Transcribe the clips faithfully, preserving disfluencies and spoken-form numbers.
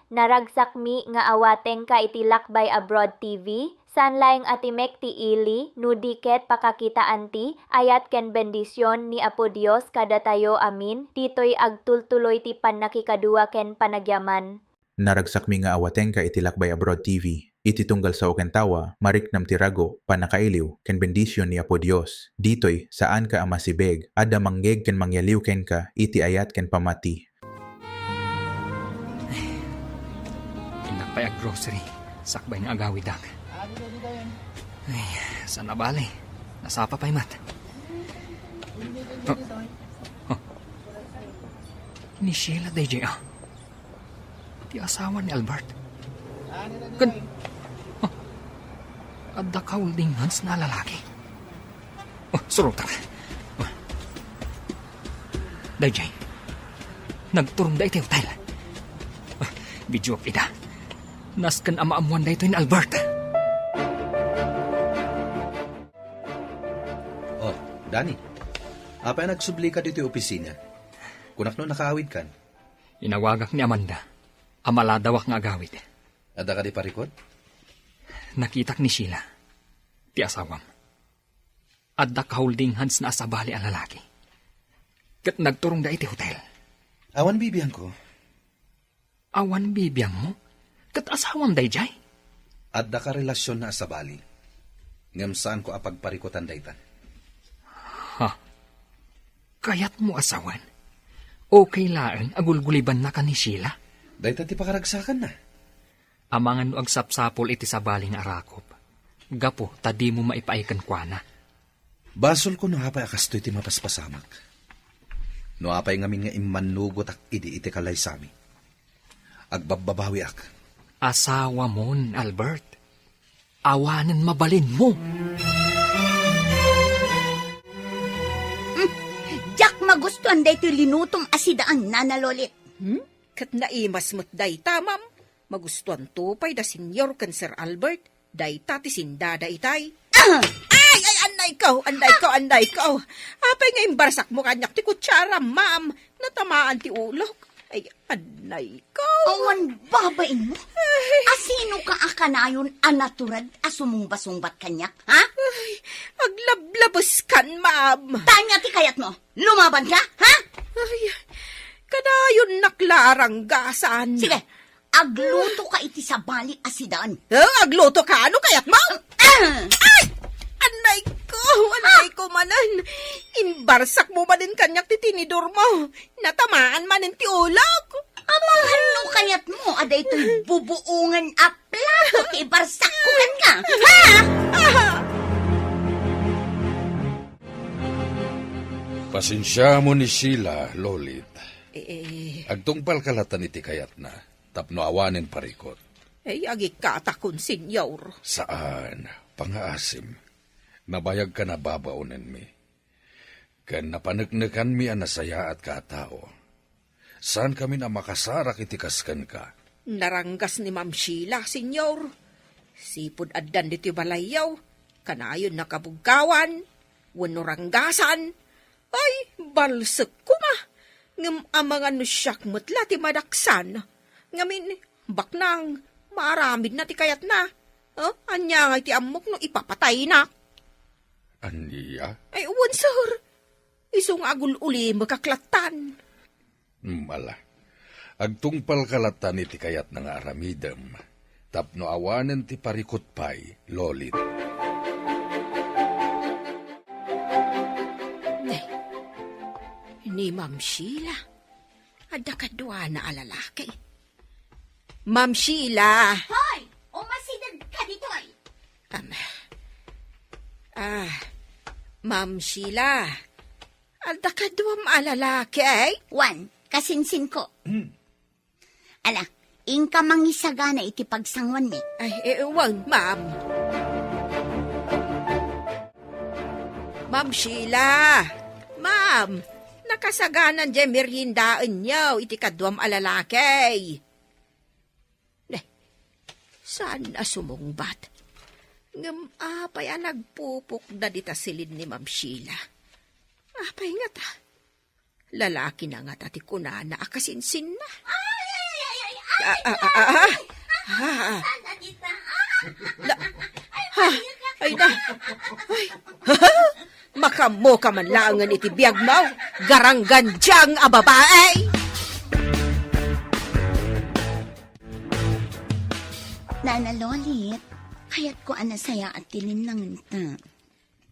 Naragsakmi nga awatengka iti Lakbay Abroad T V, saan laeng a timek ti ili, no di ket pakakitaanti ayat ken bendision ni Apo Dios kadatayo amin, ditoy agtultuloy ti pannakikadua ken panagyaman. Naragsakmi nga awatengka iti Lakbay Abroad T V. Iti tunggal sao ken tawa, mariknam ti rago, pannakailiw, ken bendision ni Apo Dios. Ditoy, saanka a masibeg. Adda manggeg ken mangyaliw kenka iti ayat ken pamati. Innak pay ag-grocery, sakbay nga agawidak. Ay, saan a bale? Nasapa pay met. Oh. Oh. Ni Sheila daydiay, ah. Ti asawa ni Albert. Ken, ah, adda ka holding hands na lalaki. Oh, surota. Oh. Daydiay. Nagturong da iti hotel. Oh, video up ida. Nasken a maammoan daytoy ni Albert. Oh, Danny. Apay a nagsublika ditoy opisina? Kunak no nakaawidkan. Inawagak ni Amanda a maladawak nga agawid. Adda kadi parikut? Nakitak ni Sheila, ti asawam. Adda ka holding hands na a sabali a lalaki. Ket nagturongda iti hotel. Awan bibiangko. Awan bibiangmo? Ket asawam daydiay? Adda ka relasyon na a sabali. Ngem saanko a pagparikutan dayta. Ha? Kayatmo a sawen? Okay laeng a gulgulibannaka ni Sheila? Dayta ti pakaragsakanna. Amangan no agsapsapul iti sabali nga arakop, gapu ta dimo maipaay kenkuana. Basolko no apay a kastoy ti mapaspasamak. No apay ngamin nga immannugotak idi iti kalaysami. Agbabbabawiak. Asawamon, Albert. Awanen mabalinmo. Hmm, diak magustuan daytoy linutom a sidaan, Nana Lolit. Hmm? Ket naimas met dayta, ma'am. Magustuanto pay da Senyor ken Sir Albert. Dayta ti sindada itay. Ah! Ay, ay, annay ko, annay ko, annay ko. Apay nga imbarsakmo kaniak ti kutsara, ma'am? Natamaan ti ulok. Ay, annay ko. Awan babainmo? Ay. Asino ka a kanayon a natured a sumumbasungbat kaniak, ha? Ay, aglablabeskan, ma'am. Tanya ti kayatmo. Lumaban ka, ha? Ay, kanayon naklaranggasan. Sige, agluto ka iti sabali a sidaan. Eh, agluto ka? Ano kayat mo? Ah! Ay! Annay ko! Annay ko manen! Imbarsak mo manen kaniak ti tinidor mo! Natamaan manen ti ulok! Amangan no kayat mo, adda ito'y bubuongan a plato ti ibarsak ko kenka. Ha? Ah! Pasensiamo ni Sheila, Lolit. Eh, eh. Agtungpal ka latan iti kayatna. Tapno awanen parikut. Ay, agikkatakon, Senyor. Saan, pangaasim. Nabayagkan a babaonenmi. Ken napaneknekanmi a nasayaatka a tao. Saankamin a makasarak iti kas kenka. Naranggas ni Ma'am Sheila, Senyor. Sipud addan ditoy balayyo, kanayon nakabuggawan, wenno ranggasan. Ay, balsek koma. Ngem amangan no siak met la ti madaksan. Ngamin, baknang, maaramidna ti kayatna. Oh, ania ngay ti ammok no ipapataynak? Ania? Ay, wen, sir. Isu nga agul-ulimekak lattan. Hmm, ala. Agtungpalka lattan iti kayatna nga aramidem, tapno awanen ti parikut pay, Lolit. Nay, ni Ma'am Sheila. Adda kaduana a lalaki. Ma'am Sheila! Hoy! Umasideg ka ditoy! Am, ah, Ma'am Sheila, adda kaduam a lalaki, eh? Wan, kasinsinko. Hmm. Ala, inka mangisagana iti pagsanguanmi. Ay, eh, wan, ma'am. Ma'am Sheila! Ma'am, nakasaganan diay meriendaenyo iti kaduam a lalaki. Ne, saan a sumungbat? Ngem apay a nagpupukda dita silin ni Ma'am Sheila? Apay ngata? Lalakina ngata ti kunana a kasinsinna? Ay, ay, ay, ay, ay! Ah, ah, ah, ah, ah. Ah, ah. Da, ha, ay da. Ay. Makaammoka man laengen iti biagmo, garanggandiang a babae. Nana Lolit, kayatko a nasayaat ti linnangenta.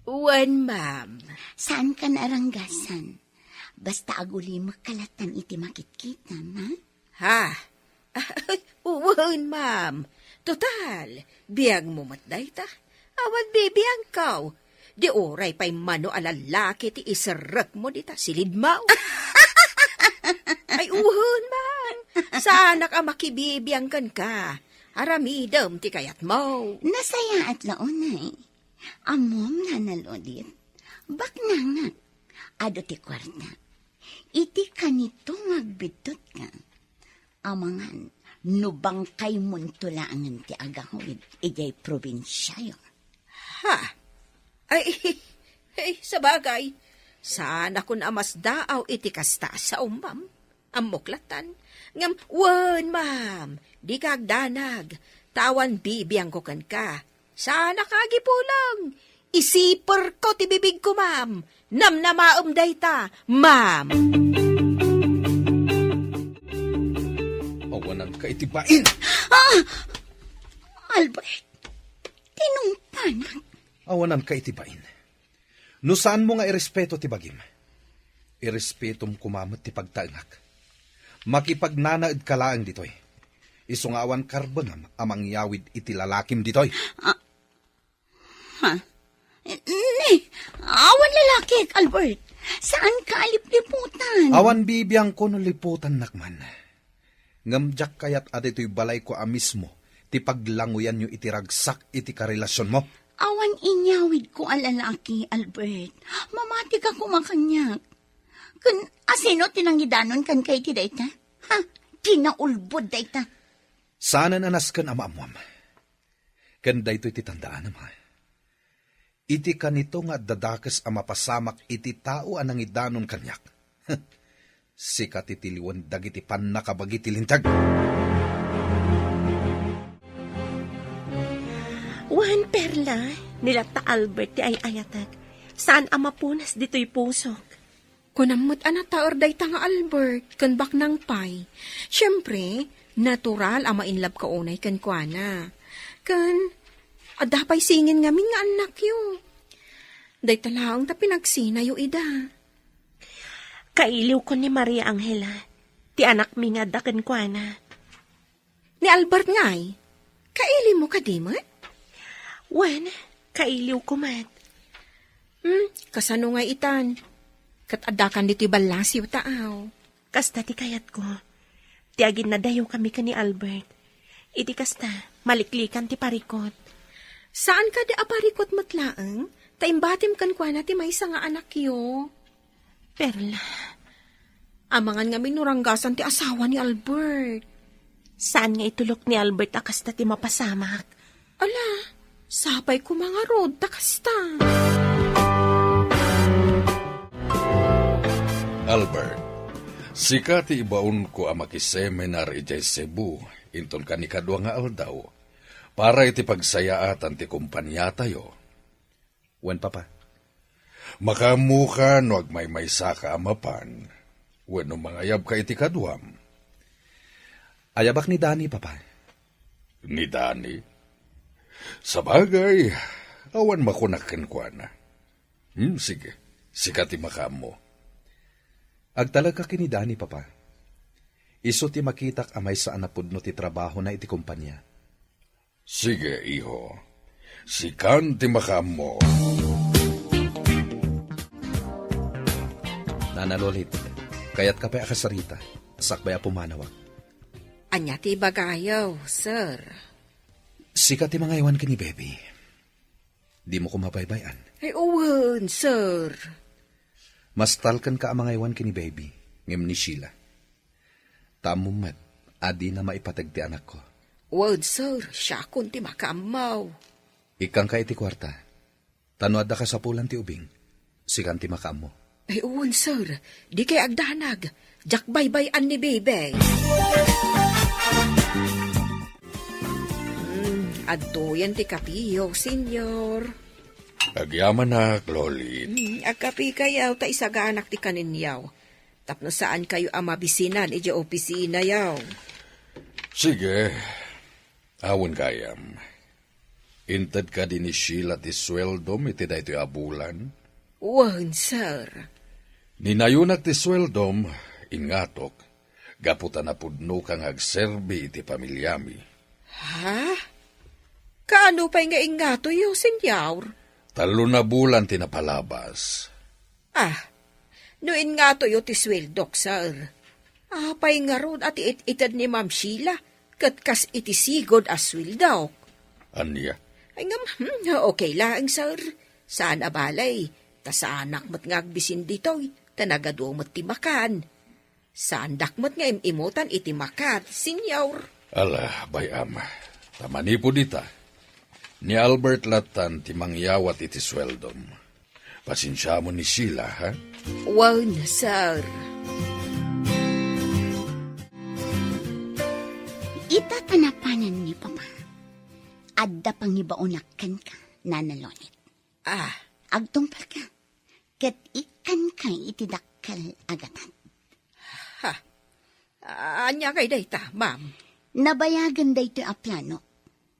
Wen, ma'am. Saanka naaranggasan. Basta agulimekka latta iti makitkitam, ha? Ha? Wen, ma'am. Total, biagmo met dayta. Awan bibiangko. Di uray pay mano a lalaki ti iserrekmo dita silidmo. Ay, wen, ma'am. Saanak a makibibiang kenka. Aramidem ti kayatmo. Nasayaat la unay. Ammom, Nana Lolit, baknangak. Adu ti kuarta. Iti kanito nga agbiddut ka, amangan no bangkaymonto laengen ti agawid idiay probinsiayo. Ha? Ay, ay, sabagay, saanakon a masdaaw iti kasta a sao, ma'am. Ammok lattan. Ngem, wen, ma'am, dika agdanag, ta awan bibiangko kenka. Saanaka agipulong. Isiperko ti bibigko, ma'am. Namnamaem dayta, ma'am. Awananka iti bain! Ah! Albert, tinungpanak. Awananka iti bain. No saanmo nga irespeto ti bagim, irespetom koma met ti pagtaengak. Makipagnanaedka laeng ditoy. Isu nga awan karbengam a mangyawid iti lalakim ditoy. Ah, ha? Ni, awan lalakik, Albert. Saanka a lipliputan. Awan bibiangko no liputannak man. Ngem diak kayat a ditoy balayko a mismo ti paglanguyanyo iti ragsak iti karelasionmo. Awan inyawidko a lalaki, Albert. Mamatika koma kaniak. Ken asino ti nangidanon kenka iti dayta? Ha? Kinaulbod dayta. Saanen a nasken a maammuam. Ken daytoy ti tandaanam, ha? Iti kanito nga adda dakes a mapasamak iti tao a nangidanon kaniak. Sika ti tiliwen dagiti pannakabagi ti linteg. Wen, Perla, ni latta Albert ti ay-ayatek. Saan a mapunas ditoy pusok. Kunam met a nataer dayta nga Albert ken baknang pay. Siempre, natural a ma-inlove ka unay kenkuana. Ken, adda pay singin ngamin nga annakyo. Dayta laeng ta pinagsinayo ida. Kailiwko ni Maria Angela, ti anakmi nga adda kenkuana. Ni Albert ngay, kailimo kadi met? Wen, kailiwko met. Hmm, kasano nga itan? Ket addakan ditoy ballasiw ta aw. Kasta ti kayatko. Ti aginnadayokami ken ni Albert. Iti kasta, maliklikan ti parikut. Saan kadi a parikut met laeng, ta imbatim kenkuana ti maysa nga anakyo. Perla. Amangan ngamin no ranggasan ti asawa ni Albert. Saan nga itulok ni Albert a kasta ti mapasamak? Ala, sapay koma ngarud ta kasta. Albert, sika ti ibaonko a makiseminar idiay Cebu, inton kanikadua nga aldaw, para iti pagsayaatan ti kompaniatayo. Wen, Papa. Makaammoka no agmaymaysaka a mapan, wenno mangayabka iti kaduam. Ayabak ni Dani, Papa. Ni Dani? Sabagay, awan makunak kenkuana. Hmm, sige, sika ti makaammo. Agtalekka ken ni Dani, Papa. Isu ti makitak a maysa a napudno ti trabahona iti kompania. Sige, iho. Sikan ti makaammo. Nana Lolit, kayatka pay a kasarita, sakbay a pumanawak. Ania ti ibagayo, sir? Sika ti mangaywan ken ni Baby. Dimo koma baybay-an. Ay, wen, sir. Mastal kenka a mangaywan ken ni Baby, ngem ni Sheila. Ta ammom met a dina maipateg ti anakko. Wen, sir, siakon ti makaammo. Ikkanka iti kuarta. Ta no adda kasapulan ti ubing, sikan ti makaammo. Ay, wen, sir. Dikay agdanag. Diak baybay-an ni Baby. Adtoyen ti kapiyo, Senyor. Agyamanak, Loli. Hmm, agkapikayaw ta isaganak ti kaninyaw. Tapno saankayo a mabisinan idiay opisinayaw. Sige. Awan gayam. Inted kadi ni Sheila ti sueldom iti daytoy a bulan? Wen, sir. Ninayonak ti sueldom, ingatok, gapu ta napudnoka nga agserbi iti pamiliami. Ha? Kaano pay nga ingatoyo, Senyor? Tallo na bulan ti napalabas. Ah, no ingatoyo ti sueldok, sir, apay ngarud a ti it-ited ni Ma'am Sheila ket kas iti sigud a sueldok? Ania? Ay, ngem, hmm, okay laeng, sir. Saan a balay, ta saanak met nga agbisin ditoy, ta nagadu met ti makan. Saandak met nga im-imutan iti makan, Senyor. Ala, bay-am. Ta manipud ita, ni Albert latan ti mangyawat iti sueldom. Pasensiamon ni Sheila, ha? Wen, sir. Ita ta napanan ni Papa, adda pangibaonak kenka, Nana Lolit. Ah. Agtungpalka, ket ikkanka iti dakkel a gatad. Ha? Ania kay dayta, ma'am? Nabayagen daytoy a plano,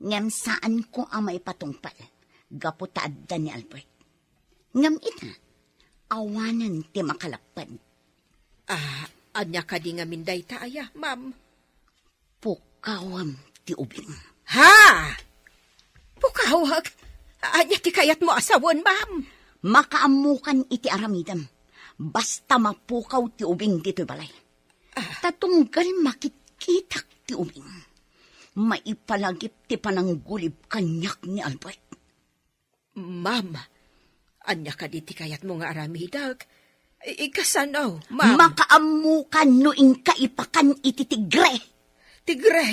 ngem saanko a maipatungpal gapu ta adda ni Albert. Ngem ita, awanen ti makalapped. Ah, ania kadi ngamin dayta aya, ma'am? Pukawem ti ubing. Ha? Pukawek? Ania ti kayatmo a sawen, ma'am? Makaammokan iti aramidem. Basta mapukaw ti ubing ditoy balay. Ah. Ta tunggal makitkitak ti ubing, maipalagip ti pananggulib kaniak ni Albert. Ma'am, ania kadi ti kayatmo nga aramidek? I-, ikasano, ma'am? Makaammokan no inka ipakan iti tigre. Tigre?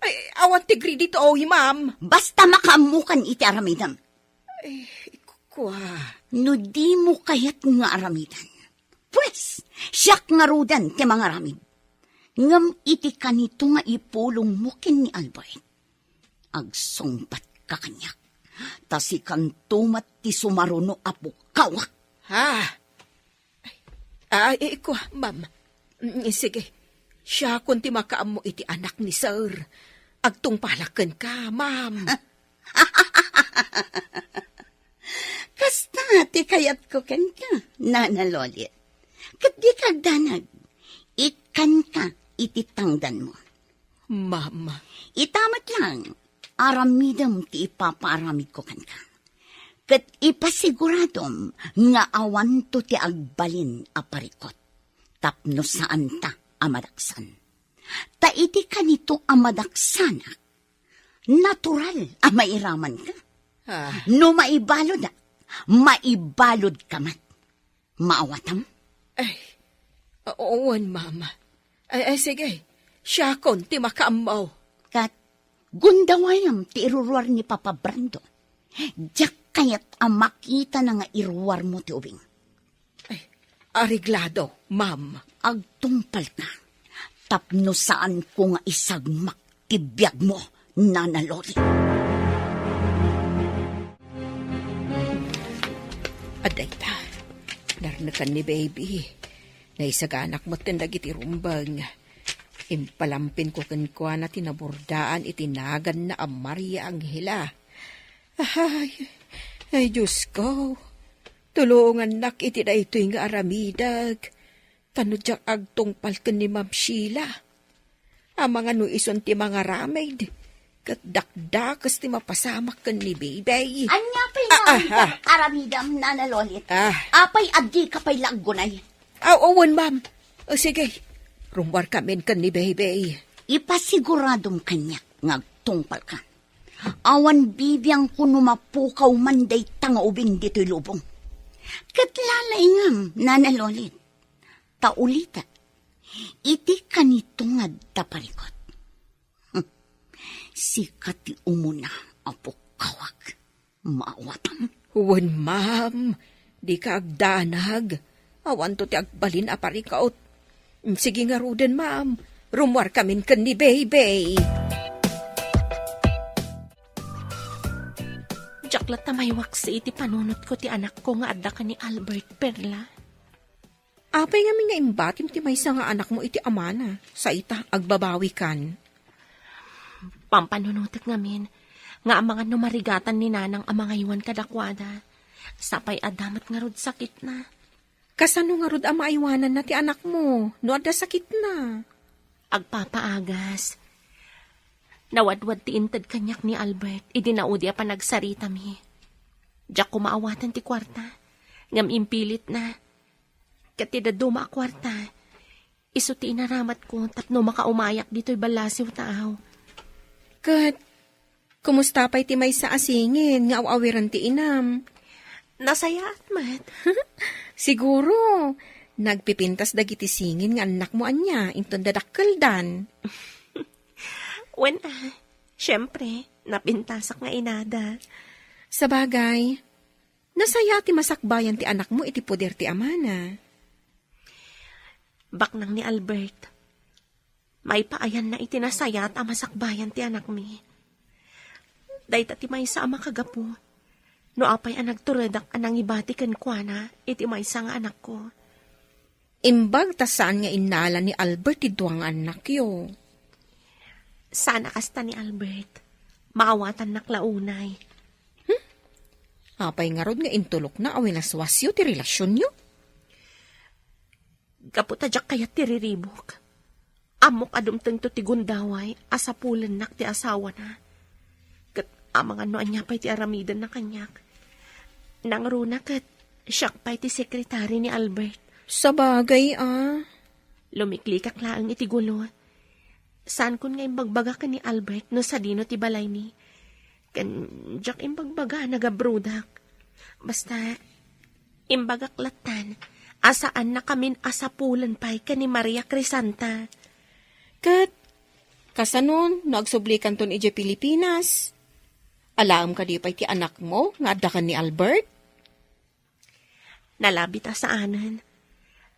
Ay, awan tigre ditoy, ma'am. Basta makaammokan iti aramidem. Ay, kua. No dimo kayat nga aramidan, pues, siak ngaruden ti mangaramid. Ngem iti kanito nga ipulongmo ken ni Albert, agsungbatka kaniak, ta sikanto met ti sumaruno a pukawak. Ha? Ah, eh, kua, ma'am. Mm, sige. Siakon ti makaammo iti anak ni Sir. Agtungpalak kenka, ma'am. Kasta ti kayatko kenka, Nana Lolit. Ket dika agdanag. Ikkanka iti tangdanmo. Ma'am. Ita met lang, aramidem ti ipapaaramidko kenka. Ket ipasiguradom nga awanto ti agbalin a parikut tapno saanta a madaksan. Ta iti kanito a madaksanak, natural a mairamanka. Ah. No maibaludak, maibaludka met. Maawatam? Ay, o-, wen, ma'am. Ay, ay, sige. Siakon ti makaammo. Ket gundawayam ti iruruar ni Papa Brando. Diak kayat a makitana nga iruarmo ti ubing. Ay, areglado, ma'am. Agtungpalka. Tapno saanko nga isagmak ti biagmo, Nana Loli. Adda ita, narnekan ni Baby. Naisaganak metten dagiti rumbeng. Impalampinko kenkuana ti nabordaan iti naganna a Maria Angela. Ay, ay, Diosko, tulongannak iti daytoy nga aramidek. Ta no diak agtungpal ken ni Ma'am Sheila, amangan no isun ti mangaramid, ket dakdakes ti mapasamak ken ni Baby. Ania pay nga aramidam, Nana Lolit? Ah. Apay a dika pay la aggunay? Aw, wen, ma'am. O, sige. Rummuarkamin ken ni Baby. Ipasiguradom kaniak nga agtungpalka. Awan bibiangko no mapukaw man dayta nga ubing ditoy lubong. Ket lalaingam, Nana Lolit. Ta ulitek, iti kanito nga adda parikut. Sika ti umuna a pukkawak. Maawatam? Wen, ma'am. Dika agdanag. Awanto ti agbalin a parikut. Sige ngaruden, ma'am. Rummuarkamin ken ni Baby. Diak latta maiwaksi iti panunotko ti anakko nga adda ken ni Albert, Perla. Apay ngamin nga imbatim ti maysa nga anakmo iti amana? Sa ita, agbabawikan. Pampanunotek ngamin nga amangan no marigatan ni nanang a mangaywan kadakuada. Sapay adda met ngarud sakitna. Kasano ngarud a maaywananna ti anakmo no adda sakitna? Agpapaagas. Nawadwad ti inted kaniak ni Albert idi naudi a panagsaritami. Diak koma awaten ti kuarta, ngem impilitna. Ket ti dadduma a kuarta, isu ti inaramatko tapno makaumayak ditoy ballasiw taaw. Ket kumusta pay ti maysa a singin nga aw-awiren ti inam? Nasayaat met. Siguro, nagpipintas dagiti singin nga annakmo ania inton dadakkeldan. Wen, ah, siempre, napintasak nga inada. Sabagay, nasayaat ti masakbayan ti anakmo iti poder ti amana. Baknang ni Albert, maipaayanna iti nasayaat a masakbayan ti anakmi. Dayta ti maysa a makagapu no apay a nagturedak a nangibati kenkuana iti maysa nga anakko. Imbag ta saan nga innala ni Albert ti dua nga annakyo. Saan a kasta ni Albert. Maawatannak la unay. Hmm? Apay ngarud nga intulokna a winaswasyo ti relasionyo? Gapu ta diak kayat ti riribuk. Ammok a dumtengto ti gundaway a sapulennak ti asawana. Ket amangan no ania pay ti aramidenna kaniak. Nangruna ket siak pay ti sekretari ni Albert. Sabagay, ah. Lumiklikak laeng iti gulo. Saankon nga imbagbaga ken ni Albert no sadino ti balaymi. Ken diak imbagbaga a nagabrodak. Basta, imbagak lattan a saannakamin a sapulen pay ken ni Maria Crisanta. Ket, kasano no agsublikanton idiay Pilipinas? Alaem kadi pay ti anakmo nga adda ken ni Albert? Nalabit a saanen.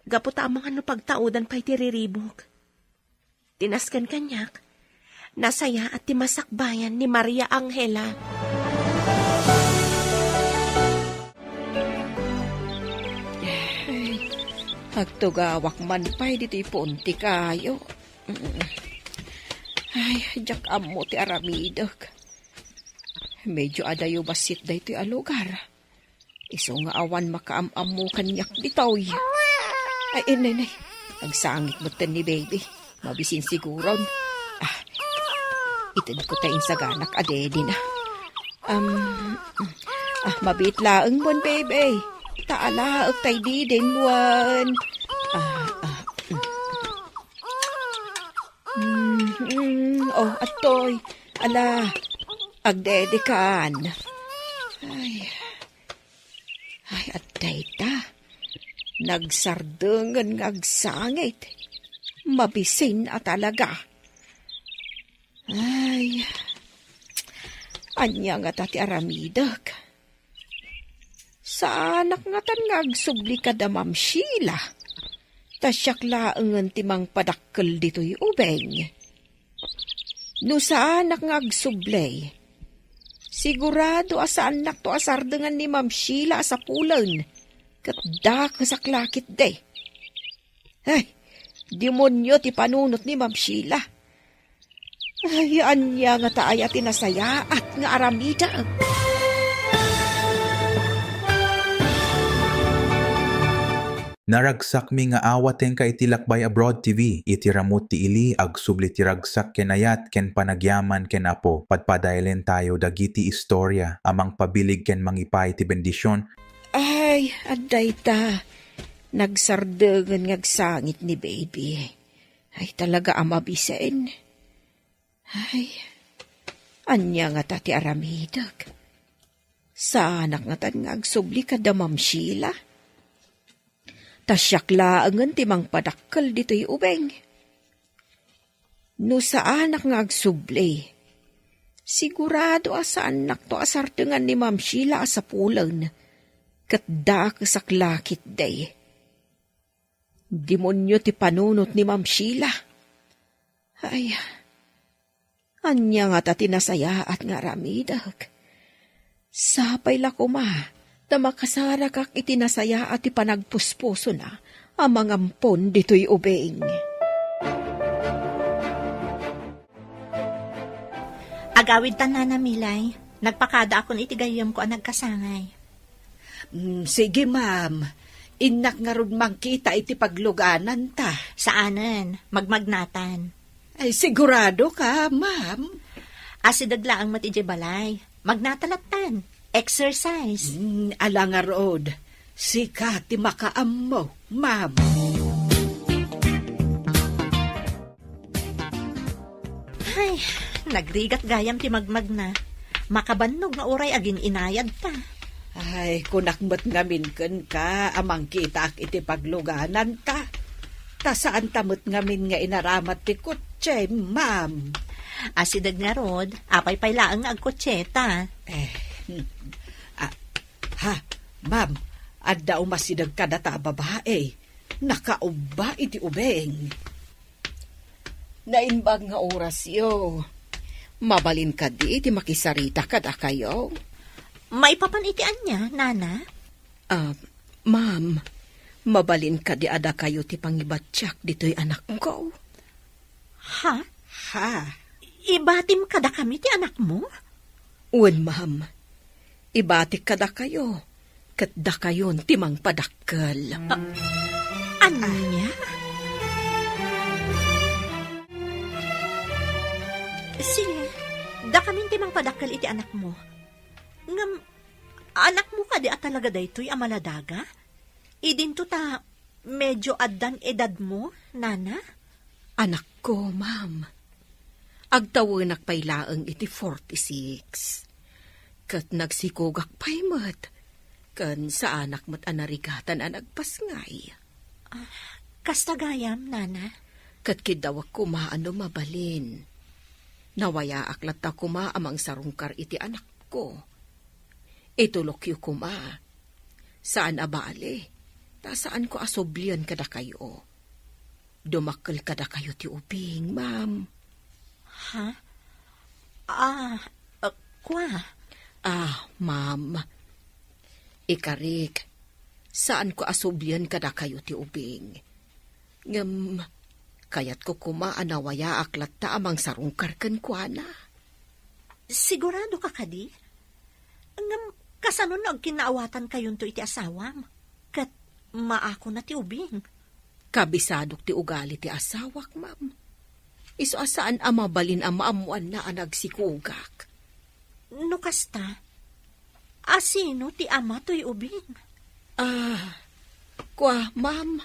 Gapu ta amangan no pagtaudan pay ti riribuk. Ti nasken kaniak, nasayaat ti masakbayan ni Maria Angela. Ay, agtugawak man pay ditoy puon ti kayo. Mm. Ay, diak ammo ti aramidek. Medyo adayo bassit daytoy a lugar. Isu nga awan makaam-ammo kaniak ditoy. Ay, inay, nay. Agsangit metten ni baby. Mabisin siguron. Ah, itedko ta insaganak a daddy na. Um, ah, mabiit laeng mon, baby. Ta alaek tay didin wen. Ah, ah, mm. Mm, mm, oh, atoy. Ala, agdedikan. Ay. Ay, adda ita. Nagsardengen nga agsangit. Mabisin a talaga. Ay, ania ngata ti aramidek? Saanak ngatan nga agsubli kada Ma'am Sheila. Ta siak laengen ti mangpadakkel ditoy ubeng. No saanak nga agsubli, sigurado a saannakto a sardengan ni Ma'am Sheila a sapulen, ket dakesak la ketdi. Ay, demonio ti panunot ni Ma'am Sheila. Ay, ania ngata aya ti nasayaat nga aramidek? Naragsakmi nga awatenka iti Lakbay Abroad T V. Iti ramut ti ili, agsubli ti ragsak ken ayat ken panagyaman ken Apo. Padpadaelen tayo dagiti istorya a mangpabilig ken mangipaay ti bendision. Ay, adda ita. Nagsardengen nga agsangit ni baby. Ay, talaga a mabisen. Ay, ania ngata ti aramidek? Saanak ngatan nga agsubli kada Ma'am Sheila? Ta siak laengen ti mangpadakkel ditoy ubeng. No saanak nga agsubli, sigurado a saannakto a sardengan ni Ma'am Sheila a sapulen, ket dakesak la ketdi. Demonio ti panunot ni Ma'am Sheila. Ay, ania ngata ti nasayaat nga aramidek? Sapay la koma ta makasarakak iti nasayaat ti panagpuspusona a mangampon ditoy ubing. Agawid ta, Nana Milay. Nagpakadaakon iti gayyemko a nagkasangay. Mm, sige, ma'am. Innak ngarud mangkita iti paglugananta. Saanen, magmagnatan. Ay, sigurado ka, ma'am? Asideg laeng met idiay balay. Magnata lattan. Exercise. Mm, ala ngarud. Sika ti makaammo, ma'am. Ay, nagrigat gayam ti magmagna. Makabannog nga uray agin-inayad ta. Ay, kunak met ngamin kenka a mangkitaak iti paglugananta. Ta saan ta met ngamin nga inaramat ti kotse, ma'am. Asideg ngarud, apay pay laeng nga agkotseta? Eh, hmm. Ah, ha, ma'am, adda umasideg kadata a babae. Nakaubba iti ubing. Naimbag nga orasyo. Mabalin kadi ti makisarita kadakayo? Maipapan iti ania, Nana? Ah, ma'am, mabalin kadi a dakayo ti pangibatiak ditoy anakko? Ha? Ha? Ibatim kadakami ti anakmo? Wen, ma'am. Ibatik kadakayo, ket dakayon ti mangpadakkel. Ah, ania? Sige, dakamin ti mangpadakkel iti anakmo. Ngem, anakmo kadi a talaga daytoy a maladaga? Idinto ta medio addan edadmo, Nana? Anakko, ma'am. Agtawenak pay laeng iti forty-six. Ket nagsikogak pay met, ken saanak met a narigatan a nagpasngay. Ah, kasta gayam, Nana? Ket kiddawek koma a no mabalin. Nawayaak latta koma a mangsarungkar iti anakko. Itulokyo koma. Saan a bale, ta saanko a sublien kadakayo. Dumakkel kadakayo ti ubing, ma'am. Ha? Ah, ah, kua? Ah, ma'am. Ikarik, saanko a sublien kadakayo ti ubing. Ngem, kayatko koma a nawayaak latta a mangsarungkar kenkuana. Sigurado ka kadi? Ngem, kasano no agkinnaawatankayonto iti asawam? Ket maakona ti ubing. Kabisadok ti ugali ti asawak, ma'am. Isu a saan a mabalin a maammoanna a nagsikogak. No kasta, asino ti ama toy ubing? Ah, kua, ma'am.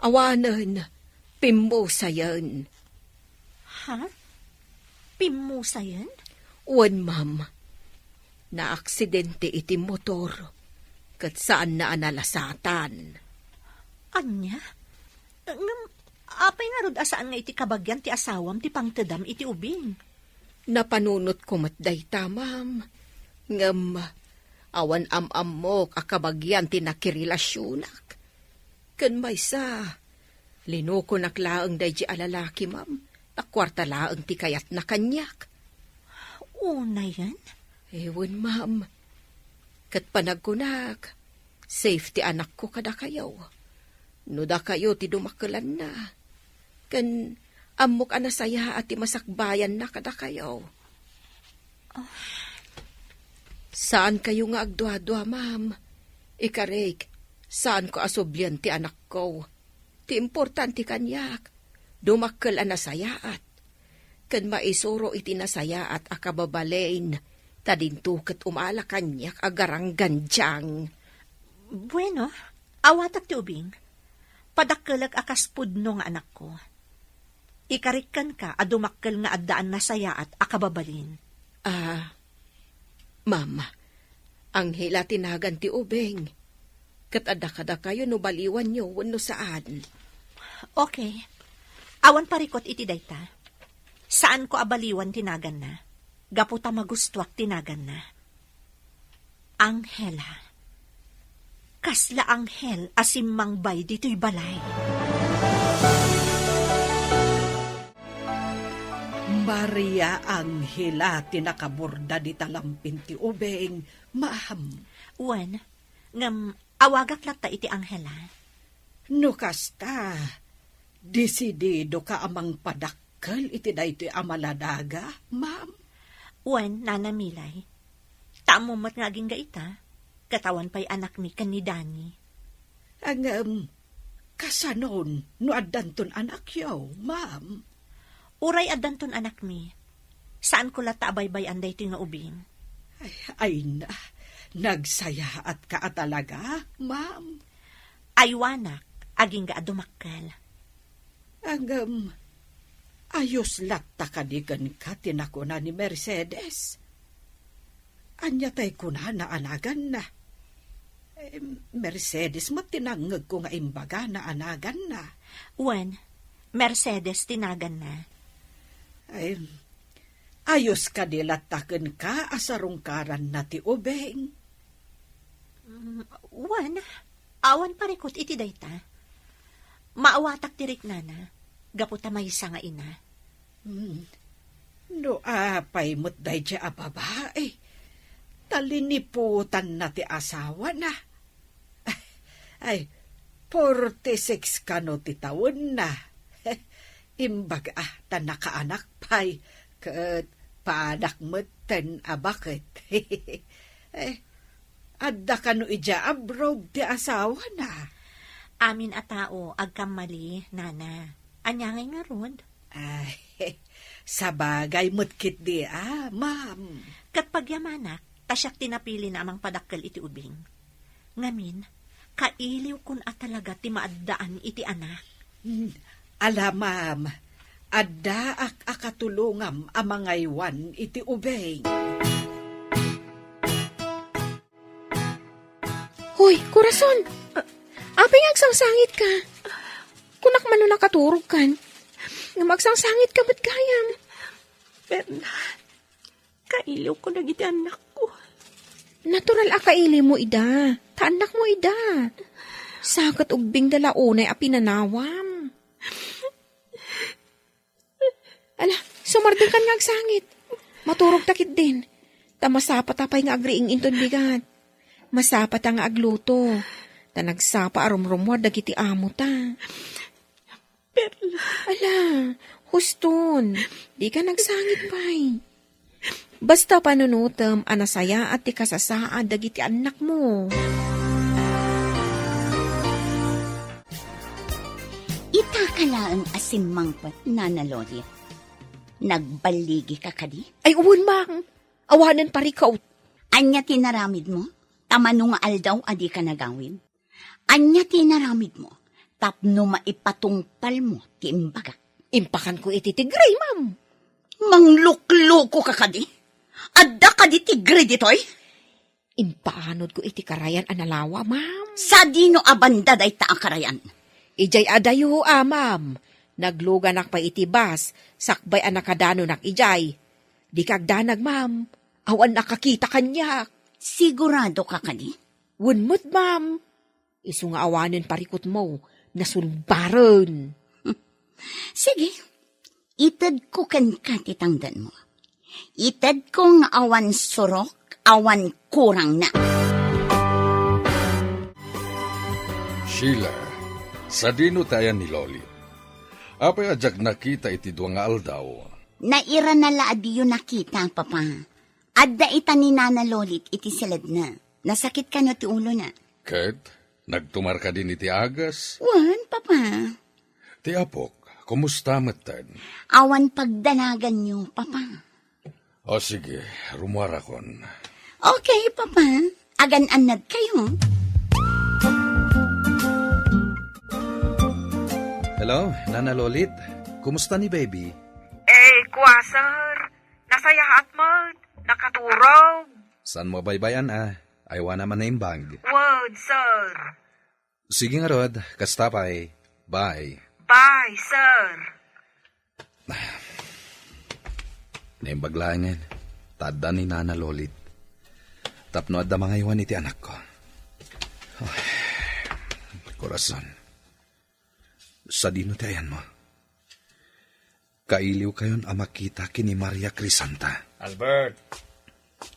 Awanen, pimmusayen. Ha? Pimmusayen? Wen, ma'am. Naaksidente iti motor, ket saanna a nalasatan. Ania? Ngem, apay ngarud a saan nga iti kabagian ti asawam ti pangtedam iti ubing? Napanunotko met dayta, ma'am. Ngem, awan am-ammok a kabagian ti nakirelasionak. Ken maysa, linukonak laeng daydi a lalaki, ma'am, ta kuarta laeng ti kayatna kaniak. Unayen? Ewan, ma'am. Ket panagkunak, safe ti anakko kadakayo. No dakayo ti dumakkelanna, ken ammok a nasayaat ti masakbayanna kadakayo. Ah. Saankayo nga agduadua, ma'am. Ikarik, saanko a sublian ti anakko. Ti importante kaniak, dumakkel a nasayaat. Ken maisuro iti nasayaat a kababalin, ta dinto ket umala kaniak a garanggandiang. Bueno, awatak ti ubing. Padakkelek a kas pudno nga anakko. Ikarik kenka a dumakkel nga addaan nasayaat a kababalin. Ah, Ma'am, Angela ti nagan ti ubing. Ket adda kadakayo no baliwanyo wenno saan. Okay. Awan parikut iti dayta. Saanko a baliwan ti naganna. Gapu ta magustuak ti naganna. Angela. Kasla anghel a simmangbay ditoy balay. Maria Angela ti nakaborda dita lampin ti ubing, ma'am. Wen, ngem awagak latta iti Angela. No kasta, desididoka a mangpadakkel iti daytoy a maladaga, ma'am? Wen, Nana Milay. Ta ammom met nga agingga ita, ket awan pay anakmi ken ni Dani. Ngem, kasanon no addanton anakyo, ma'am? Uray addanton anakmi, saanko latta a baybay-an daytoy nga ubing. Ay, ay na, nagsayaatka a talaga, ma'am. Aywanak, agingga a dumakkel. Ngem, ayos latta kadi kenka ti nakuna ni Mercedes? Ania tay kunana a naganna? Eh, Mercedes met ti nangngegko nga imbagana a naganna. Wen, Mercedes ti naganna. Ay, ayos kadi latta kenka a sarungkaranna ti ubing? Mm, wen, awan parikut iti dayta. Maawatak ti riknana, gapu ta maysa nga ina. Hmm. No apay met daydiay a babai, ta liniputanna ti asawana. Ay, forty-six kano ti tawenna. Imbaga, ta nakaanak pay, ket paanak metten a baket. Eh, adda kano idiay abroad ti asawana? Amin a tao, agkammali, nana. Ania ngay ngarud? Ay, sabagay met ketdi a, ma'am. Ket pagyamanak, ta siak ti napilina a mangpadakkel iti ubing. Ngamin, kailiwkon a talaga ti maaddaan iti anak. Hmm, ala, ma'am, addaak a katulongam a mangaywan iti ubing. Hoy, Corazon! Apay nga agsangsangitka? Kunak man no nakaturogkan. Ngem agsangsangitka met gayam. Perla, kailiwko dagiti annakko. Natural a kailiwmo ida. Ta annakmo ida. Sa ket ubbingda la unay a pinanawam. Ala, sumardengkan nga agsangit. Maturogta ketdin. Ta masapata pay nga agriing inton bigat. Masapata nga agluto. Ta nagsapa a rumrumuar dagiti amota. Perla. Ala, huston. Dika nagsangit pay. Basta panunotem a nasayaat ti kasasaad dagiti annakmo. Itaka laeng a simmangpet, Nana Lolit. Nagballigika kadi? Ay, wen, ma'am. Awanen parikut. Ania ti inaramidmo? Ta mano nga aldaw a dika nagawid? Ania ti inaramidmo tapno maipatungpalmo ti imbagak? Impakanko iti tigre, ma'am. Mangluklokoka kadi? Adda kadi tigre ditoy? Impaanodko iti karayan a nalawa, ma'am. Sadino a banda dayta a karayan? Idiay adayo a, ma'am. Nagluganak pay iti bus, sakbay a nakadanonak idiay. Dika agdanag, ma'am. Awan nakakita kaniak. Siguradoka kadi? Wen met, ma'am. Isu nga awanen parikutmo, nasulbaren. Sige, itedko kenka ti tangdanmo. Itedko nga awan surok, awan kurangna. Sheila, sadino ti ayan ni Lolit? Apay a diak nakita iti dua nga aldaw? Nairana la a diyo nakita, Papa. Adda ita ni Nana Lolit iti siledna. Nasakit kano ti ulona. Ket, nagtumar kadin iti agas? Wen, Papa. Ti apok, kumusta metten? Awan pagdanaganyo, Papa. O sige, rumuarakon. Okay, Papa. Agan-annad kayo. Hello, Nana Lolit. Kumusta ni baby? Eh, kwa, sir. Nasayaat met. Nakaturog. Saan mo baybay-an a? Aywana man naimbag. Wen, sir. Sige ngarud, kasta pay. Bye. Bye, sir. Naimbag laengen, ta adda ni Nana Lolit. Tapno adda mangaywan iti anakko. Ay, Corazon. Sadino ti ayanmo? Kailiwkayon a makita ken ni Maria Crisanta. Albert,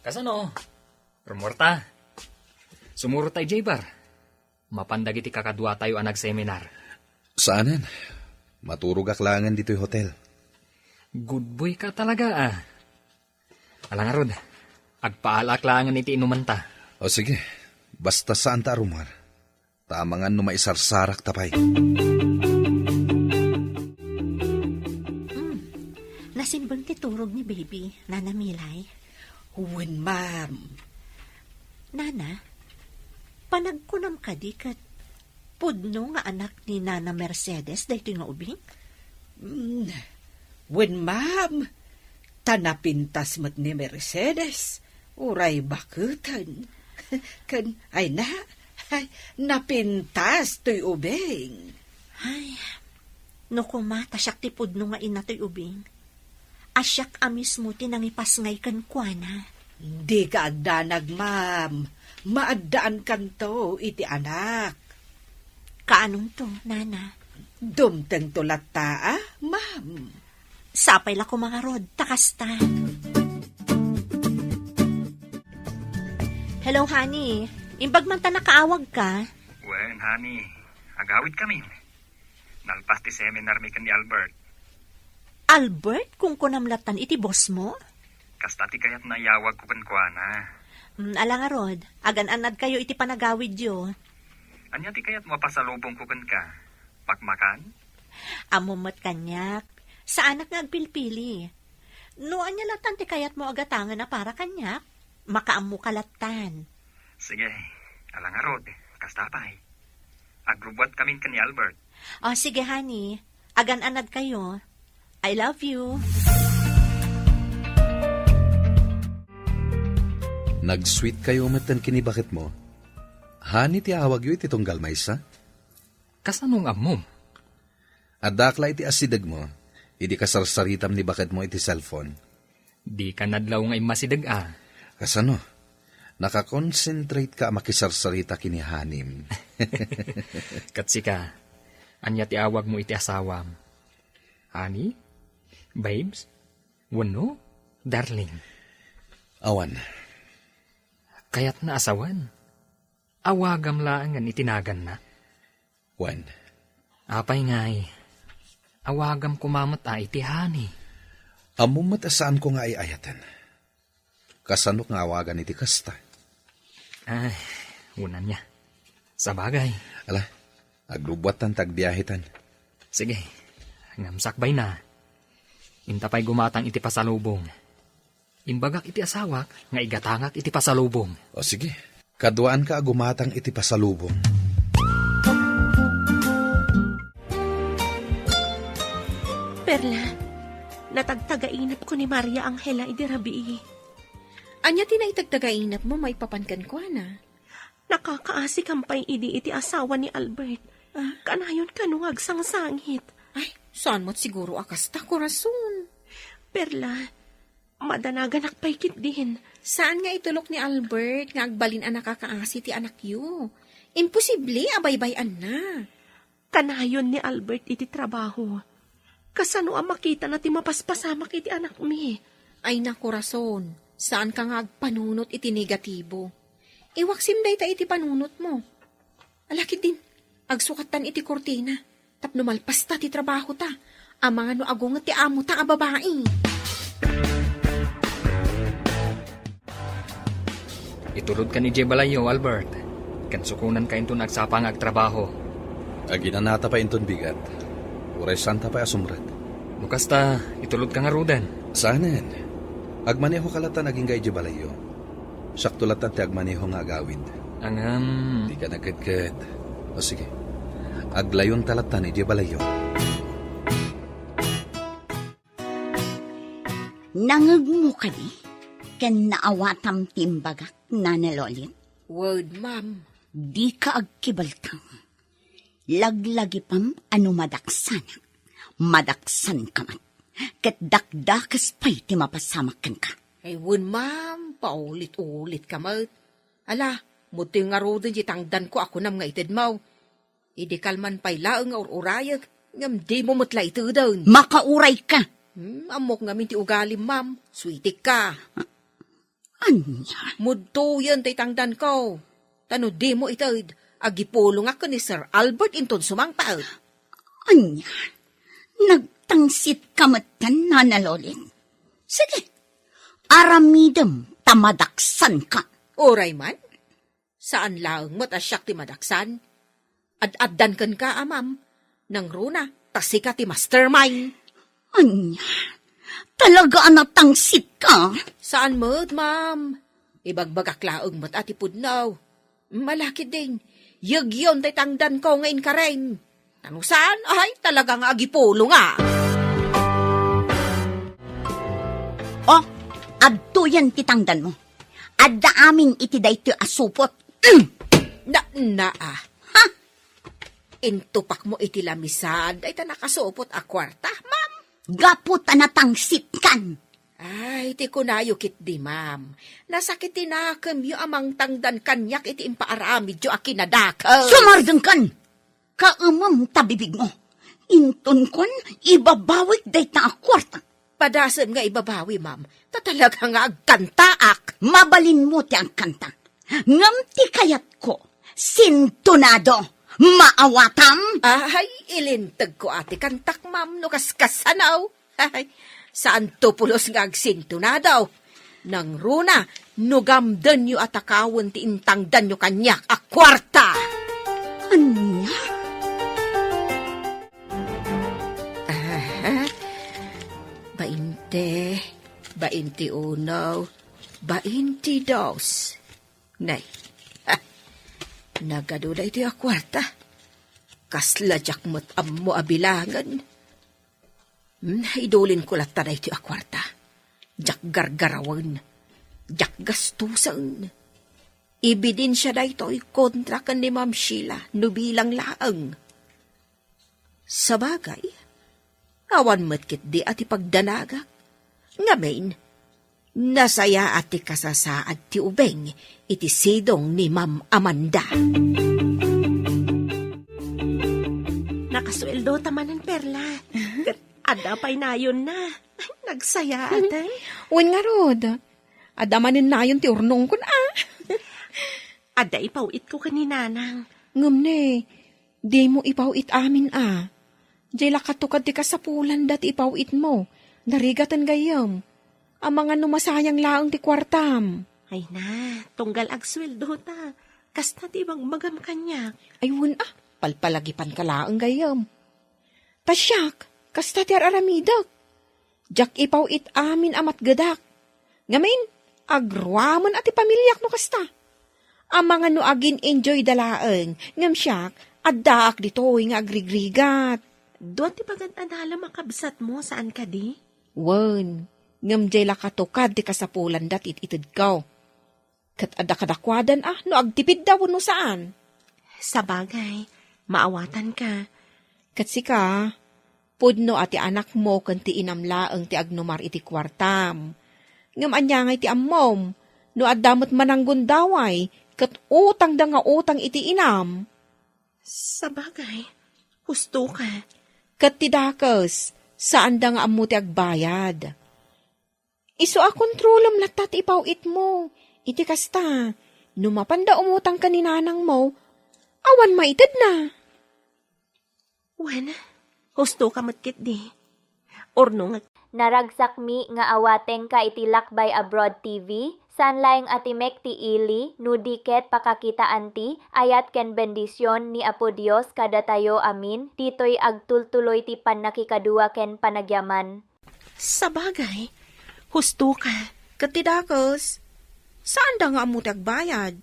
kasano? Rumorta. Sumurot ta idiay bar. Mapan dagiti kakaduatayo a nagseminar. Saanen. Maturogak laengen ditoy hotel. Good boy ka talaga, ah. Ala ngarud, agpaalaak laengen iti inumanta. O sige, basta saanta a rummuar. Ta amangan no maisarsarakta pay. Hmm. Nasimbeng ti turog ni baby, Nana Milay. Wen, ma'am. Nana, panagkunam kadi ket pudno nga anak ni Nana Mercedes daytoy nga ubing? Mm, wen, ma'am. Ta napintas met ni Mercedes, uray baketen. Ken, ay na, ay, napintas toy ubing. Ay, no koma ta siak ti pudno nga ina toy ubing, a siak a mismo ti nangipasngay kenkuana. Dika agdanag, ma'am. Maaddaankanto iti anak. Kaanonto, Nana? Dumtengto latta, a, ma'am. Sapay la koma ngarud, ta kasta. Hello, honey. Imbag man ta nakaawagka. Wen, honey. Agawidkamin. Nalpas ti seminar mi ken ni Albert. Albert, kunkunam lattan iti boss mo? Kasta ti kayatna a iyawagko kenkuana. Mm, ala ngarud, agan-annadkayo iti panagawidyo. Ania ti kayatmo a pasalubongko kenka? Pakmakan? Ammom met kaniak. Saanak nga agpilpili. No ania lattan ti kayatmo a gatangen a para kaniak, makaammoka lattan. Sige, ala ngarud, kasta pay. Agrubbuatkamin ken ni Albert. O, sige, honey. Agan-annadkayo. I love you. Nagsweetkayo metten ken ni baketmo. Honey ti awagyo iti tunggal maysa? Kasano nga ammom? Addaak la iti asidegmo, idi kasarsaritam ni baketmo iti cellphone. Dika nadlaw nga immasideg a. Kasano? Nakakonsentrate ka a makisarsarita ken ni honey-m. Ket sika, ania ti awagmo iti asawam? Honey? Babes? Wenno darling? Awan. Kayatna a sawen. Awagam laengen iti naganna. Wen. Apay ngay, awagam koma met a iti honey. Ammom met a saanko nga ay-ayaten. Kasanok nga awagan iti kasta? Ay, wen ania. Sabagay. Ala, agrubbuattan ta agbiahetan. Sige, ngem sakbayna. Inta pay gumatang iti pasalubong. Imbagak iti asawak nga igatangak iti pasalubong. O sige, kaduaanka a gumatang iti pasalubong. Perla, natagtagainepko ni Maria Angela idi rabii. Ania ti naitagtagainepmo maipapan kenkuana? Nakakaasikam pay idi iti asawa ni Albert. Ah? Kanayon kano nga agsangsangit. Ay, saan met siguro a kasta, Corazon? Perla, madanaganak pay ketdin. Saan nga itulok ni Albert nga agbalin a nakakaasi ti anakyo? Imposible a baybay-anna. Kanayon ni Albert iti trabaho. Kasano a makitana ti mapaspasamak iti anakmi? Ay, na, Corazon, saanka nga agpanunot iti negatibo. Iwaksim dayta iti panunotmo. Ala ketdin, agsukattan iti kurtina, tapno malpasta ti trabahota. Amangan no agunget ti amota a babai. Itulodkan idiay balayyo, Albert. Ken sukonanka inton agsapa nga agtrabaho. Aginanata pay inton bigat. Uray saanta pay a sumrek. No kasta, itulodka ngaruden. Saanen. Agmanehoka lattan agingga idiay balayyo. Siakto lattan ti agmaneho nga agawid. Ngem. Dika nagkedked. O sige. Aglayonta lattan idiay balayyo. Nangngegmo kadi ken naawatam ti imbagak, Nana Lolit? Wen, ma'am. Dika agkibaltang. Laglagipem a no madaksanak, madaksanka met, ket dakdakes pay ti mapasamak kenka. Ay, wen, ma'am, paulit-ulitka met. Ala, mudtoy ngaruden ti tangdanko a kunam nga itedmo. Idi kalman pay laeng nga ur-urayek, ngem dimo met la iteden. Makaurayka! Hmm, ammok ngamin ti ugalim, ma'am. Suitik ka. Ania? Mudtoyen ti tangdanko. Ta no dimo ited, agipulongak ken ni Sir Albert inton sumangpet. Ania? Nagtangsit ka met kan, Nana Lolit? Sige, aramidem ta madaksan ka. Uray man, saan laeng met a siak ti madaksan. Ad-addan kenka a, ma'am. Nangruna, ta sika ti mastermind. Ania? Talaga a natangsit ka? Saan met, ma'am. Ibagbagak laeng met a ti pudno. Malakid din, yegyon tay tangdanko nga inkarim. Ano saan? Ay, talaga nga agipulong, ah. Oh, adtoyen ti tangdanmo. Adda amin iti daytoy a supot. Mm! Na, na, ah. Ha? Intupakmo iti lamisad, dayta nakasupot a kuarta, ma'am. Gapu ta natangsit kan. Ay, ti kunayo ketdi, ma'am. Nasakit ti nakemyo a mangtangdan kaniak iti impaaramidyo a kinadakes. Sumardengkan! Kaemem ta bibigmo. Inton kuan, ibabawik dayta a kuarta. Padasem nga ibabawi, ma'am. Ta talaga nga agkantaak. Mabalinmo ti agkanta. Ngem ti kayatko, sintonado. Maawatam? Ay, ilintegko a ti kantak, ma'am, no kaskasanaw. Ay, saanto pulos nga agsintonado. Nangruna, no gamdenyo a takawen ti intangdanyo kaniak a kuarta. Ania? Aha. Bainte, bainte uno, bainte dos. Nay, ha, nagadu daytoy a kuarta. Kasla diak met ammo a bilangen. Hmm, idulinko latta daytoy a kuarta. Diak gargarawen. Diak gastusen. Ebidensia daytoy kontra ken ni Ma'am Sheila no bilang laeng. Sabagay, awan met ketdi a ti pagdanagak. Ngamin, nasayaat ti kasasaad ti ubing iti sidong ni Ma'am Amanda. Nakasueldo ta manen, Perla. Ket adda pay nayonna. Ay, nagsayaat, eh. Wen ngarud, adda manen nayon ti urnongkon, ah. Adda ipaw-itko ken ni Nanang. Ngem ne, dimo ipaw-it amin a. Diay la katukad ti kasapulanda ti ipaw-itmo. Narigaten gayyem. Amangan no masayang laeng ti kuartam. Ay na, tunggal agsueldo ta. Kasta ti ibagmagam kaniak. Ay, wen a, palpalagipanka laeng gayyem. Ta siak, kasta ti ar-aramidek. Diak ipaw-it amin a matgedak. Ngamin, agruamen a ti pamiliak no kasta. Amangan no agin-enjoyda laeng, ngem siak, addaak ditoy nga agrigrigat. Dua ti pagad-adalem a kabsatmo, saan kadi? Wen, ngem diay la katukad ti kasapulanda ti it-itedko. Ket adda kadakuadan a no agtipidda wenno saan. Sabagay, maawatanka. Ket sika, pudno a ti anakmo ken ti inam laeng ti agnumar iti kuartam. Ngem ania ngay ti ammom, no adda met mananggundaway, ket utangda nga utang iti inam? Sabagay, husto ka. Ket ti dakes, saanda nga ammo ti agbayad. Isu a kontrolem latta ti ipaw-itmo. Iti kasta, no mapanda umutang ken ni nanangmo, awan maitedna. Wen, husto ka met ketdi. Urnongek. Naragsakmi nga awatengka iti Lakbay Abroad T V, saan laeng a timek ti ili, no di ket pakakitaan ti ayat ken bendision ni Apo Dios kadatayo amin, ditoy agtultuloy ti pannakikadua ken panagyaman. Sabagay, husto ka. Ket ti dakes, saanda nga ammo ti agbayad.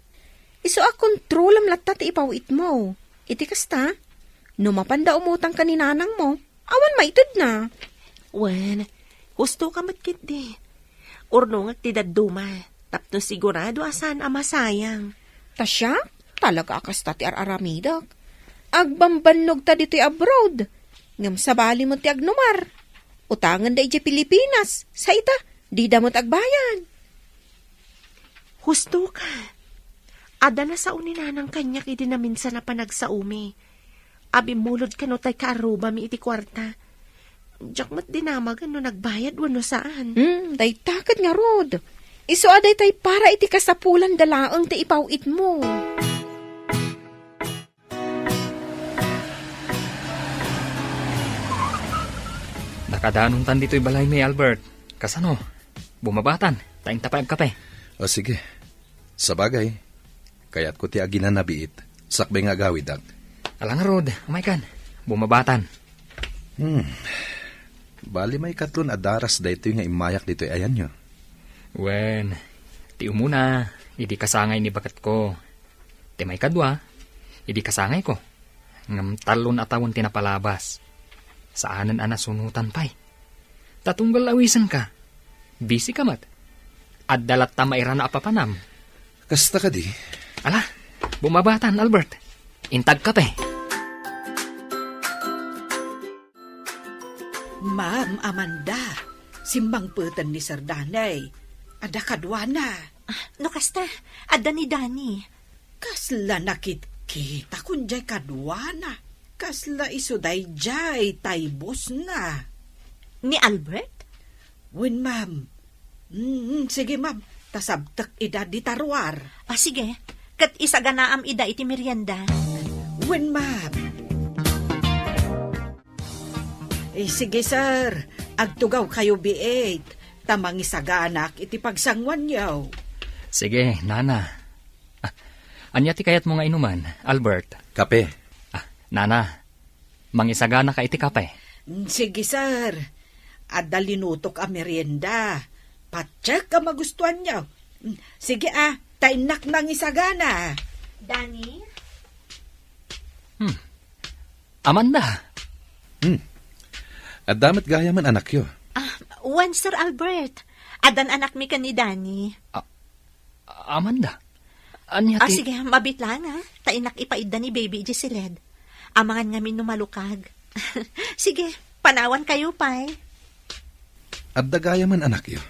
Isu a kontrolem latta ti ipaw-itmo. Iti kasta, no mapanda umutang ken ni nanangmo, awan maitedna. Wen, husto ka met ketdi. Urnongek ti dadduma, tapno sigurado a saan a masayang. Ta siak, talaga a kasta ti ar-aramidek. Agbambannog ta ditoy abroad, ngem sabali met ti agnumar. Utangen da idiay Pilipinas, sa ita, dida met agbayad. Husto ka. Adda nasao ni nanang kaniak idi naminsan a panagsaomi. Abimmulod kano tay kaarrubami iti kuarta. Diak met dinamagen no nagbayad wenno saan. Hmm, dayta ket ngarud. Isu a daytay para iti kasapulan da laeng ti ipaw-itmo. Nakadanontan ditoy balaymi, Albert. Kasano? Bumabatan, ta inta pay agkape. O, sige. Sabagay, kayatko ti aginanabiit, sakbay nga agawidak. Ala ngarud, umaykan. Bumabatan. Hmm. Bali, maikatlo a daras daytoy nga immayak ditoy ayanyo. Wen, ti umuna, idi kasangay ni baketko. Ti maikadua, idi kasangayko. Ngem tallo a tawen ti napalabas. Saanen a nasunotan pay. Ta tunggal awisenka. Busy ka met. Adda latta mairana a papanam. Kasta kadi? Ala, bumabatan, Albert. Inta agkape. Ma'am Amanda, simmangpeten ni Sir Danny. Adda kaduana. Ah, no kasta, adda ni Danny. Kasla nakitkita kun jay kaduana. Kasla isu dayjay taybosna. Ni Albert? Wen, ma'am. Mm, sige, ma'am. Ta sabtek ida dita ruar. Ah, sige. Ket isaganaam ida iti merienda. Wen, ma'am. Eh, sige, sir. Agtugawkayo biit, ta mangisaganak iti pagsanguanyo. Sige, nana. Ah, ania ti kayatmo nga inuman, Albert? Kape. Ah, nana, mangisaganaka iti kape? Mm, sige, sir. Adda linutok a merienda. Patiek a magustuanyo. Mm, sige, ah, ta innak mangisagana. Danny? Hmm. Amanda. Hmm. Adda met gayamen anakyo? Ah, wen, Sir Albert. Addan anakmi ken ni Danny. Ah, Amanda. Ania Ah, ti sige, mabiit lang, ha? Ta innak ipaidda ni baby idiay siled. Amangan ngamin no malukag. Sige, panawankayo pay. Adda gayamen anakyo?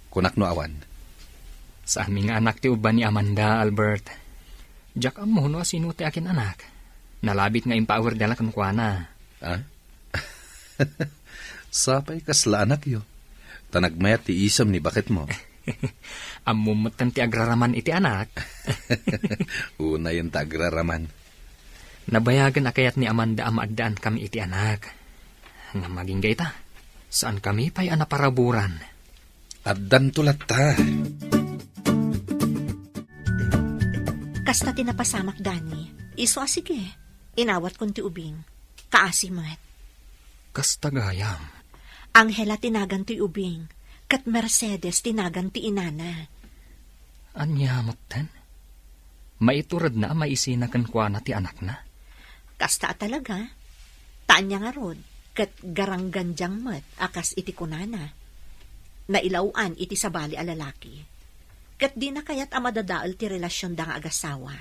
Kunak no awan. Saanmi nga anak ti ubban ni Amanda, Albert. Diak ammo no asino ti akin-anak. Nalabit nga impaawerdela kenkuana. Ah? Sapay kasla anakyo. Ta nagmayat ti isem ni baketmo. Ammom metten ti agraraman iti anak. Unayen ta agraraman. Nabayagen a kayat ni Amanda a maaddaankami iti anak. Ngem agingga ita, saankami pay a naparaburan. Addanto latta. Kasta ti napasamak, Danny. Isu a sige, inawatkon ti ubing. Kaasi met. Kasta gayam. Angela ti nagan ti ubing, ket Mercedes ti nagan ti inana. Ania metten? Maituredna a maisina kenkuana ti anakna? Kasta a talaga. Ta ania ngarud, ket garanggandiang met a kas iti kunana. Nailaw-an iti sabali a lalaki. Ket dina kayat a madadael ti relasionda nga agasawa.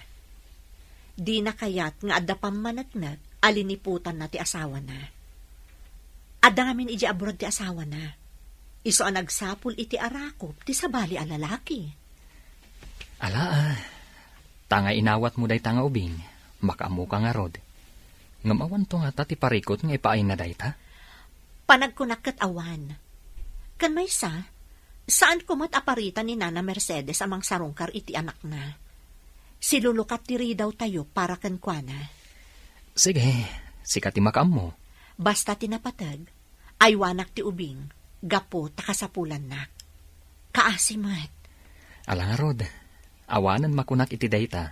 Dina kayat nga adda pammaneknek a liniputanna ti asawana. Adda ngamin idiay abroad ti asawana. Isu a nagsapul iti arakop ti sabali a lalaki. Ala, ah. Ta nga inawatmo dayta nga ubing, makaammoka ngarud. Ngem awanto ngata ti parikut nga ipaayna dayta? Panagkunak ket awan. Ken maysa, saanko met a parita ni Nana Mercedes a mangsarungkar iti anakna. Silulukat ti ridawtayo para kenkuana. Sige, sika ti makaammo. Basta ti napateg, aywanak ti ubing, gapu ta kasapulannak. Kaasi met. Ala ngarud, awanen makunak iti dayta.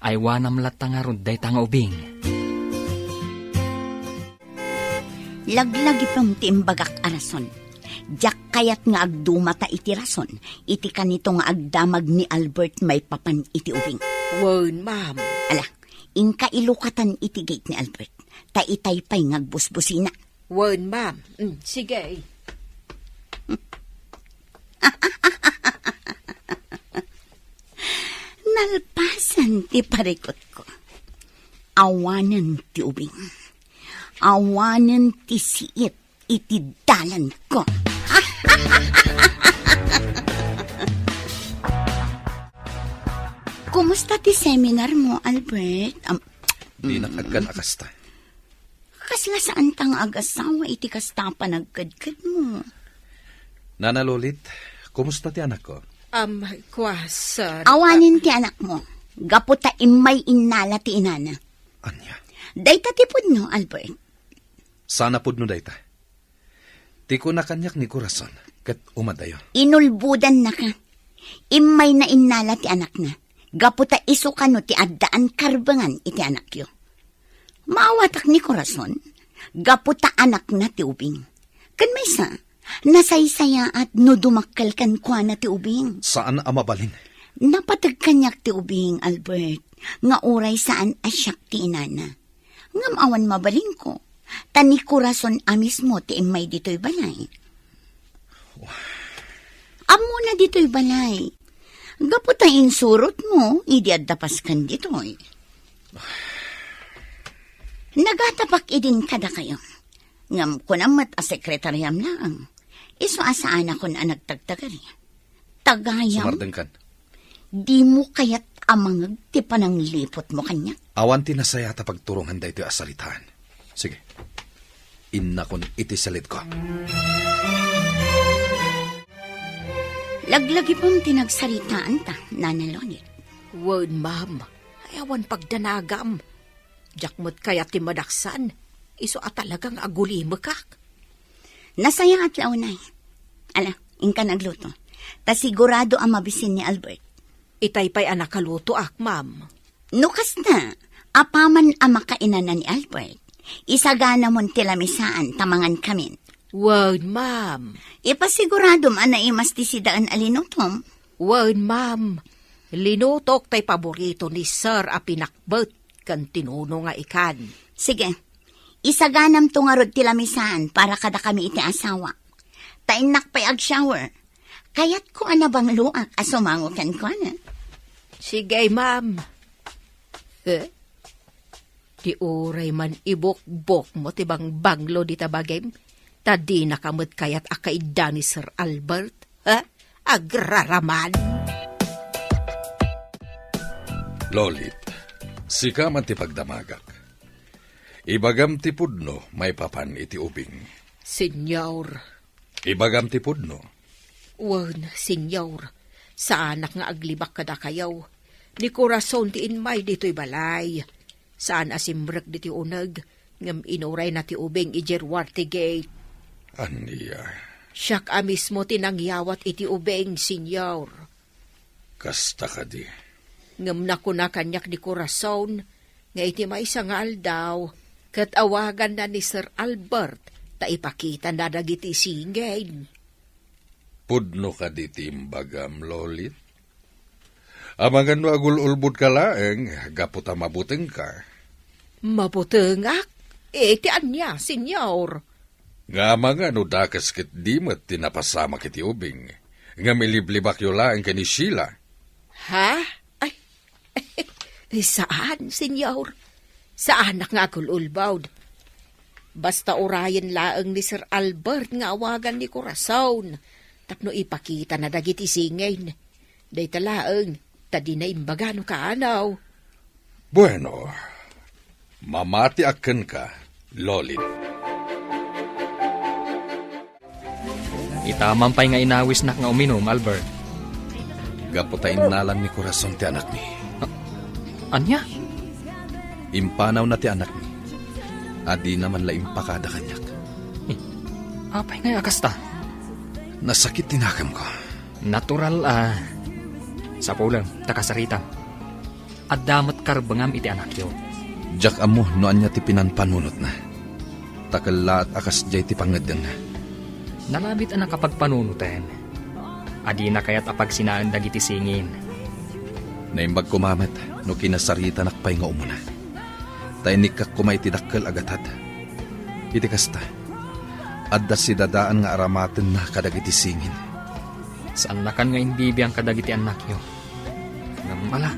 Aywanam latta ngarud dayta nga ubing. Laglagipem ti imbagak a rason. Diak kayat nga agdumata iti rason iti kanito nga agdamag ni Albert maipapan iti ubing. Wen, ma'am. Ala, inka ilukatan iti gate ni Albert. Ta itay pay nga agbusbusina. Wen, ma'am. Mm, sige. Nalpasan ti parikutko. Awanen ti ubing. Awanen ti siit iti dalanko. Kumusta ti seminar mo, Albert? Am- Dinak agkan a kasta. Kasla saanta nga agasawa iti kasta a panagkedkedmo. Nana Lolit, kumusta ti anakko? Am, kua, sir. Awanen ti anakmo. Gapu ta immay innala ti inana. Ania? Dayta ti pudno, Albert. Saan a pudno dayta? Ti kuna kaniak ni Corazon, ket umadayo. Inulbodannaka. Immayna innala ti anakna. Gapu ta isu kano ti addaan karbengan iti anakyo. Maawatak ni Corazon, gapu ta anakna ti ubing. Ken maysa, nasaysayaat no dumakkel kenkuana ti ubing. Saan a mabalin. Napateg kaniak ti ubing, Albert, nga uray saan a siak ti inana. Ngem awan mabalinko, ta ni Corazon a mismo ti immay ditoy balay. Ammona ditoy balay. Gapu ta insurotmo idi adda paskan ditoy. Nagatapak idin kadakayo. Ngem kunam met a sekretariam laeng. Isu a saanakon a nagtagtagari. Tagayam. Sumardengkan. Dimo kayat a mangeg ti panangliputmo kaniak? Awan ti nasayaat a pagturongan daytoy a saritaan. Sige. Innakon iti saledko. Laglagipem ti nagsaritaanta, Nana Lolit. Wen, ma'am. Ay, awan pagdanagam. Diak met kayat ti madaksan. Isu a talaga nga agulimekak. Nasayaat la unay. Ala, inkan agluto. Ta sigurado a mabisin ni Albert. Itay pay a nakalutoak, ma'am. No kasta, apaman a makainana ni Albert, isaganamon ti lamisaan ta mangankamin. Wen, ma'am. Ipasiguradom a naimas ti sidaen a linutom. Wen, ma'am. Linutok tay paborito ni Sir a pinakbet ken tinuno nga ikan. Sige. Isaganamto ngarud ti lamisaan para kadakami iti asawa. Ta innak pay agshower. Kayatko a nabangloak a sumango kenkuana. Sige, ma'am. Eh? Ti uray man ibukbokmo ti bangbanglo dita bagim, ta dinaka met kayat a kaidda ni Sir Albert, ha? Agraraman! Lolit, sika man ti pagdamagak. Ibagam ti pudno maipapan iti ubing. Senyor. Ibagam ti pudno. Wen, Senyor, saanak nga aglibak kadakayo. Ni Corazon ti immay ditoy balay. Saan a simrek ditoy uneg, ngem inurayna ti ubing idiay ruar ti gate. Ania? Siak a mismo ti nangyawat iti ubing, Senyor. Kasta kadi? Ngem nakuna kaniak ni Corazon nga iti maysa nga aldaw, ket awaganna ni Sir Albert ta ipakitana dagiti singin. Pudno kadi ti imbagam, Lolit? Amangan no agul-ulbodka laeng gapu ta mabutengka. Mabutengak? Iti ania, Senyor? Nga amangan no dakes ket di met ti napasamak iti ubing, ngem iliblibakyo laeng ken ni Sheila. Ha? Ay, saan, Senyor. Saanak nga agul-ulbod. Basta urayen laeng ni Sir Albert nga awagan ni Corazon tapno ipakitana dagiti singin. Dayta laeng, ta dina imbaga no kaano. Bueno, mamatiak kenka, Lolit. Itaman pay nga inawisnak nga uminum, Albert. Gapu ta innalan ni Corazon ti anakmi. A-, ania? Impanawna ti anakmi. Adina man la impakada kaniak. Eh, apay ngay a kasta? Nasakit ti nakemko. Natural a. Sapulem, ta kasaritam. Adda met karbengam iti anakyo. Diak ammo no ania ti pinanpanunotna. Ta kellaat a kasdiay ti pangngeddengna. Nalabit a nakapagpanunoten. Adina kayat a pagsinaen dagiti singin. Naimbag koma met no kinasaritanak pay nga umuna. Ta inikkak koma iti dakkel a gatad. Iti kasta, adda sidadaan nga aramatenna kadagiti singin. Saannakan nga imbibiang kadagiti annakyo. Ngem ala,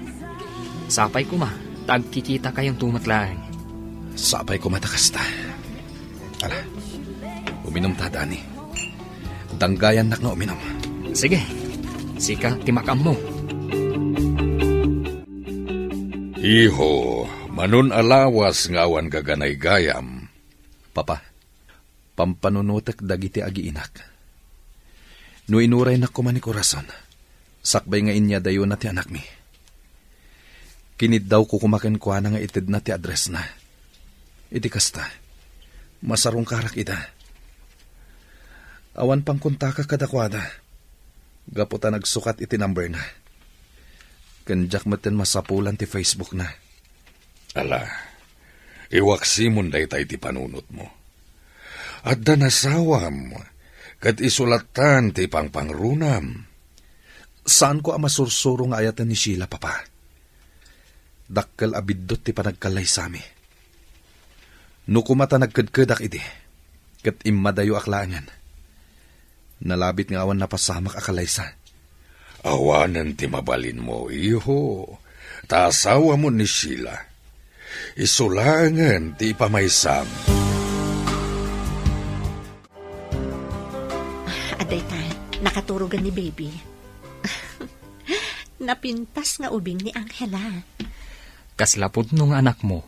sapay koma ta agkikitakayon met laeng. Sapay koma ta kasta. Ala, uminumta, Dani. Danggayannak nga uminum. Sige, sika ti makaammo. Iho, manon a lawas nga awan gaganaygayam, Papa, pampanunotek dagiti agiinak. No inuraynak koma ni Corazon, sakbay nga inyadayona ti anakmi. Kiniddawko koma kenkuana nga itedna ti addressna. Iti kasta, masarungkarak ida. Awan pangkontakak kadakuada, gapu ta nagsukat iti numberna. Ken diak metten masapulan ti Facebookna. Ala, iwaksimon dayta iti panunotmo. Adda nasawam, ket isu lattan ti pangpangrunam. Saanko a masursuro nga ayaten ni Sheila, Papa. Dakkel a biddut ti panagkallaysami. No koma ta nagkedkedak idi, ket immadayoak laengen. Nalabit nga awan napasamak a kalaysa. Awanen ti mabalinmo, iho. Ta asawamo ni Sheila. Isu laengen ti ipamaysam. Adda ita, nakaturogen ni Baby. Napintas nga ubing ni Angela. Kasla pudno nga anakmo,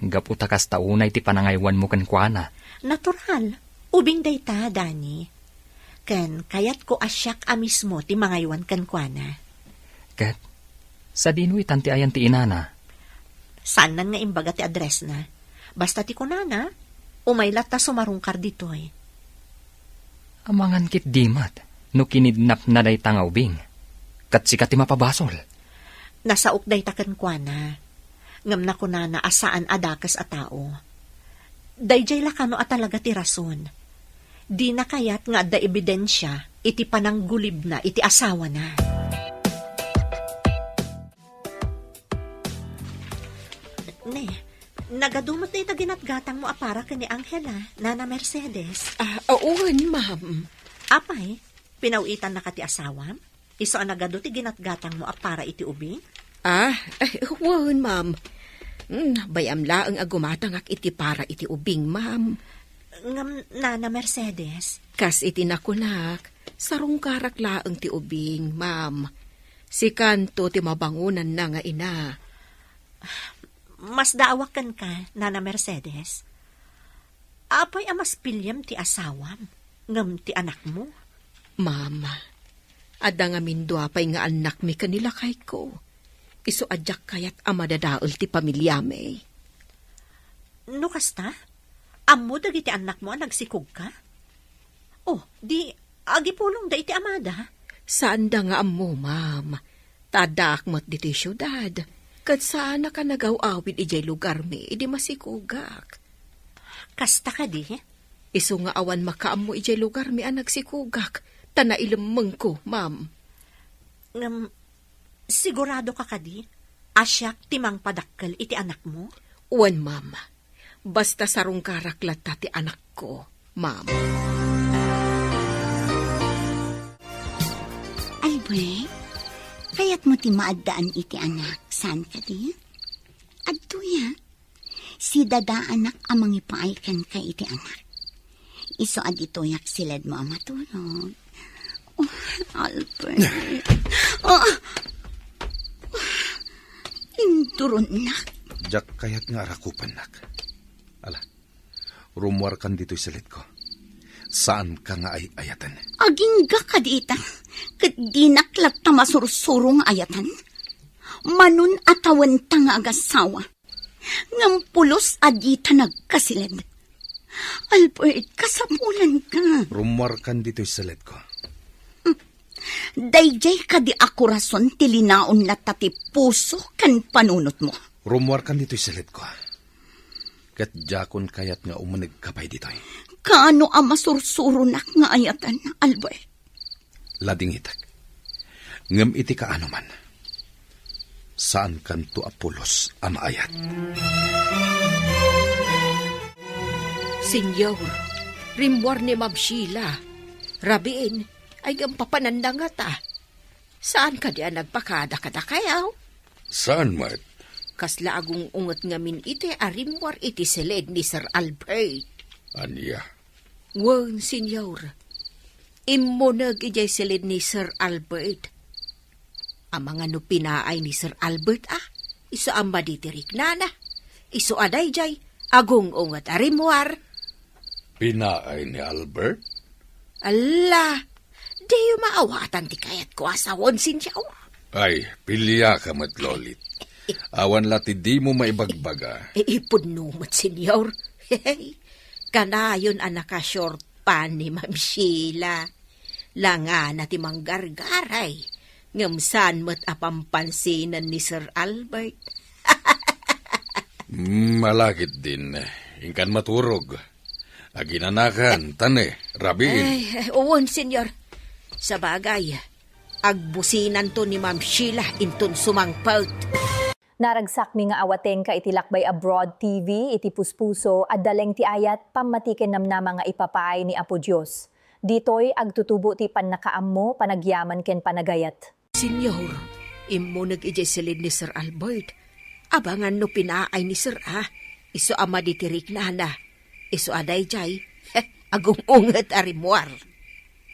gapu ta kasta unay ti panangaywanmo kenkuana. Natural. Ubing dayta, Dani. Ken kayatko a siak a mismo ti mangaywan kenkuana. Ket, sadino itan ti ayan ti inana? Saannan nga imbaga ti addressna. Basta ti kunana, umay latta sumarungkar ditoy. Amangan ketdi met no kinidnapna dayta nga ubing. Ket sika ti mapabasol. Nasaok dayta kenkuana. Ngem nakunana a saan a dakes a tao. Daydiay la kano a talaga ti rason. Dina kayat nga adda ebidensia iti pananggulibna iti asawana. Ne, nagadu met dayta ginatgatangmo a para ken ni Angela, Nana Mercedes. Ah, wen, ma'am. Apay, pinaw-itannaka ti asawam? Isu a nagadu ti ginatgatangmo a para iti ubing? Ah, eh, wen, ma'am. Hmm, bay-am laeng a gumatangak iti para iti ubing, ma'am. Ngem, Nana Mercedes? Kas iti nakunak, sarungkarak laeng ti ubing, ma'am. Sikanto ti mabangonanna nga ina. Masdaawak kenka, Nana Mercedes. Apay a mas piliem ti asawam ngem ti anakmo? Ma'am, adda ngamin dua pay nga annakmi ken ni lakayko. Isu a diak kayat a madadael ti pamiliami. No kasta, ammo dagiti annakmo a nagsikogka? Oh, di agipulongda iti amada? Saanda nga ammo, ma'am. Ta addaak met ditoy siudad, ket saanak a nagaw-awid idiay lugarmi idi masikogak. Kasta kadi? Isu nga awan makaammo idiay lugarmi a nagsikogak, ta nailemmengko, ma'am. Ngem, siguradoka kadi a siak ti mangpadakkel iti anakmo? Wen, ma'am. Basta sarungkarak latta ti anakko, ma'am. Albert, kayatmo ti maaddaan iti anak, saan kadi? Adtoya, sidadaanak a mangipaay kenka iti anak. Isu a ditoyak siledmo a matulog. Oh, Albert. Ah! Induronnak. Diak kayat nga arakupennak. Ala, rummuarkan ditoy siledko. Saanka nga ay-ayaten. Agingga kadita, ket dinak latta masursuro nga ayatan. Manon a tawenta nga agasawa. Ngem pulos a dita nagkasiled. Albert, kasapulanka. Rummuarkan ditoy siledko. Daydiay kadi a korason ti linaon latta ti puso ken panunotmo. Rummuarkan ditoy siledko. Ket diakon kayat nga umunegka pay ditoy. Kaano a masursuronak nga ayatan, Albert? Ladingitek. Ngem iti kaano man, saankanto a pulos a maayat. Senyor, rimmuar ni Ma'am Sheila. Rabiin, ay ngem papananna ngata. Saan kadi a nagpakada kadakayaw? Saan met? Kasla agung-unget ngamin iti a rimmuar iti siled ni Sir Albert. Ania? Wen, Senyor. Immuneg idiay siled ni Sir Albert. Amangan no pinaay ni Sir Albert, a? Isu a madi ti riknana. Isu a daydiay, agung-unget a rimmuar. Pinaay ni Albert? Alla, diyo maawatan ti kayatko a sawen, Senyor. Ay, piliaka met, Lolit. Awan la ti dimo maibagbaga. Ipudno met, Senyor. Kanayon a naka-short pants ni Ma'am Sheila. Langana ti manggargaray, ngem saan met a pampansinan ni Sir Albert. Mm, malakit din. Inkan maturog. Aginanakan, tane, rabiin. Ay, wen, Senyor. Sabagay, agbusinanto ni Ma'am Sheila inton sumangpet. Naragsakmi nga awatengka iti Lakbay Abroad T V, iti puspuso, adda laeng ti ayat, pammati ken namnama nga ipapaay ni Apo Dios. Ditoy, agtutubo ti pannakaammo, panagyaman ken panagayat. Senyor, immuneg idiay siled ni Sir Albert. Abangan no pinaay ni Sir a, isu a madi ti riknana. Isu a daydiay, agung-unget a rimmuar.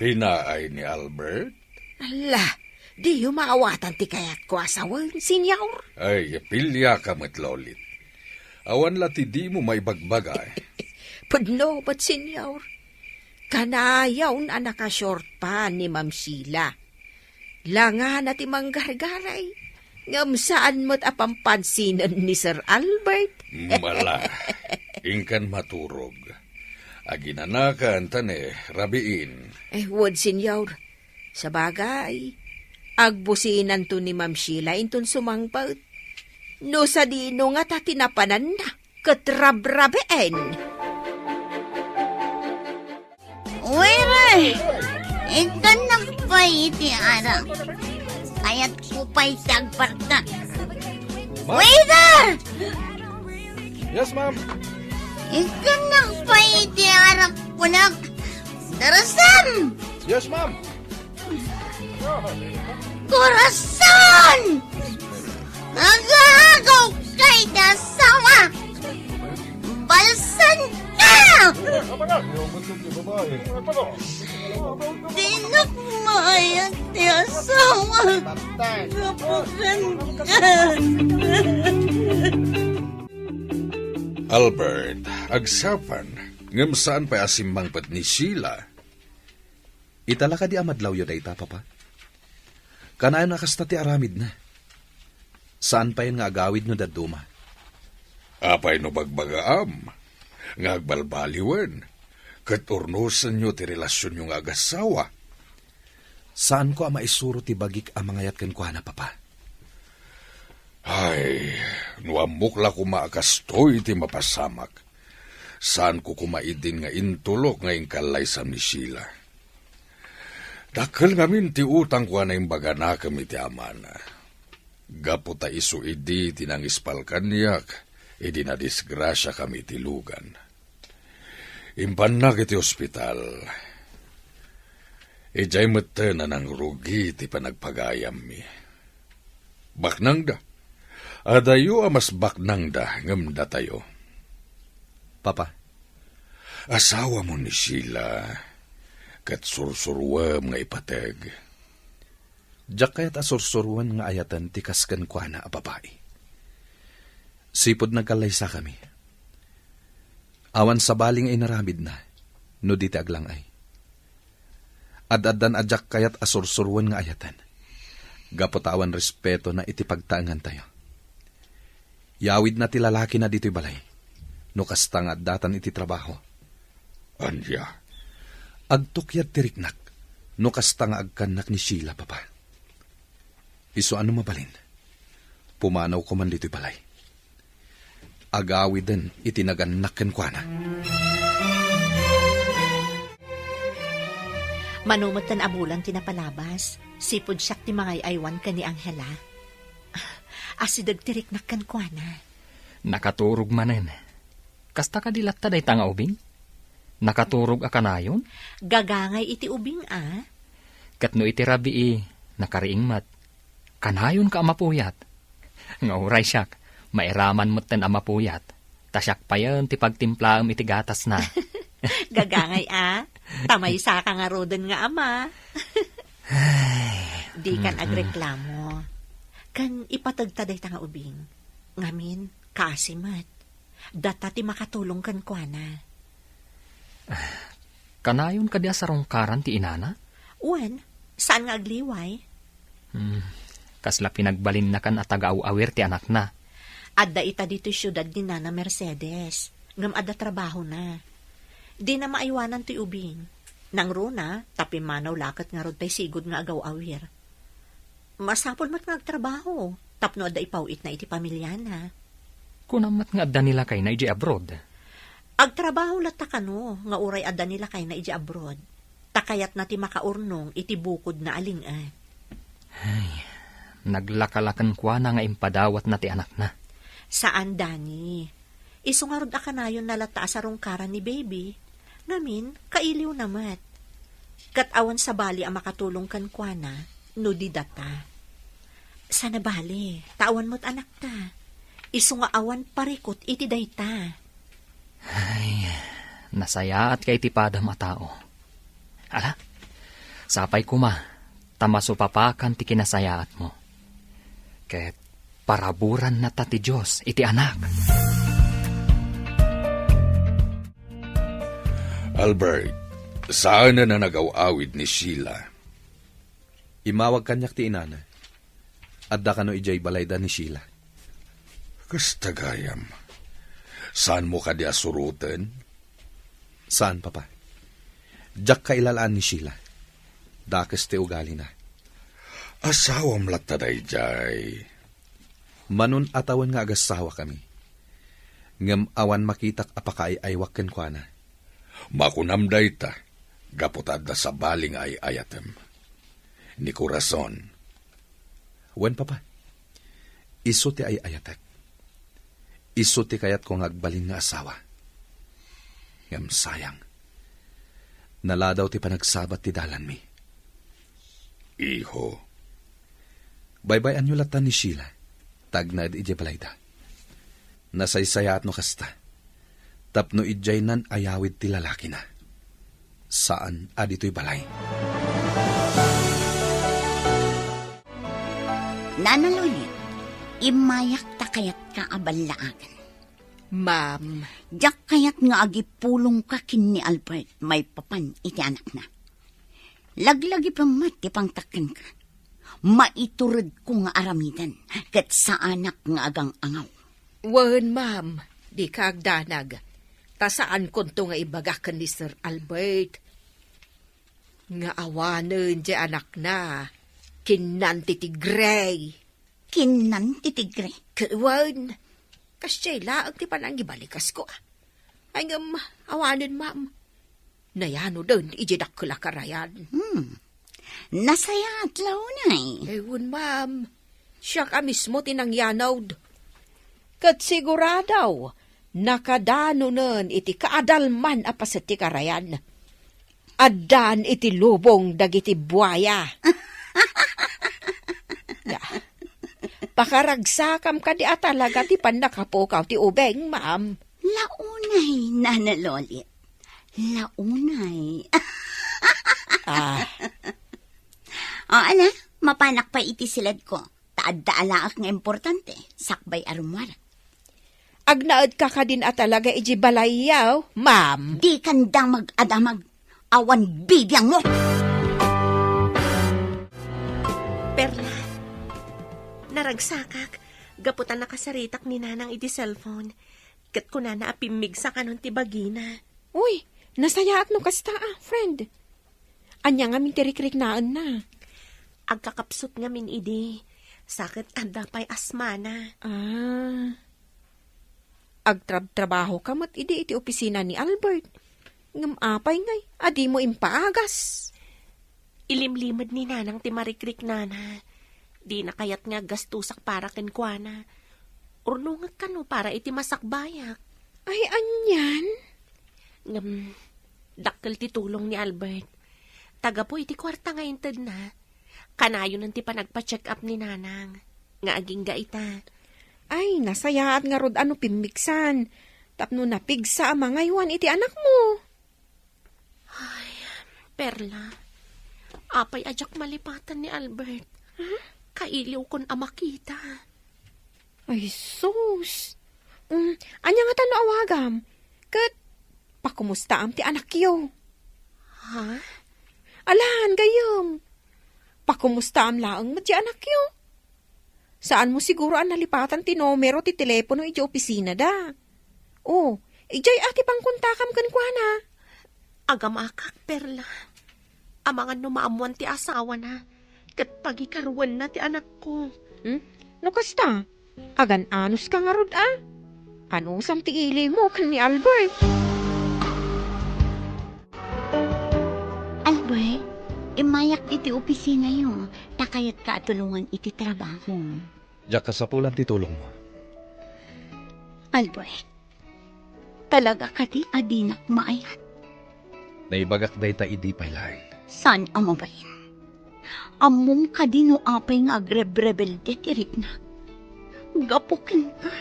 Pinaay ni Albert? Alla, diyo maawatan ti kayatko a sawen, Senyor. Ay, piliaka met, Lolit. Awan la ti dimo maibagbaga. Pudno met, Senyor. Kanayon a naka-short pants ni Ma'am Sheila. Langana ti manggargaray, ngem saan met a pampansinan ni Sir Albert. Mala, inkan maturog. Aginanakan, tane, rabiin. Eh, wen, Senyor. Sabagay, agbusinanto ni Ma'am Sheila inton sumangpet. No sadino ngata ti napananna ket rabrabiin. Waiter! Ikkannak pay iti arak. Kayatko pay ti agpartak. Ma'am? Waiter! Yes, ma'am. Ikkannak pay iti arak, kunak. Darasam! Yes, ma'am. Corazon! Nagaagaw kay ti asawa! Balsan ka! Dinak maayat ti asawa! Kapukan ka! Albert, agsapa, ngem saan pay a simmangpet ni Sheila. Ita la kadi a madlawyo dayta, Papa? Kanayon a kasta ti aramidna. Saan payen nga agawid no dadduma. Apay no bagbagaam nga agbalbaliwen ket urnosenyo ti relasionyo nga agassawa? Saanko a maisuro ti bagik a mangayat kenkuana, Papa. Ay, no ammok la koma a kastoy ti mapasamak, saanko koma idin nga intulok nga inkallaysam ni Sheila. Dakkel ngamin ti utangko a naimbaganakem iti amana. Gapu ta isu idi ti nangispal kaniak idi nadisgrasiakami iti lugan. Impannak iti ospital. Idiay metten a nangrugi ti panagpagayammi. Baknangda. Adayo a mas baknangda ngem datayo. Papa. Asawamo ni Sheila, ket sursuruem nga ipateg. Diak kayat a sursuroen nga ayaten ti kas kenkuana a babai. Sipud nagkallaysakami, awan sabali nga inaramidna no di ti aglang-ay. Ad-addan a diak kayat a sursuroen nga ayaten, gapu ta awan respetona iti pagtaengantayo. Yawidna ti lalakina ditoy balay, no kasta nga addatan iti trabaho. Ania? Agtukyad ti riknak, no kasta nga agkannak ni Sheila, Papa. Isu a no mabalin, pumanawko man ditoy balay. Agawiden iti nagannak kenkuana. Mano metten a bulan ti napalabas, sipud siak ti mangay-aywan ken ni Angela. Asideg ti riknak kenkuana. Nakaturog manen. Kasta kadi latta dayta nga ubing? Nakaturog a kanayon? Gagangay iti ubing a. Ket no iti rabii, nakariing met. Kanayonka a mapuyat. Nga uray siak, mairaman metten a mapuyat. Ta siak payen ti pagtimplaem iti gatasna. Gagangay a, ta maysaka ngaruden nga ama. Ay. Dikan agreklamo. Ken ipategta dayta nga ubing. Ngamin, kaasi met. Data ti makatulong kenkuana. Kanayon kadi a sarungkaran ti inana? Wen, saan nga agliway? Hmm, kasla pinagbalinnakan a taga-aw-awir ti anakna. Adda ita ditoy siudad ni Nana Mercedes, ngem adda trabahona. Dina maaywanan toy ubing. Nangruna, ta pimmanaw la ket ngarud pay sigud nga agaw-awir. Masapul met nga agtrabaho, tapno adda ipaw-itna iti pamiliana. Kunam met nga adda ni lakayna idiay abroad. Agtrabaho latta kano nga uray adda ni lakayna idiay abroad, ta kayatna ti makaurnong iti bukodna a ling-et. Ay, naglakalaken kuana nga impadawatna ti anakna. Saan, Dani. Isu ngarud a kanayonna latta a sarungkaran ni baby. Ngamin, kailiwna met. Ket awan sabali a makatulong kenkuana no di data. Saan a bale, ta awan met anakta. Isu nga awan parikut iti dayta. Ay, nasayaat kay ti padam a tao. Ala, sapay koma, ta masupapakan ti kinasayaatmo. Ket paraburanna ta ti Dios iti anak. Albert, saanen a nagaw-awid ni Sheila. Immawag kaniak ti inana. Adda kano idiay balayda ni Sheila. Kasta gayam. Saanmo kadi a suroten? Saan, Papa. Diak kailalaan ni Sheila. Dakes ti ugalina. Asawam latta daydiay. Manon a tawen nga agasawa kami. Ngem awan makitak a pakaay-aywak kenkuana. Makunam dayta, gapu ta adda sabali nga ay-ayatem. Ni Corazon. Wen, Papa. Isu ti ay-ayatek. Isu ti kayatko nga agbalin nga asawa. Ngem sayang. Naladaw ti panagsabat ti dalanmi. Iho. Baybay-anyo latta ni Sheila, ta agnaed idiay balayda. Nasaysayaat no kasta. Tapno idiay nan-ayawid ti lalakina. Saan a ditoy balay. Nana Lolit, immayak ta kayatka a ballaagan. Ma'am. Diak kayat nga agipulongka ken ni Albert maipapan iti anakna. Laglagipem met ti pangtak kenka. Maituredko nga aramiden, ket saanak nga agang-angaw. Wen, ma'am, dika agdanag. Ta saankonto nga ibaga ken ni Sir Albert nga awanen ti anakna, kinnan ti tigre. Kinnan ti tigre? Ket wen, kasdiay laeng ti panangibalikas ko, a. Ay, ngem, awanen, ma'am. Nayanoden iti dakkel a karayan. Hmm. Nasayaat la unay. Eh, wen, ma'am. Siak a mismo ti nangyanod. Ket sigurado, nakadanonen iti kaadalman a paset ti karayan. Addan iti lubong dagiti buaya. Ya. Pakaragsakam kadi a talaga ti pannakapukaw ti ubing, ma'am. La unay, Nana Lolit. La unay. Ah. O, ala, mapanak pay iti siledko. Ta adda alaek nga importante, sakbay a rummuar. Agnaedka kadin a talaga iti balayyo, ma'am? Dikan damag a damag. Awan bibiangmo! Perla, naragsakak, gapu ta nakasaritak ni Nanang iti cellphone. Ket kunana a pimmigsa kanon ti bagina. Uy, nasayaat no kasta, a, friend. Ania ngamin ti rikriknaenna? Agkakapsut ngamin idi, sa ket adda pay asmana. Ah. Agtrabtrabahoka met idi iti opisina ni Albert. Ngem apay ngay a dimo impaagas? Ilimlimed ni Nanang ti marikriknana. Dina kayat nga aggastosak para kenkuana. Urnongek kano para iti masakbayak. Ay, anian? Ngem, dakkel ti tulong ni Albert. Ta gapu iti kuarta nga intedna, kanayonen ti panagpa-check-up ni Nanang nga agingga ita. Ay, nasayaat ngarud a no pimmigsan, tapno napigsa a mangaywan iti anakmo. Ay, Perla, apay a diak malipatan ni Albert? Huh? Kailiwkon a makita. Ay, sus! Mm, ania ngata no awagam? Ket Pakumustaam ti anakyo. Ha? Alan, gayyem. Pakumustaam laeng met ti anakyo. Saanmo siguro a nalipatan ti numero ti telepono idiay opisinada. O, idiay a ti pangkontakam kenkuana. Agamakak, Perla. Amangan no maammuan ti asawana, ket pagikaruenna ti anakko. Hmm? No kasta, agan-anuska ngarud a? Anusam ti iliwmo ken ni Albert? Albert, immayak iti opisinayo, ta kayatka a tulongan iti trabaho. Diak kasapulan ti tulongmo. Albert, talaga kadi a dinak maayat? Naibagak dayta idi pay laeng. Saan a mabain? Ammom kadi no apay nga agrebrebelde ti rikna? Gapu kenka.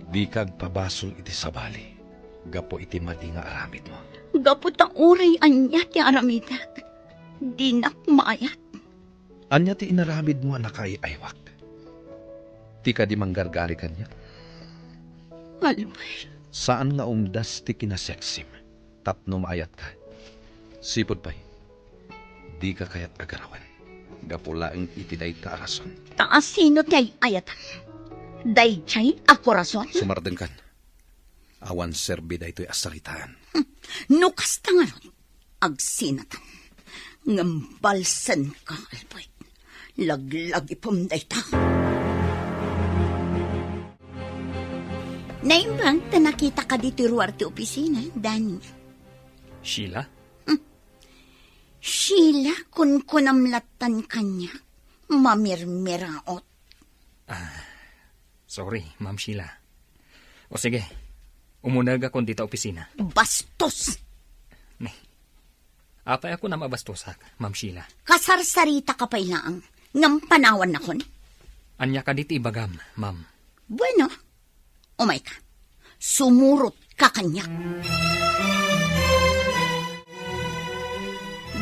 Dika agpabasol iti sabali gapu iti madi nga aramidmo. Gapu ta uray ania ti aramidek, dinak maayat. Ania ti inaramidmo a nakaay-aywak? Ti kadi manggargari kaniak? Albert. Saan nga umdas ti kinasexim tapno maayatka. Sipud pay, dika kayat a garawen. Gapu laeng iti dayta a rason. Ta asino ti ay-ayatam? Daydiay a korason? Sumardengkan. Awan serbi daytoy a saritaan. Hmm. No kasta ngarud, agsinatan. Ngem balsenka, Albert. Laglagipem dayta. Naimbag ta nakitaka ditoy ruar ti opisina, Danny. Sheila? Hmm. Sheila, kunkunam lattan kaniak. Mamirmiraot. Ah, sorry, Ma'am Sheila. O sige, umunegakon dita opisina. Bastos! Ne. Apay a kunam a bastosak, Ma'am Sheila? Kasarsaritaka pay laeng, ngem panawannakon. Ania kadi ti ibagam, ma'am? Bueno, umayka. Sumurotka kaniak.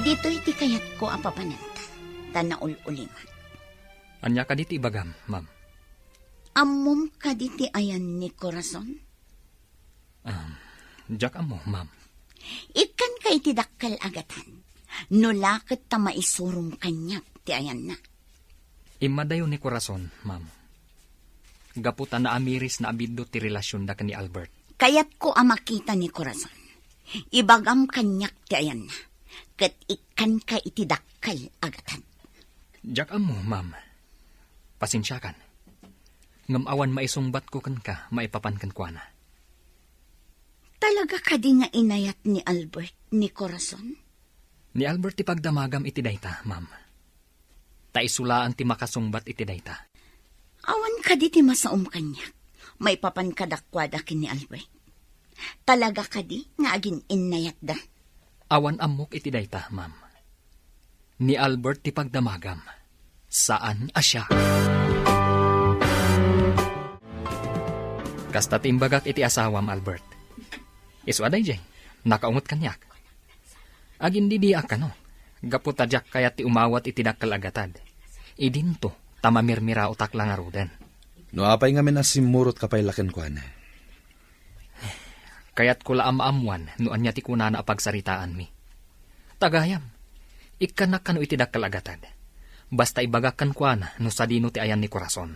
Ditoy ti kayatko a papananta, ta naul-ulimak. Ania kadi ti ibagam, ma'am? Ammom kadi ti ayan ni Corazon? Um, diak ammo, ma'am. Ikkanka iti dakkel a gatad. No la ket ta maisurong kaniak ti ayanna. Immadayo ni Corazon, ma'am. Gapu ta naamiris na a biddut ti relasionda ken ni Albert. Kayatko a makita ni Corazon. Ibagam kaniak ti ayanna. Ket ikkanka iti dakkel a gatad. Diak ammo, ma'am. Pasensiakan. Ngem awan maisungbatko kenka maipapan kenkuana. Talaga kadi nga inayat ni Albert ni Corazon? Ni Albert ti pagdamagam iti dayta, ma'am. Ta isu laeng ti makasungbat iti dayta. Awan kadi ti masaom kaniak maipapan kadakuada ken ni Albert? Talaga kadi nga agin-innayatda? Awan ammok iti dayta, ma'am. Ni Albert ti pagdamagam. Saan a siak. Kasta ti imbagak iti asawam, Albert. Isu a daydiay, nakaunget kaniak. Agindidiak kano, gapu ta diak kayat ti umawat iti dakkel a gatad. Idinto, ta mamirmiraotak la ngaruden. No apay ngamin a simmurotka pay la kenkuana? Kayatko la a maammuan no ania ti kunana a pagsaritaanmi. Ta gayam, ikkannak kano iti dakkel a gatad. Basta ibagak kenkuana no sadino ti ayan ni Corazon.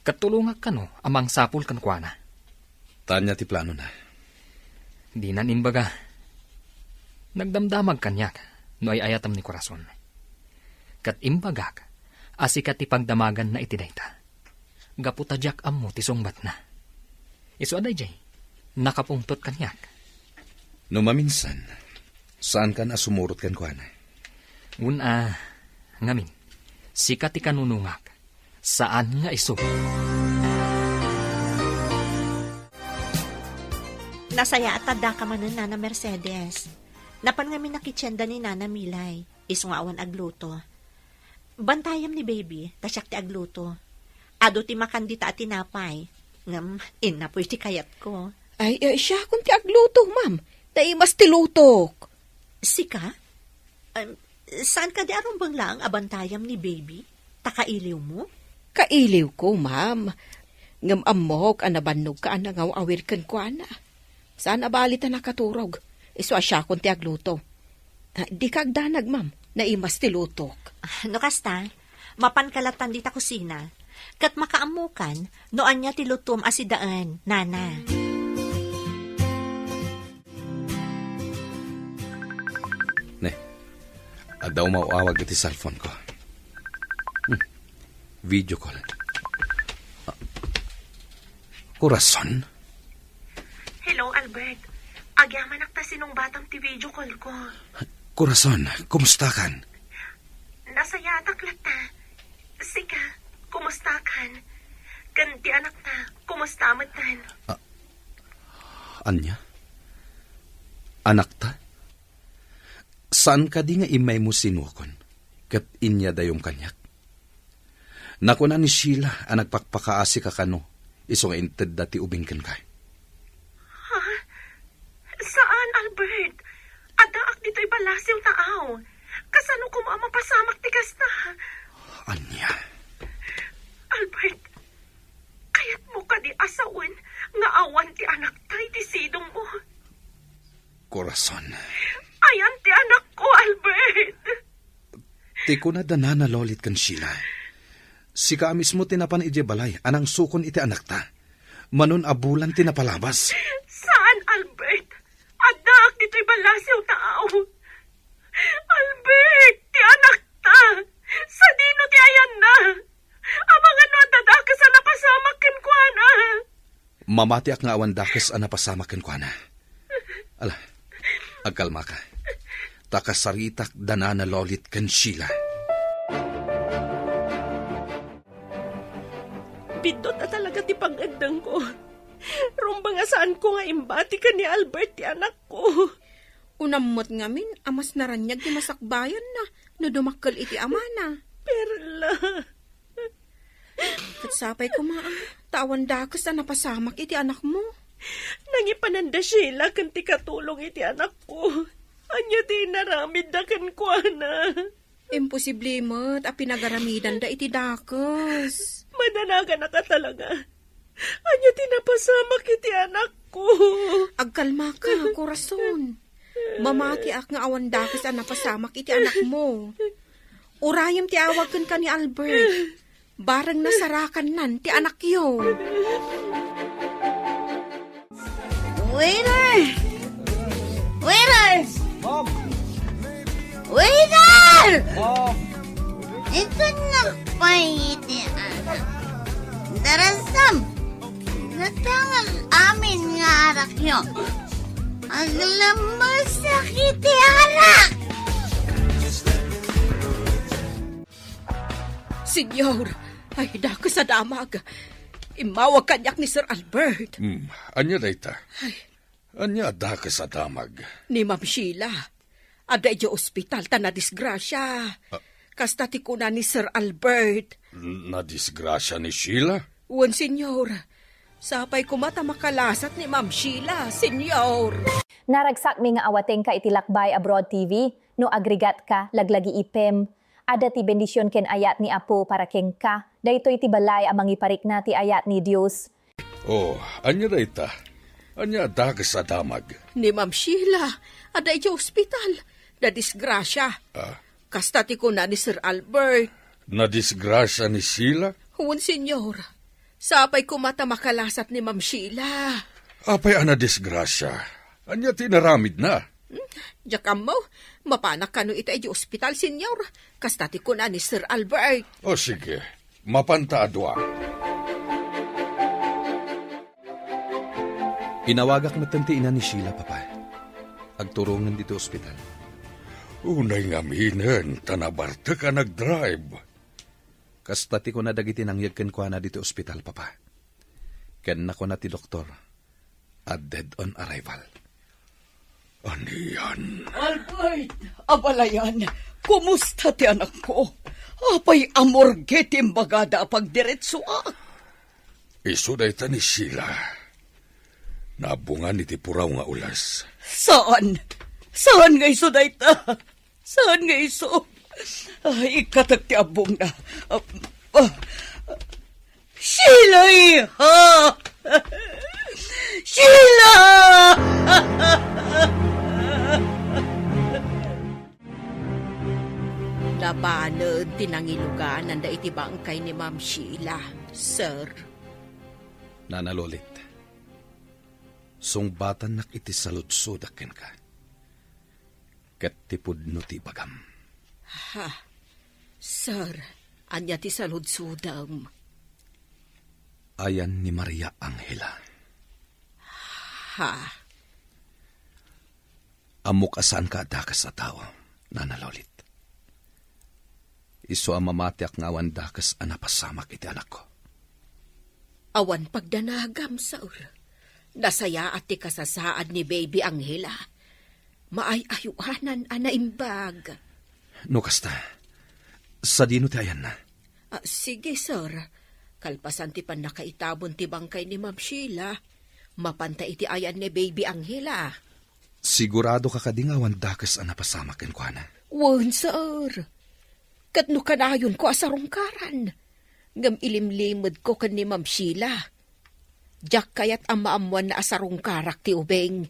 Ket tulongak kano a mangsapul kenkuana. Ta ania ti planona? Dinan imbaga. Nagdamdamag kaniak no ay-ayatam ni Corazon. Ket imbagak a sika ti pagdamaganna iti dayta. Gapu ta diak ammo ti sungbatna. Isu a daydiay, nakapungtot kaniak. No maminsan, saankan a sumurot kenkuana? Wen a, ngamin, sika ti kanunungak, saan nga isu. Nasayaat ta addaka manen, Nana Mercedes. Napan ngamin a kitienda ni Nana Milay. Isu nga awan agluto. Bantayam ni baby, ta siak ti agluto. Adu ti makan dita a tinapay. Ngem, innapoy ti kayatko. Ay, ay, siakon ti agluto, ma'am. Naimas ti lutok. Sika? Em, saan kadi a rumbeng laeng a bantayam ni baby? Ta kailiwmo? Kailiwko, ma'am. Ngem ammok a nabannogka a nangaw-awir kenkuana. Saan a bali ta nakaturog. Isu a siakon ti agluto. Ah, dika agdanag, ma'am. Naimas ti lutok. Ah, no kasta, mapanka lattan dita kusina. Ket makaammokan no ania ti lutom a sidaen, nana. Ne, adda umaw-awag iti cellphone ko. Hmm. Video call. Ah. Corazon? Hello, Albert. Agyamanak ta sinungbatam ti video call ko. Corazon, kumustakan? Nasayaatak latta. Sika, kumustakan? Ken ti anakta, kumusta metten? Ah, ania? Anakta? Saan kadi nga immaymo sinuakon, ket inyadayom kaniak? Nakuna ni Sheila a nagpakpakaasika kano, isu nga intedda ti ubing kenka. Ha? Saan, Albert? Addaak ditoy ballasiw ta aw. Kasano koma a mapasamak ti kasta? Ania? Albert, kayatmo kadi a sawen nga awan ti anakta iti sidongmo? Corazon. Ayan ti anakko, Albert. Ti kuna da Nana Lolit ken Sheila, sika a mismo ti napan idiay balay a nangsukon iti anakta. Manon a bulan ti napalabas. Saan, Albert? Addaak ditoy ballasiw ta aw. Albert, ti anakta. Sadino ti ayanna? Amangan no adda dakes a napasamak kenkuana. Mamatiak nga awan dakes a napasamak kenkuana. Ala, agkalmaka. Ta kasaritak da Nana Lolit ken Sheila. Biddut a talaga ti pangeddengko. Rumbeng a saanko nga imbati ken ni Albert ti anakko. Kunam met ngamin a mas naraniag ti masakbayanna no dumakkel iti amana. Perla. Ket sapay koma, ah, ta awan dakes a napasamak iti anakmo. Nangipanan da Sheila ken ti katulong iti anakko. Ania ti inaramidda kenkuana? Imposible met a pinagaramidanda iti dakes. Mananaganak a talaga. Ania ti napasamak iti anakko? Agkalmaka, Corazon. Mamatiak nga awan dakes a napasamak iti anakmo. Urayem ti awag kenka ni Albert. Bareng nasarakannan ti anakyo. Waiter! Waiter! Waiter! Itunnak pay iti anak. Darasam, natangag amin nga arakyo. Aglamesak iti anak! Senyor, ay, dakes a damag. Immawag kaniak ni Sir Albert. Hmm, ania dayta? Ay. Ania a dakes a damag? Ni Ma'am Sheila. Adda idiay ospital ta nadisgrasia. Ah. Kasta ti kuna ni Sir Albert. Nadisgrasia ni Sheila? Wen, senyor. Sapay koma ta makalasat ni Ma'am Sheila, senyor. Naragsakmi nga awatenka iti Lakbay Abroad T V. No agrigat ka, laglagi ipem. Adda ti bendision ken ayat ni Apo para kenka. Daytoy ti balay a mangiparikna ti ayat ni Dios. Oh, ania dayta? Ania a dakes a damag? Ni Ma'am Sheila, adda idiay ospital. Nadisgrasia. Ah. Kasta ti kuna ni Sir Albert. Nadisgrasia ni Sheila? Wen, senyor. Sapay koma ta makalasat ni Ma'am Sheila. Apay a nadisgrasia? Ania ti inaramidna? Hmm, diak ammo. Mapanak kano ita idiay ospital, senyor. Kasta ti kuna ni Sir Albert. O, sige. Mapanta a dua. Inawagak metten ti ina ni Sheila, Papa. Agturongen ditoy ospital. Unay ngaminen ta nabartek a nagdrive. Kasta ti kuna dagiti nangyeg kenkuana ditoy ospital, Papa. Ken nakuna ti doktor a dead on arrival. Anian? Albert, abalayan, kumusta ti anakko? Apay a morgue ti imbagada a pagdiretsoak? Isu dayta ni Sheila. Nabungan iti puraw nga ules. Saan? Saan nga isu dayta? Saan nga isu? Ay, ikkatek ti abbongna. Ah, ah. Sheila, iha! Sheila! Napalet ti nangilugananda iti bangkay ni Ma'am Sheila, sir. Nana Lolit, sungbatannak iti saludsodak kenka. Ket ti pudno ti ibagam. Ha? Sir, ania ti saludsodem? Ayan ni Maria Angela. Ha? Ammok a saanka a dakes a tao, Nana Lolit. Isu a mamatiak nga awan dakes a napasamak iti anakko. Awan pagdanagam, sir. Nasayaat ti kasasaad ni Baby Angela. Maay-ayoanan a naimbag. No kasta, sadino ti ayanna? Ah, sige, sir. Kalpasan ti pannakaitabon ti bangkay ni Ma'am Sheila, mapanta iti ayan ni Baby Angela. Sigurado ka kadi nga awan dakes a napasamak kenkuana? Wen, sir. Ket no kanayonko a sarungkaran, ngem ilimlimedko ken ni Ma'am Sheila. Diak kayat a maammoanna a sarungkarak ti ubing.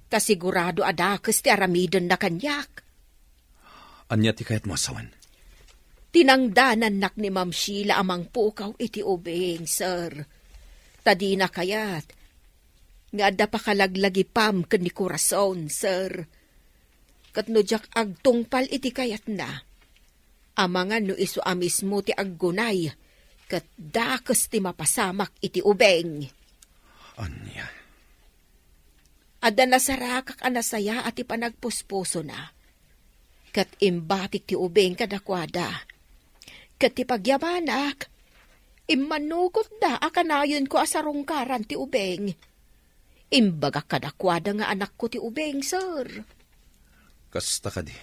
Ta sigurado a dakes ti aramidenna kaniak. Ania ti kayatmo a sawen? Tinangdanannak ni Ma'am Sheila a mangpukaw iti ubing, sir. Ta dina kayat nga adda pakalaglagipam ken ni Corazon, sir. Ket no diak agtungpal iti kayatna, amangan no isu a mismo ti aggunay, ket dakes ti mapasamak iti ubing. Ania? Adda nasarakak a nasayaat ti panagpuspusona, ket imbatik ti ubing kadakuada. Ket ti pagyamanak, immanugotda a kanayonko a sarungkaran ti ubing. Imbagak kadakuada nga anakko ti ubing, sir. Kasta kadi.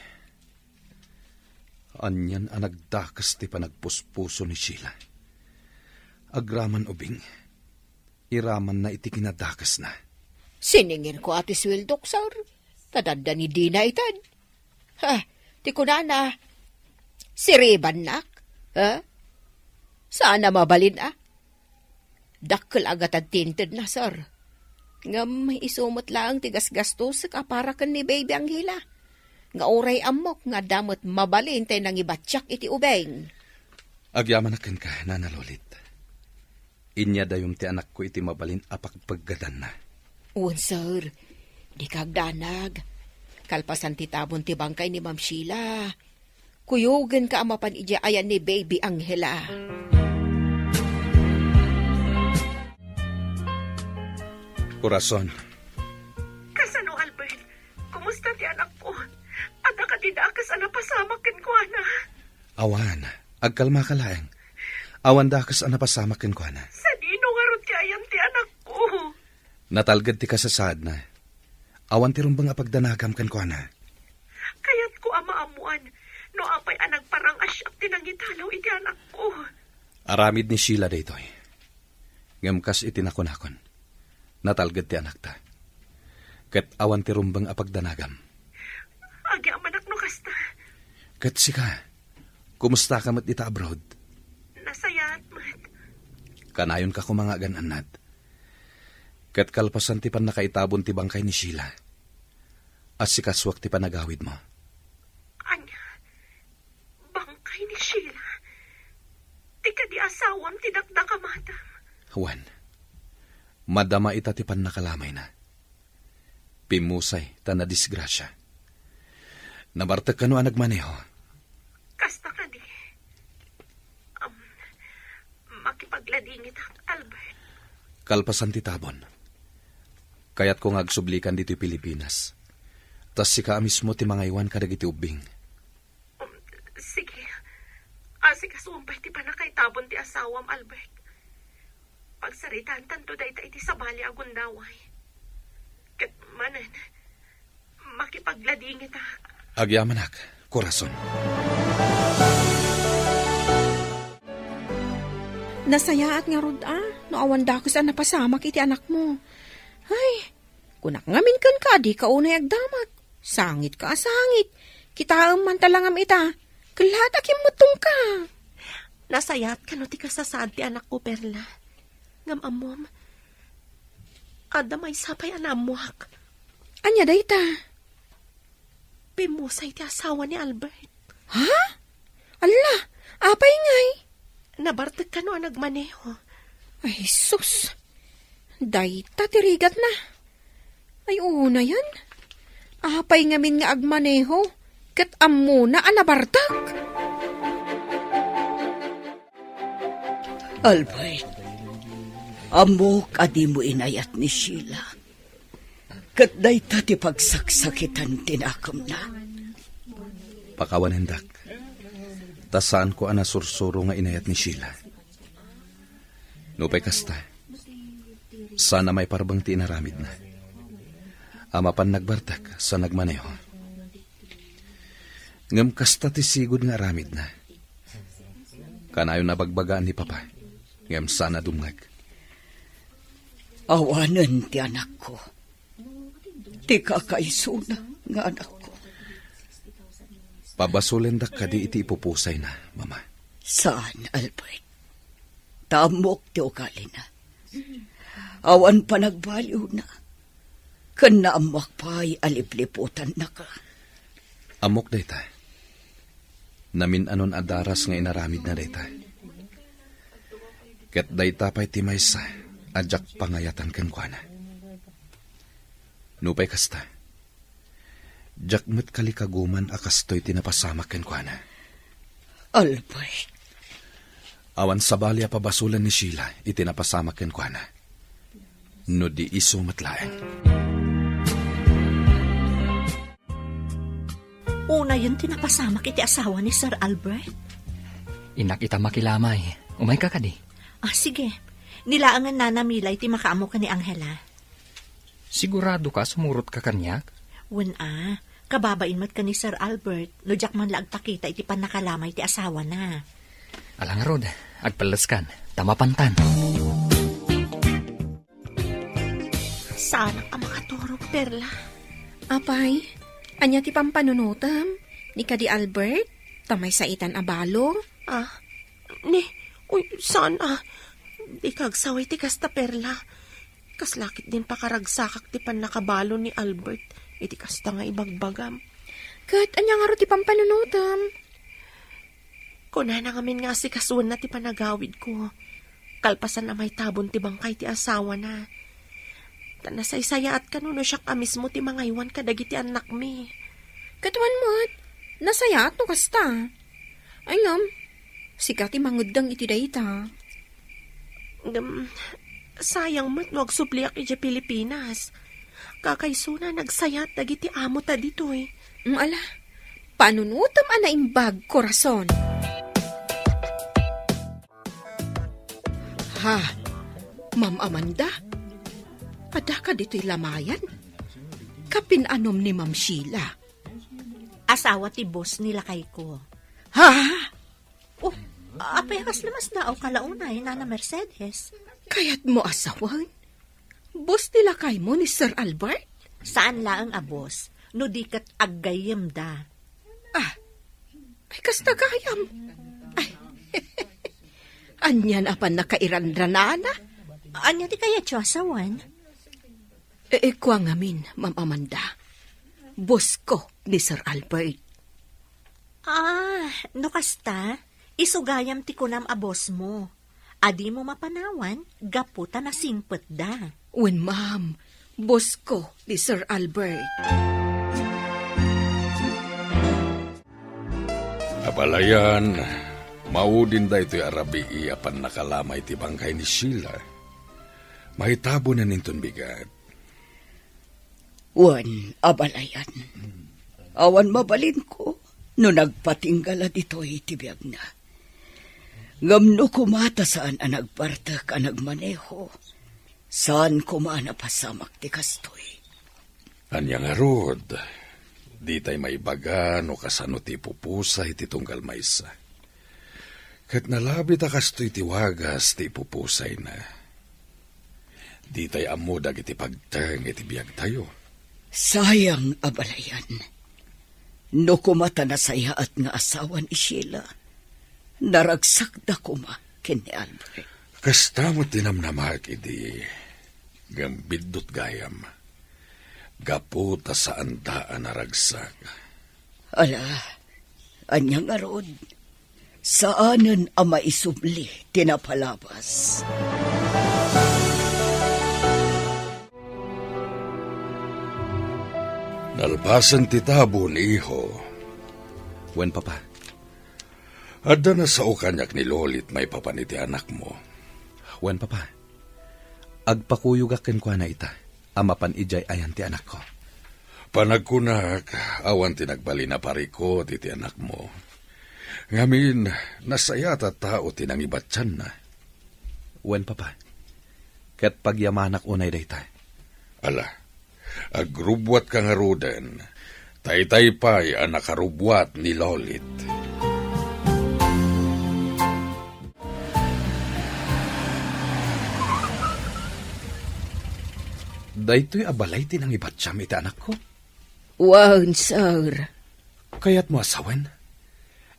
Anian a nagdakes ti panagpuspuso ni Sheila. Agraman ubing, iramanna iti kinadakesna. Sininginko a ti sueldok, sir. Ta adda ni dina ited. Ha, ti kunana, siribannak? Ha? Saan a mabalin, a? Dakkel a gatad ti intedna, sir. Ngem isu met laeng ti gasgastosek a para ken ni Baby Angela. Nga uray ammok nga adda met mabalin tay nangibatiak iti ubing. Agyamanak kenka, Nana Lolit. Inyadayom ti anakko iti mabalin a pagpeggedanna. Wen, sir. Dika agdanag. Kalpasan ti tabon ti bangkay ni Ma'am Sheila, kuyogenka a mapan idiay ayan ni Baby Angela. Corazon. Kasano, Albert? Kumusta ti anakko? Adda kadi dakes a napasamak kenkuana? Awan. Agkalmaka laeng. Awan dakes a napasamak kenkuana. Sadino ngarud ti ayan ti anakko? Natalged ti kasasaadna. Awan ti rumbeng a pagdanagam kenkuana. Kayatko a maammoan no apay a nagparang-asiak ti nangitalaw iti anakko. Aramid ni Sheila daytoy. Ngem kas iti nakunakon, natalged ti anakta. Ket awan ti rumbeng a pagdanagam. Agyamanak no kasta. Ket sika, kumusta ka met dita abroad? Nasayaat met. Kanayonka koma nga agan-annad. Ket kalpasan ti pannakaitabon ti bangkay ni Sheila, asikasuak ti panagawidmo. Ania? Bangkay ni Sheila? Ti kadi asawam ti dakdakamatam? Wen, madama ita ti pannakalamayna. Pimmusay ta nadisgrasia. Nabartek kano a nagmaneho? Kasta kadi. Am, makipagladingitak, Albert. Kalpasan ti tabon, kayatko nga agsublikan ditoy Pilipinas. Ta sika a mismo ti mangaywan kadagiti ubbing. Um, sige. Asikasuam pay ti pannakaitabon ti asawam, Albert. Pagsaritaantanto dayta iti sabali a gundaway. Ket manen, makipagladingitak. Agyamanak, Corazon. Nasayaat ngarud a, no awan dakes a napasamak iti anakmo. Ay, kunak ngamin kenka, dika unay agdamag. Sangit ka a sangit. Kitaem man ta langam ita. Kellaat a kimmuttongka. Nasayaat kano ti kasasaad ti anakko, Perla. Ngem ammom, adda maysa pay a naammoak. Ania dayta? Pimmusay ti asawa ni Albert. Ha? Alla, apay ngay? Nabartek kano a nagmaneho. Ay, sus. Dayta ti rigatna. Ay, unayen. Apay ngamin nga agmaneho ket ammona a nabartek? Albert, ammok a dimo inayat ni Sheila. Ket dayta ti pagsaksakitan ti nakemna. Pakawanendak. Ta saanko a nasursuro nga inayat ni Sheila. Nupay kasta, saan a maiparbeng ti inaramidna. A mapan nagbartek sa nagmaneho. Ngem kasta ti sigud nga aramidna. Kanayon a bagbagaan ni Papa, ngem saan a dumngeg. Awanen ti anakko. Ti kakaisuna nga anakko. Pabasolendak kadi iti ipupusayna, Mama? Saan, Albert. Ta ammok ti ugalina. Awan panagbaliwna. Ken naammoak pay a lipliputannaka. Ammok dayta. Namin-anon a daras nga inaramidna dayta. Ket dayta pay ti maysa a diak pangayatan kenkuana. Nupay kasta, diak met kalikaguman a kastoy ti napasamak kenkuana. Albert. Awan sabali a pabasolen ni Sheila iti napasamak kenkuana. No di isu met laeng. Unayen ti napasamak iti asawa ni Sir Albert? Innak ita makilamay. Umayka kadi? Ah, sige. Ni laengen Nana Milay ti makaammo ken ni Angela. Sigurado ka a sumurot ka kaniak? Wen a, kababain met ken ni Sir Albert, no diak man la agpakita iti pannakalamay ti asawana. Ala ngarud, agpelleskan, ta mapantan. Saanak a makaturog, Perla. Apay, ania ti pampanunotem? Ni kadi Albert, ta maysa itan a balo? Ah, ni, uy, saan a. Dika agsaway ti kasta, Perla. Kasla ketdin pakaragsakak ti pannakabalo ni Albert iti kasta nga ibagbagam. Ket ania ngarud ti pampanunotem? Kunana ngamin nga asikasoenna ti panagawidko, kalpasan a maitabon ti bangkay ti asawana. Ta nasaysayaat kano no siak a mismo ti mangaywan kadagiti annakmi. Ket wen met, nasayaat no kasta. Ay ngem, sika ti mangeddeng iti dayta. Ngem, sayang met no agsubliak idiay Pilipinas. Kakaisuna, nagsayaat dagiti amota ditoy. Mm, ala, panunotem a naimbag, korason. Ha, Ma'am Amanda? Addaka ditoy lamayan? Kapin-anom ni Ma'am Sheila? Asawa ti boss ni lakayko. Ha? Oh, apay a kasla masdaawka la unay, Nana Mercedes? Kayatmo a sawen? Boss ti lakaymo ni Sir Albert? Saan laeng a boss, no di ket aggayyemda. Ah, ay, kasta gayam. Ay, anian a pannakairanranana? Ania ti kayatyo a sawen? E, e, kua ngamin, Ma'am Amanda. Boss ko ni Sir Albert. Ah, no kasta, isu gayam ti kunam a boss mo. A dimo mapanawan gapu ta nasingpetda. Wen, ma'am. Boss ko ni Sir Albert. Abalayan, maudin daytoy a rabii a pannakalamay ti bangkay ni Sheila. Maitabonen inton bigat. Wen, abalayan. Awan mabalinko no nagpatingga la ditoy ti biagna. Ngem no koma ta saan a nagbartek a nagmaneho, saan koma a napasamak ti kastoy. Ania ngarud, ditay maibaga no kasano ti ipupusay ti tunggal maysa. Ket nalabit a kastoy ti wagas ti ipupusayna. Ditay ammo dagiti pagteng iti biagtayo. Sayang, abalayan. No koma ta nasayaat nga asawa ni Sheila, naragsakda koma ken ni Albert. Kasta met ti namnamak idi, ngem biddut gayam. Gapu ta saanda a naragsak. Ala, ania ngarud? Saanen a maisubli ti napalabas. Nalpasen ti tabo ni Iho. Wen, Papa. Adda nasao kaniak ni Lolit maipapan iti anakmo. Wen, Papa. Agpakuyogak kenkuana ita a mapan idiay ayan ti anakko. Panagkunak, awan ti nagbalin a parikut iti anakmo. Ngamin, nasayaat a tao ti nangibatianna. Wen, Papa. Ket pagyamanak unay dayta. Ala, agrubbuatka ngaruden. Taytay pay a nakarubbuat ni Lolit. Daytoy a balay ti nangibatiam iti anakko? Wen, sir. Kayatmo a sawen?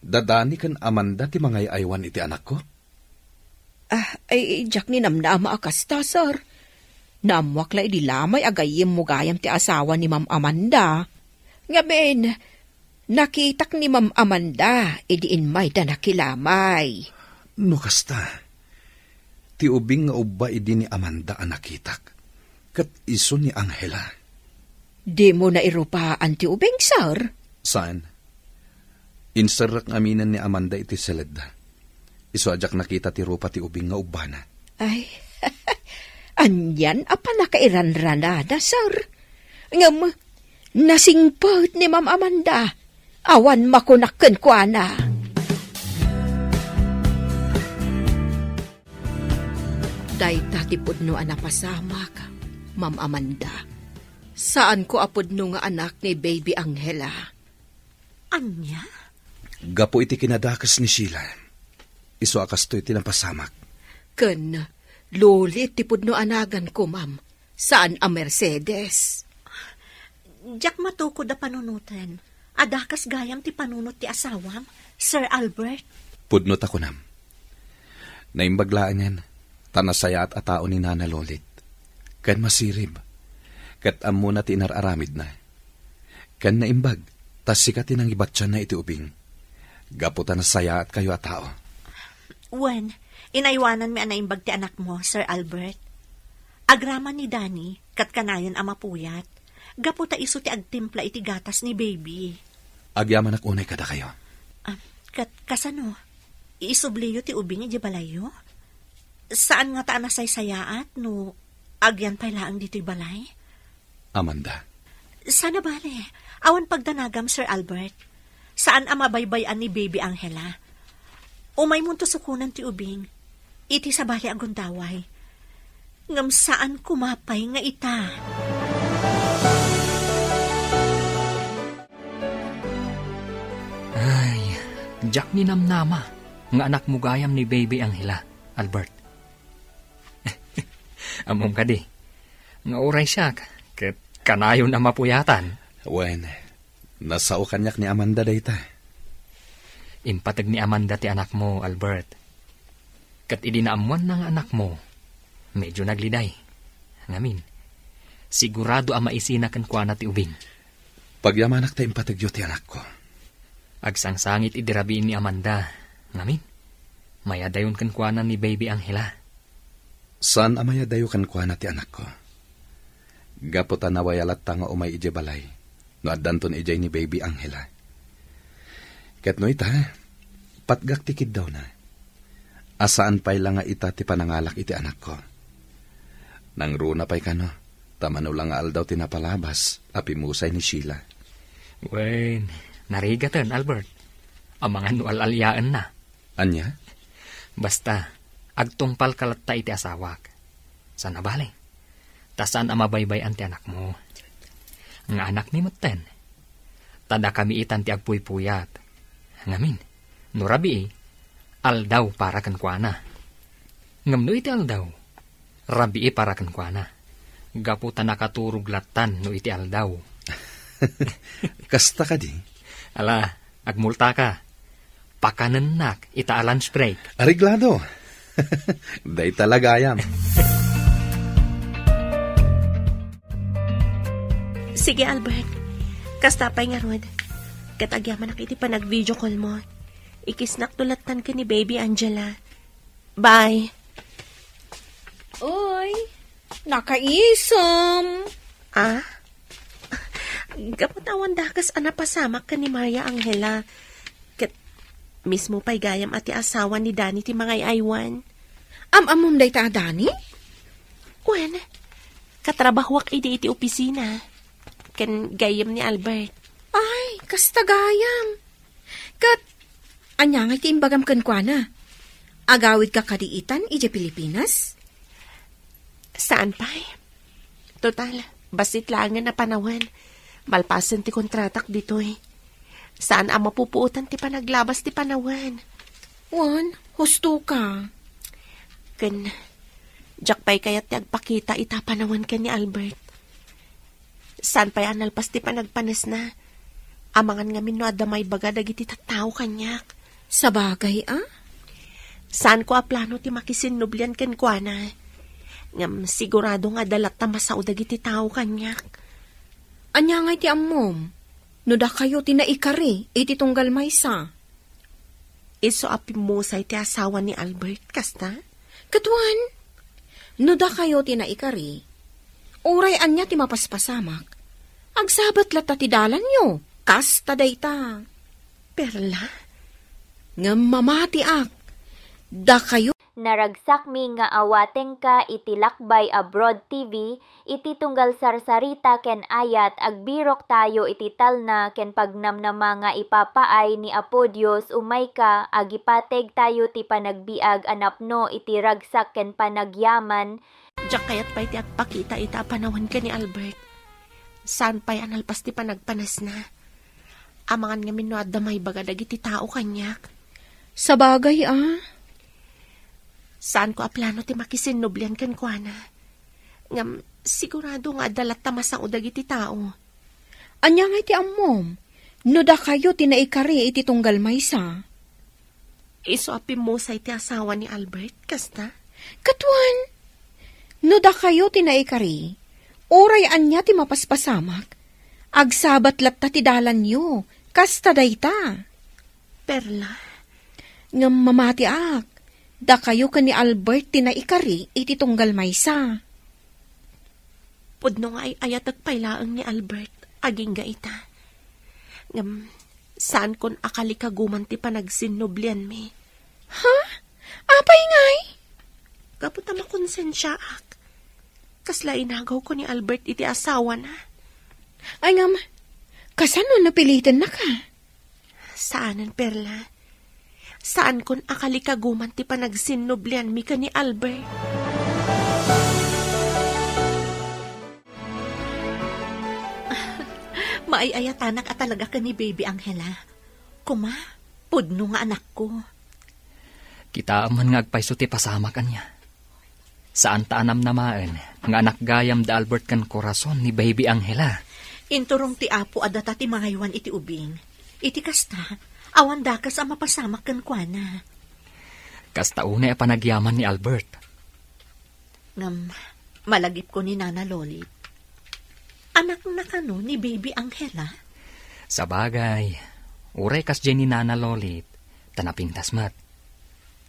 Dadani ken Amanda ti mangay-aywan iti anakko? Ah, ay, diak ninamnama a kasta, sir. Naammoak la idi lamay a gayyemmo gayam ti asawa ni Ma'am Amanda. Ngamin, nakitak ni Ma'am Amanda idi immayda nakilamay. No kasta, ti ubing nga ubba idi ni Amanda a nakitak, ket isu ni Angela. Dimo nairupaan ti ubing, sir? Saan. Inserrek ngaminen ni Amanda iti seledda. Isu a diak nakita ti rupa ti ubing nga ubbana. Ay, anian a pannakairanranada, sir. Ngem, nasingpet ni Ma'am Amanda. Awan makunak kenkuana. Dayta ti pudno a napasamak, Ma'am Amanda. Saanko a pudno nga anak ni Baby Angela. Ania? Gapu iti kinadakes ni Sheila. Isu a kastoy ti napasamak. Ken Lolit ti pudno a naganko, ma'am. Saan a Mercedes. Diak matukod a panunoten. Adda kas gayam ti panunot ti asawam, Sir Albert. Pudno ta kunam. Naimbag laengen, ta nasayaat a tao ni Nana Lolit. Ken masirib. Ket ammona ti inar-aramidna. Ken naimbag, ta sika ti nangibatianna iti ubing. Gapu ta nasayaatkayo a tao. Wen, inaywananmi a naimbag ti anakmo, Sir Albert. Agraman ni Danny, ket kanayon a mapuyat. Gapu ta isu ti agtimpla iti gatas ni baby. Agyamanak unay kadakayo. Ah, ket kasano? Isubliyo ti ubing idiay balayyo? Saan ngata a nasaysayaat no agyan pay laeng ditoy balay? Amanda. Saan a bale, awan pagdanagam, Sir Albert. Saan a mabaybay-an ni Baby Angela. Umaymonto sukonen ti ubing. Iti sabali a gundaway. Ngem saan koma pay nga ita. Ay, diak ninamnama nga anakmo gayam ni Baby Angela, Albert. Ammom kadi, nga uray siak, ket kanayon a mapuyatan. Wen, nasao kaniak ni Amanda dayta. Impateg ni Amanda ti anakmo, Albert. Ket idi naammoanna nga anakmo, medyo nagliday. Ngamin, sigurado a maisina kenkuana ti ubing. Pagyamanak ta impategyo ti anakko. Agsangsangit idi rabii ni Amanda. Ngamin, mayadayon kenkuana ni Baby Angela. Saan a mayadayo kenkuana ti anakko. Gapu ta nawaya latta nga umay idiay balay no addanton idiay ni Baby Angela. Ket no ita, patgak ti kiddawna. A saan pay la nga ita ti panangalak iti anakko. Nangruna pay kano, ta mano la nga aldaw ti napalabas a pimmusay ni Sheila. Wen, narigaten, Albert. Amangan no al-aliaenna. Ania? Basta, agtungpalka latta iti asawak. Saan a bale. Ta saan a mabaybay-an ti anakmo. Nga anakmi metten. Ta dakami itan ti agpuypuyat. Ngamin, no rabii, aldaw para kenkuana. Ngem no iti aldaw, rabii para kenkuana. Gapu ta nakaturog lattan no iti aldaw. Kasta kadi? Ala, agmultaka. Pakanennak ita a lunch break. Areglado. Dayta la gayam. Sige, Albert. Kasta pay ngarud. Ket agyamanak iti panag-video call mo. Ikisnak to lattan ken ni Baby Angela. Bye. Uy, nakaisem. Ah? Gapu ta awan dakes a napasamak ken ni Maria Angela. Ket mismo pay gayam a ti asawa ni Danny ti mangay-aywan. Am-ammom dayta a Danny? Wen, katrabahuak idi iti opisina. Ken gayyem ni Albert. Ay, kasta gayam. Ket, ania ngay ti imbagam kenkuana? Agawidka kadi itan idiay Pilipinas? Saan pay. Total, bassit laengen a panawen. Malpasen ti kontratak ditoy. Saan a mapupuotan ti panaglabas ti panawen. Wen, husto ka. Ken, diak pay kayat ti agpakita ita panawen ken ni Albert. Saan pay a nalpas ti panagpanesna. Amangan ngamin no adda maibaga dagiti tattao kaniak. Sabagay, a? Saanko a plano ti makisinnublian kenkuana. Ngem sigurado nga adda latta masao dagiti tao kaniak. Ania ngay ti ammom? No dakayo ti naikari iti tunggal maysa? Isu a pimmusay ti asawa ni Albert, kasta? Ket wen, no dakayo ti naikari, uray ania ti mapaspasamak, agsabat latta ti dalanyo, kasta dayta. Perla? Ngem mamatiak, dakayo. Naragsakmi nga awatengka iti Lakbay Abroad T V, iti tunggal sarsarita ken ayat, agbirok tayo iti talna ken pagnamnama nga ipapaay ni Apo Dios umayka, agipateg tayo ti panagbiag a napno iti ragsak ken panagyaman. Diak kayat pay ti agpakita ita a panawen ken ni Albert. Saan pay a nalpas ti panagpanasna. Amangan ngamin no adda maibaga dagiti tao kaniak. Sabagay, a? Saanko a plano ti makisinnublian kenkuana. Ngem sigurado nga adda latta masao dagiti tao. Ania ngay ti ammom? No dakayo ti naikari iti tunggal maysa? Isu a pimmusay ti asawa ni Albert, kasta? Ket wen, no dakayo ti naikari, uray ania ti mapaspasamak, agsabat latta ti dalanyo, kasta dayta. Perla? Ngem mamatiak, dakayo ken ni Albert ti naikari iti tunggal maysa. Pudno nga ay-ayatek pay laeng ni Albert, agingga ita. Ngem, saankon a kalikaguman ti panagsinnublianmi. Ha? Apay ngay? Gapu ta makonsensiaak. Kasla inagawko ni Albert iti asawana. Ay ngem, kasano no pilitennaka? Saanen, Perla. Saankon a kalikaguman ti panagsinnublianmi ken ni Albert. Maay-ayatanak a talaga ken ni Baby Angela. Kuma, pudno nga anakko. Kitaem man nga agpayso ti pasamak, ania. Saan ta a namnamaen nga anak gayam da Albert ken Corazon ni Baby Angela. Inturong ti Apo a data ti mangaywan iti ubing. Iti kasta, awan dakes a mapasamak kenkuana. Kasta unay a panagyaman ni Albert. Ngem, malagipko ni Nana Lolit. Anakna kano ni Baby Angela? Sabagay, uray kasdiay ni Nana Lolit, ta napintas met.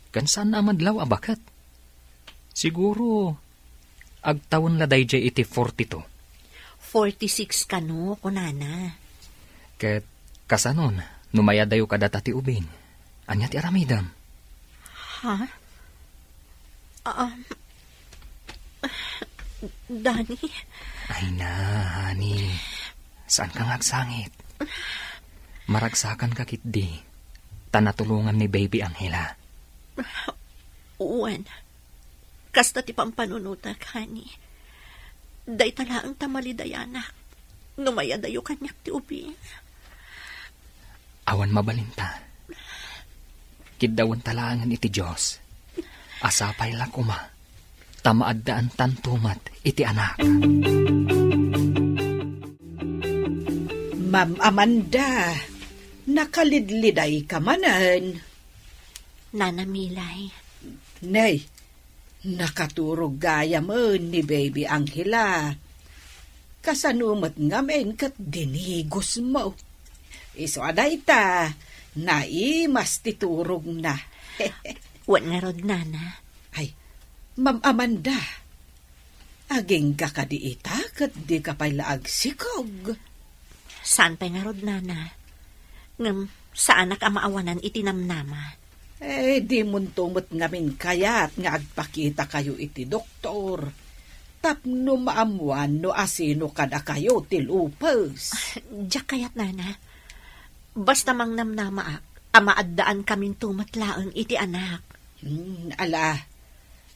Ken saan a madlaw a baket. Siguro, agtawen la daydiay iti forty-two. Forty-six kano, kunana. Ket kasanon, no mayadayo kadata ti ubing? Ania ti aramidem? Ha? Um, Danny? Ay na, honey. Saanka nga agsangit. Maragsakanka ketdi, ta natulongan ni Baby Angela. Wen, kasta ti pampanunotak, honey. Dayta laeng ta malidayanak no mayadayo kaniak ti ubing. Awan mabalinta. Kiddawenta laengen iti Dios. A sapay la koma ta maaddaantanto met iti anak. Ma'am Amanda, nakalidlidayka manen. Nana Milay. Nay, nakaturog gayamen ni Baby Angela. Kasano met ngamin ket dinigosmo? Isu a dayta, Naimas ti turogna. Wen ngarud, Nana. Ay, Ma'am Amanda, agingga kadi ita ket dika pay la agsikog? Saan pay ngarud, Nana. Ngem saanak a maawanan iti namnama. Eh, dimonto met ngamin kayat nga agpakitakayo iti doktor tapno maammoan no asino kadakayo ti lupus. Diak kayat, Nana. Basta mangnamnamaak a maaddaan kaminto met laeng iti anak. Hmm, ala,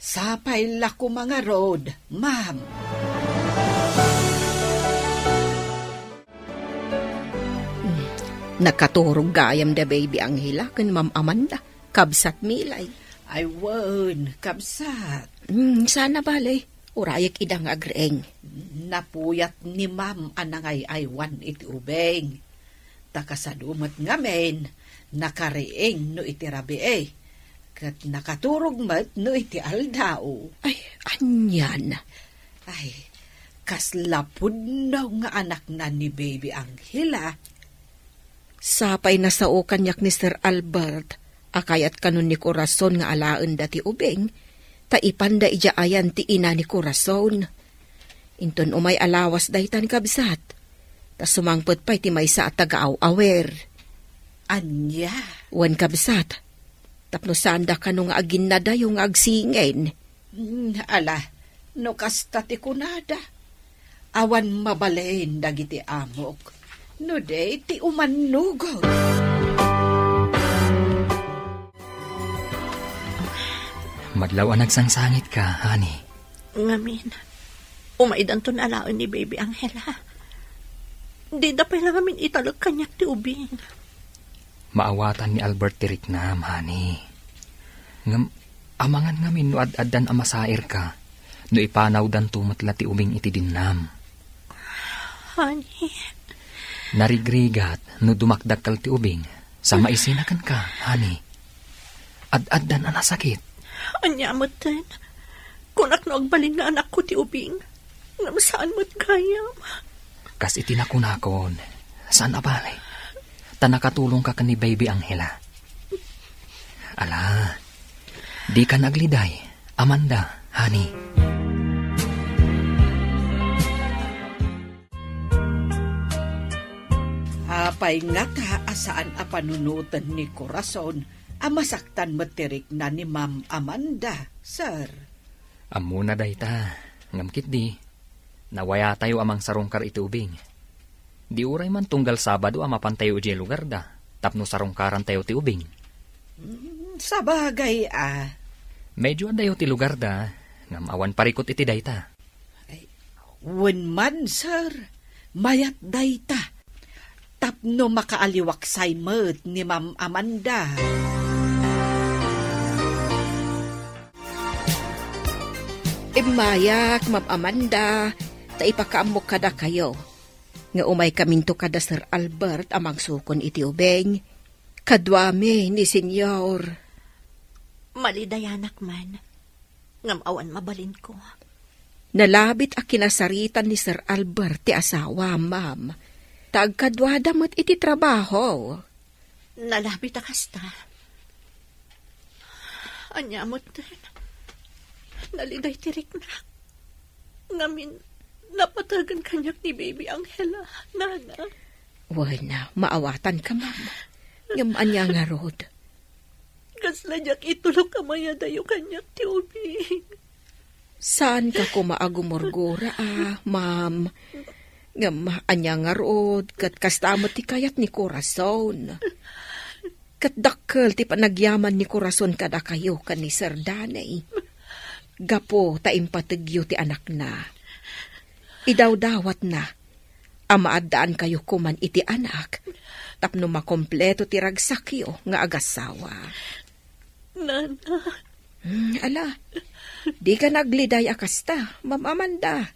sapay la koma ngarud, ma'am. Hmm, nakaturog gayam da Baby Angela ken Ma'am Amanda, kabsat Milay. Ay, wen, kabsat. Hmm, saan a bale, urayek ida nga agriing. Napuyat ni Ma'am a nangay-aywan iti ubing. Ta kasano met ngamin, nakariing no iti rabii, ket nakaturog met no iti aldaw. Ay, anian? Ay, kasla pudno nga anakna ni Baby Angela. Sapay nasao kaniak ni Sir Albert a kayat kanon ni Corazon nga alaenda ti ubing, ta ipanda idiay ayan ti ina ni Corazon. Inton umay a lawas dayta ni kabsat, ta sumangpet pay ti maysa a taga-aw-awer. Ania? Wen, kabsat, tapno saanda kano nga aginnadayo nga agsingin. Hmm, ala, no kasta ti kunada, awan mabalin dagiti amok no di ti umannugod. Madlaw a nagsangsangitka, honey. Ngamin, umaydanton alaen ni Baby Angela. Dida pay la ngamin italek kaniak ti ubing. Maawatan ni Albert ti riknam, honey. Ngem, amangan ngamin no ad-addan a masairka, no ipanawdanto met la ti ubing iti dinnam. Honey. Narigrigat no dumakdakkel ti ubing, sa maisina kenka, honey. Ad-addan a nasakit. Ania metten? Kunak no agbalin nga anakko ti ubing. Ngem saan met gayam. Kas iti nakunakon, saan a bale. Ta nakatulongka ken ni Baby Angela. Ala, dika agliday, Amanda, honey. Apay ngata a saan a panunoten ni Corazon a masaktan met ti rikna ni Ma'am Amanda, sir? Ammona dayta, ngem ketdi, nawayatayo a mangsarungkar iti ubing. Di uray man tunggal Sabado a mapantayo idiay lugarda, tapno sarungkarantayo ti ubing. Mm, sabagay a. Medyo adayo ti lugarda, ngem awan parikut iti dayta. Ay, wen man, sir, mayat dayta. Tapno makaaliwaksay met ni Ma'am Amanda. Immayak, Ma'am Amanda, ta ipakaammok kadakayo nga umaykaminto kada Sir Albert a mangsukon iti ubing. Kaduami ni Senyor. Malidayanak man. Ngem awan mabalinko. Nalabit a kinasaritan ni Sir Albert ti asawa, ma'am. Ta agkaduada met iti trabaho. Nalabit a kasta. Ania metten? Naliday ti riknak. Ngamin, napategen kaniak ni Baby Angela, nana. Wen, maawatanka, ma'am. Ngem ania ngarud? Kasla diak itulok a mayadayo kaniak ti ubing. Saanka koma a gumurgura, a, ma'am. Ngem ania ngarud, ket kasta met ti kayat ni Corazon. Ket dakkel ti panagyaman ni Corazon kadakayo ken ni Sir Danny. Gapu ta impategyo ti anakna. Idawdawatna a maaddaankayo koman iti anak tapno makompleto ti ragsakyo nga agasawa. Nana. Hmm, ala, dika agliday a kasta, Ma'am Amanda.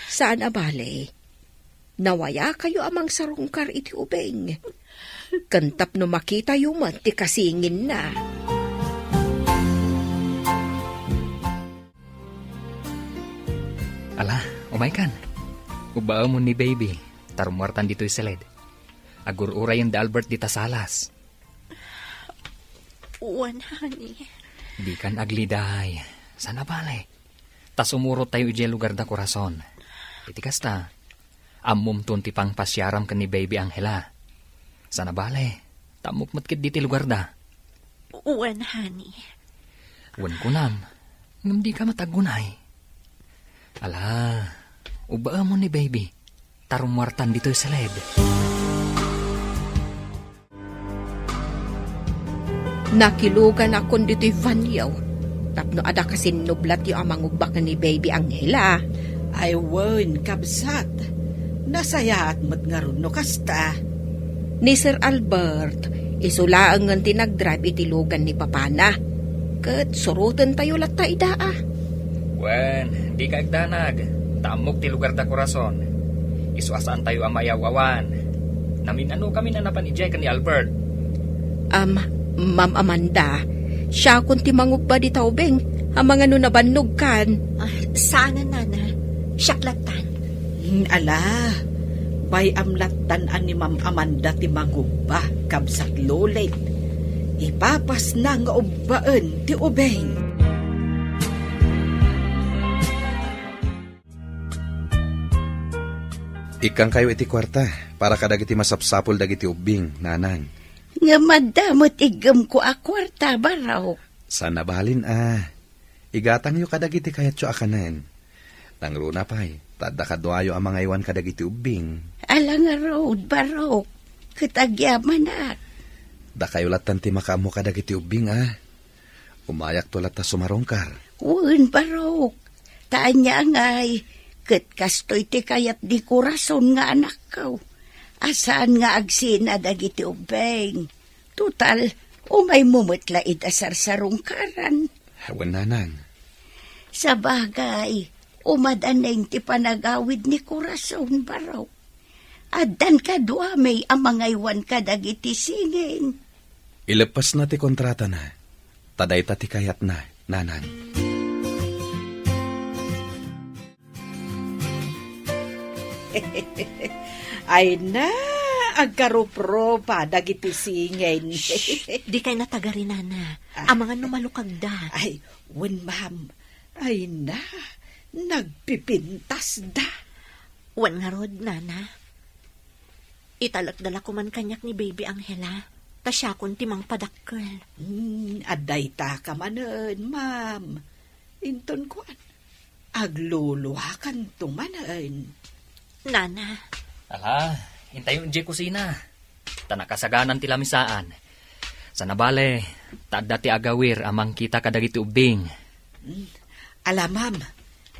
Saan a bale. Nawayakayo a mangsarungkar iti ubing. Ken tapno makitayo met ti kasinginna. Ala, umaykan. Ubbaemon ni Baby, ta rummuartan ditoy siled. Agur-urayen da Albert dita salas. Wen, honey. Dikan agliday. Saan a bale. Ta sumurot tayo idiay lugar da Corazon. Iti kasta, ammom ton ti pangpasiaram ken ni Baby Angela. Saan a bale, ta ammok met ketdi ti lugar da. Wen, honey. Wen kunam, ngem dika met aggunay. Ala, ubbaemon ni Baby, ta rummuartan ditoy siled. Nakiluganakon ditoy banio tapno adda kasinnublatyo a mangubba ken ni Baby Angela. Ay wen, kabsat. Nasayaat met ngarud no kasta. Ni Sir Albert, isu laengen ti nagdrive iti lugan ni papana. Ket surotentayo latta ida a. Wen, dika agdanag, ta ammok ti lugar da Corazon. Isu a saantayo a mayaw-awan. Namin-anokami a napan idiay ken ni Albert. Am, Ma'am Amanda, siakon ti mangubba dita ubing, amangan no nabannogkan. Ah, saanen, nana. Siak lattan. Hmm, ala, bay-am lattan a ni Ma'am Amanda ti mangubba, kabsat Lolit. Ipapasna nga ubbaen ti ubing. Ikkankayo iti kuarta para kadagiti masapsapul dagiti ubbing, nanang. Ngem adda met iggemko a kuarta, Barok. Saan a balin a. Igatangyo kadagiti kayatyo a kanen. Nangruna pay, ta adda kaduayo a mangaywan kadagiti ubbing. Ala ngarud, Barok, ket agyamanak. Dakayo lattan ti makaammo kadagiti ubbing a. Umayakto latta sumarungkar. Wen, Barok. Ta ania ngay, ket kastoy ti kayat ni Corazon nga anakko. A saan nga agsina dagiti ubbing. Total, umaymo met la ida sarsarungkaran. Wen, nanang. Sabagay, umadaneng ti panagawid ni Corazon, Barok. Addan kaduami a mangaywan kadagiti singin. Ileppesna ti kontratana, ta dayta ti kayatna, nanang. Ay na, agkarupropa dagiti singin. Shh! Dikay natagari, nana. Ah. Amangan no malukagda. Ay, wen, ma'am. Ay na, nagpipintasda. Wen ngarud, nana. Italekda la koman kaniak ni Baby Angela, ta siakon ti mangpadakkel. Hmm, adda ita ka manen, ma'am. Inton kuan, agluluakanto manen. Nana. Ala, intayo idiay kusina. Ta nakasaganan ti lamisaan. Saan a bale, ta adda ti agawir a mangkita kadagiti ubbing. Hmm. Ala, ma'am,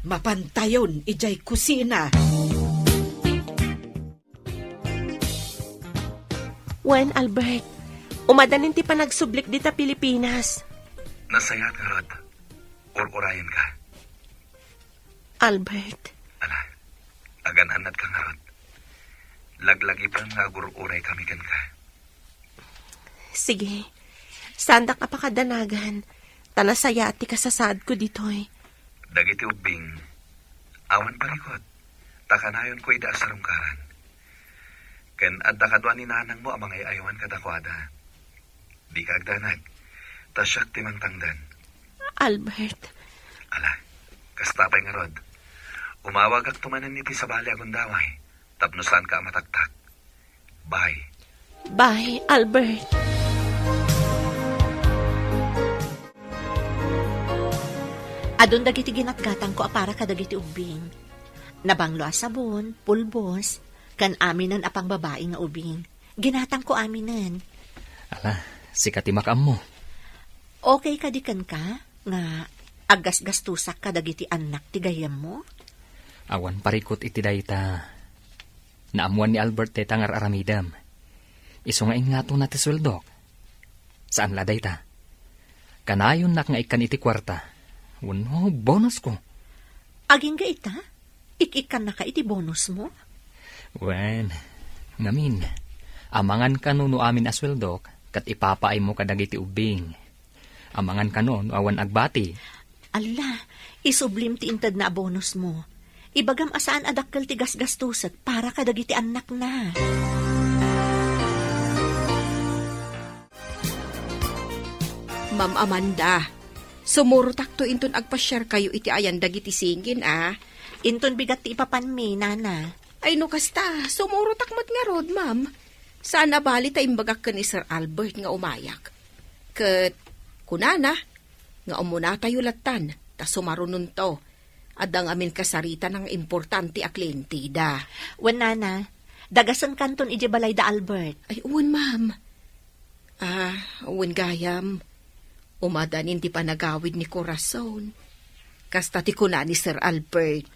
mapantayon idiay kusina. Wen, Albert, umadanin ti panagsublik dita Pilipinas. Nasayaat ngarud. Ur-urayenka. Albert. Ala, agan-annadka ngarud. Laglagipen nga agur-uraykami kenka. Sige. Saandak a pakadanagan, ta nasayaat ti kasasaadko ditoy. Dagiti ubbing, awan parikut, ta kanayonko ida a sarungkaran. Ken adda kadua ni nanangmo a mangay-aywan kadakuada. Dika agdanag, ta siak ti mangtangdan. Albert. Ala, kasta pay ngarud. Umawagakto manen iti sabali a gundaway, tapno saanka a mataktak. Bye. Bye, Albert. Adun dagiti ginatgatangko a para kadagiti ubbing. Nabanglo a sabon, pulbos, ken aminen a pangbabai nga ubing. Ginatangko aminen. Ala, sika ti makaammo. Okay kadi kenka nga aggasgastusak kadagiti annak ti gayyemmo? Awan parikut iti dayta. Naammuan ni Albert dayta nga ar-aramidem. Isu nga ingatona ti sueldok. Saan la dayta. Kanayonnak nga ikkan iti kuarta. Wenno, bonusko. Agingga ita? Ik-ikkannaka iti bonusmo? Wen, ngamin, amangan kano no amin a sueldok, ket ipapaaymo kadagiti ubbing. Amangan kano no awan agbati. Alla, isublim ti intedna a bonusmo. Ibagam a saan a dakkel ti gasgastusek para kadagiti annakna. Ma'am Amanda, sumurotakto inton agpasiarkayo iti ayan dagiti singin, a? Inton bigat ti ipapanmi, Nana. Ay, no kasta, sumurotak met ngarud, ma'am. Saan a bali ta imbagak ken ni Sir Albert nga umayak. Ket kunana nga umunatayo lattan, ta sumarunonto. Adda ngamin kasarita nga importante a klienteda. Wen, Nana, dagasenkanton idiay balay da Albert. Ay, wen, ma'am. Ah, wen gayam. Umadanin ti panagawid ni Corazon. Kasta ti kuna ni Sir Albert.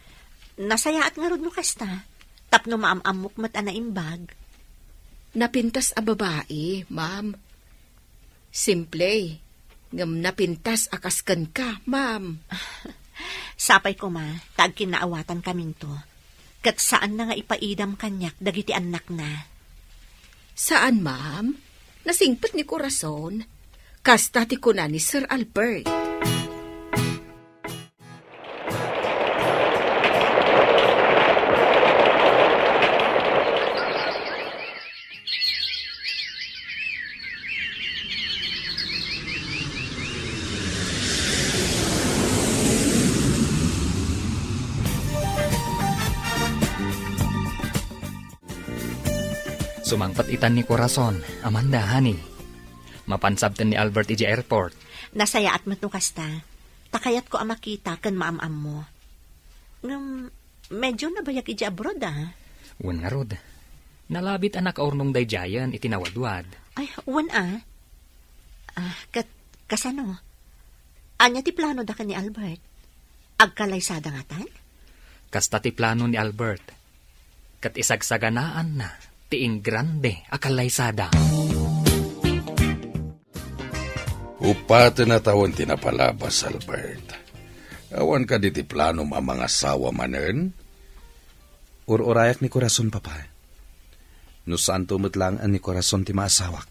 Nasayaat ngarud no kasta. Tapno maam-ammok met a naimbag. Napintas a babai, ma'am. Simple, ngem napintas a kas kenka, ma'am. Sapay koma, ta agkinnaawatan kaminto. Ket saanna nga ipaidam kaniak dagiti annakna. Saan, ma'am? Nasingpet ni Corazon. Kasta ti kuna ni Sir Albert. Sumangpet itan ni Corazon, Amanda, honey. Mapan sabten ni Albert idiay airport. Nasayaat met no kasta. Ta kayatko a makita ken maam-ammo. Ngem, medyo nabayag idiay abroad, a. Wen ngarud. Nalabit a nakaurnong daydiayen iti nawadwad. Ay, wen, a. Ah, ket kasano? Ania ti planoda ken ni Albert? Agkallaysada ngatan? Kasta ti plano ni Albert. Ket isagsaganaanna ti ingrande a kallaysada. Upaten a tawen ti napalabas, Albert. Awan kadi ti planom a mangasawa manen? Ur-urayak ni Corazon, Papa. No saanto met laeng ni Corazon ti maasawak,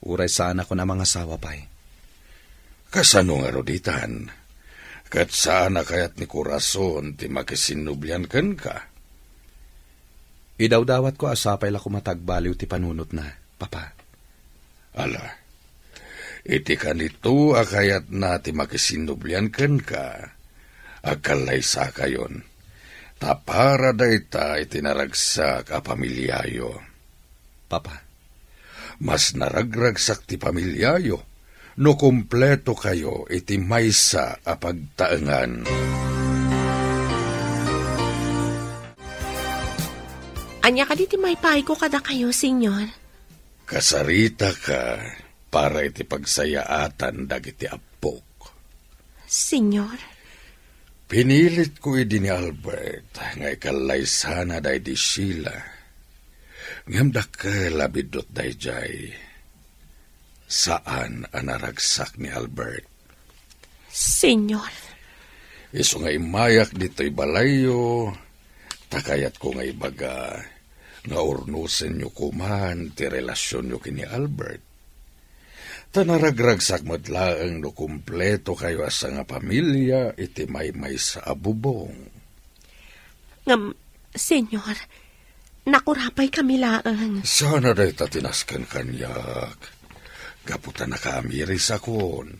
uray saanakon a mangasawa pay. Kasano ngarud itan? Ket saan a kayat ni Corazon ti makisinnublian kenka? Idawdawatko a sapay la koma ta agbaliw ti panunotna, Papa. Ala, iti kanito a kayatna ti makisinnublian kenka, agkallaysakayon. Ta para dayta iti naragsak a pamiliayo. Papa. Mas naragragsak ti pamiliayo no kumpleto kayo iti maysa a pagtaengan. Ania kadi ti maipaayko kadakayo, Senyor? Kasaritaka para iti pagsayaatan dagiti appok. Senyor? Pinilitko idi ni Albert nga ikallaysana daydi Sheila. Ngem dakkel a biddut daydiay. Saan a naragsak ni Albert. Senyor. Isu nga immayak ditoy balayyo, ta kayatko nga ibaga nga urnosenyo koman ti relasionyo ken ni Albert. Ta naragragsak met laeng no kumpleto kayo a sangapamilia iti maymaysa a bubong. Ngem, Senyor, nakurapaykami laeng. Saan a dayta ti nasken kaniak? Gapu ta nakaamirisakon.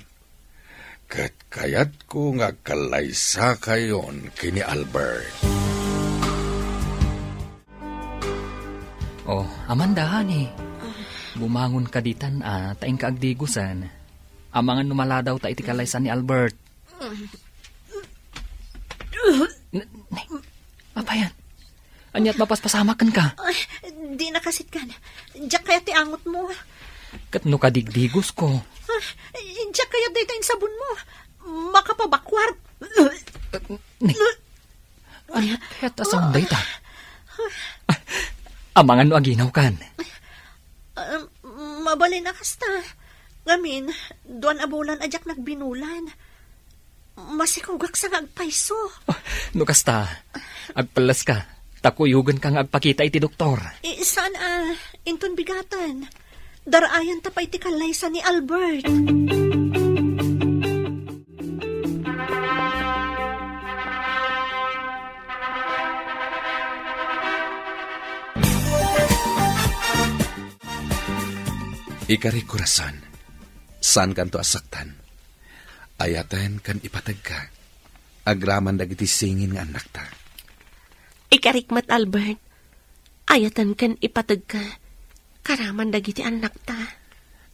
Ket kayatko nga agkallaysakayon ken ni Albert. Oh, Amanda, honey. Bumangon ka ditan, a, ta inka agdigosen. Amangan no maladaw ta iti kallaysan ni Albert. N-, n-, Apayan? Ania't mapaspasamak kenka? Ay, di nakasitkan. Diak kayat ti angotmo. Ket no kadigdigosko? Ah, diak kayat dayta insabonmo. Makapabakwar. Ni, ania kayat a saon dayta? Ah, amangan no aginawkan. Ah, mabalin a kasta. Ngamin, duan a bulan a diak nagbinulan. Masikogak sa nga agpayso. Ah, no kasta, agpelleska, ta kuyogenka nga agpakita iti doktor. Eh, saan a, inton bigaten. Daraayanta pay ti kallaysa ni Albert. Ikari, Corazon, Saankanto a saktan. Ayaten ken ipategka agraman dagiti singin nga annakta. Ikarik met, Albert. Ayaten ken ipategka agraman dagiti annakta.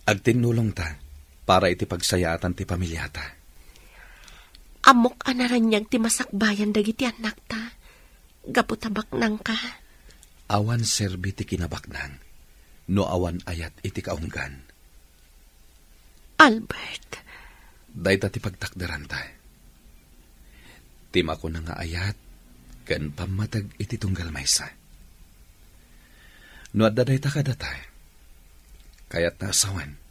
Agtinnulongta para iti pagsayaatan ti pamiliata. Ammok a naraniag ti masakbayan dagiti annakta gapu ta baknangka. Awan serbi ti kinabaknang no awan ayat iti kaunggan. Albert. Dayta ti pagtakderanta. Ti makuna nga ayat ken pammateg iti tunggal maysa. No adda dayta kadata, kayatna a sawen,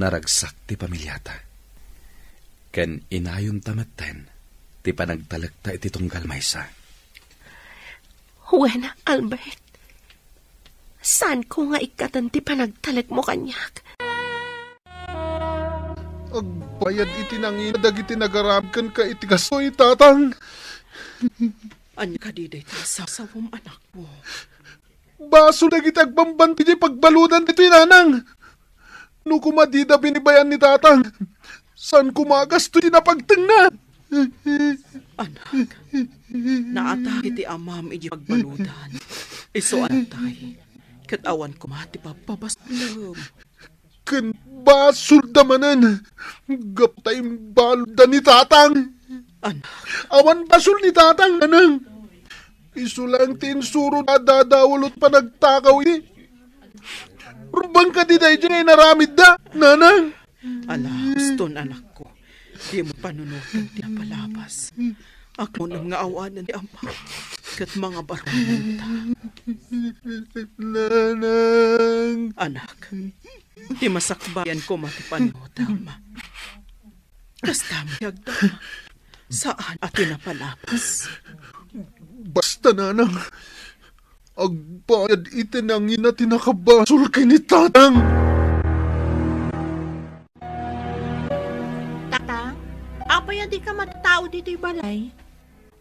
naragsak ti pamiliata. Ken inayonta metten ti panagtalekta iti tunggal maysa. Wen, Albert. Saanko nga ikkaten ti panagtalekmo kaniak. Agbayad iti nangina dagiti nagaramid kenka iti kastoy, Tatang. Ania kadi dayta a sawsawem, anakko? Basol dagiti agbambanti diay pagbaludan ditoy, Nanang. No koma dida binibayan ni Tatang, saan koma a gasto ti napagtengna. Anak, naatake ti amam idiay pagbaludan. Isu a natay, ket awan koma ti pabpabasolem. Ken basolda manen, gapu ta imbaludda ni Tatang. Anak. Awan basol ni Tatang, Nanang. Isu laeng ti insuroda a dadawel ti panagtakaw idi. Rumbeng kadi daydiay nga inaramidda, Nanang? Ala, uston, anakko. Dimo panunoten ti napalabas. Aklon nga awanen ti amam ket mangabaruanenta. Nanang. Anak, ti masakbayan koma ti panunotem. Kasta met ti agdama. Saan a ti napalabas. Basta, Nanang, agbayad iti nangina ti nakabasol ken ni Tatang. Tatang, apay a dika matatao ditoy balay?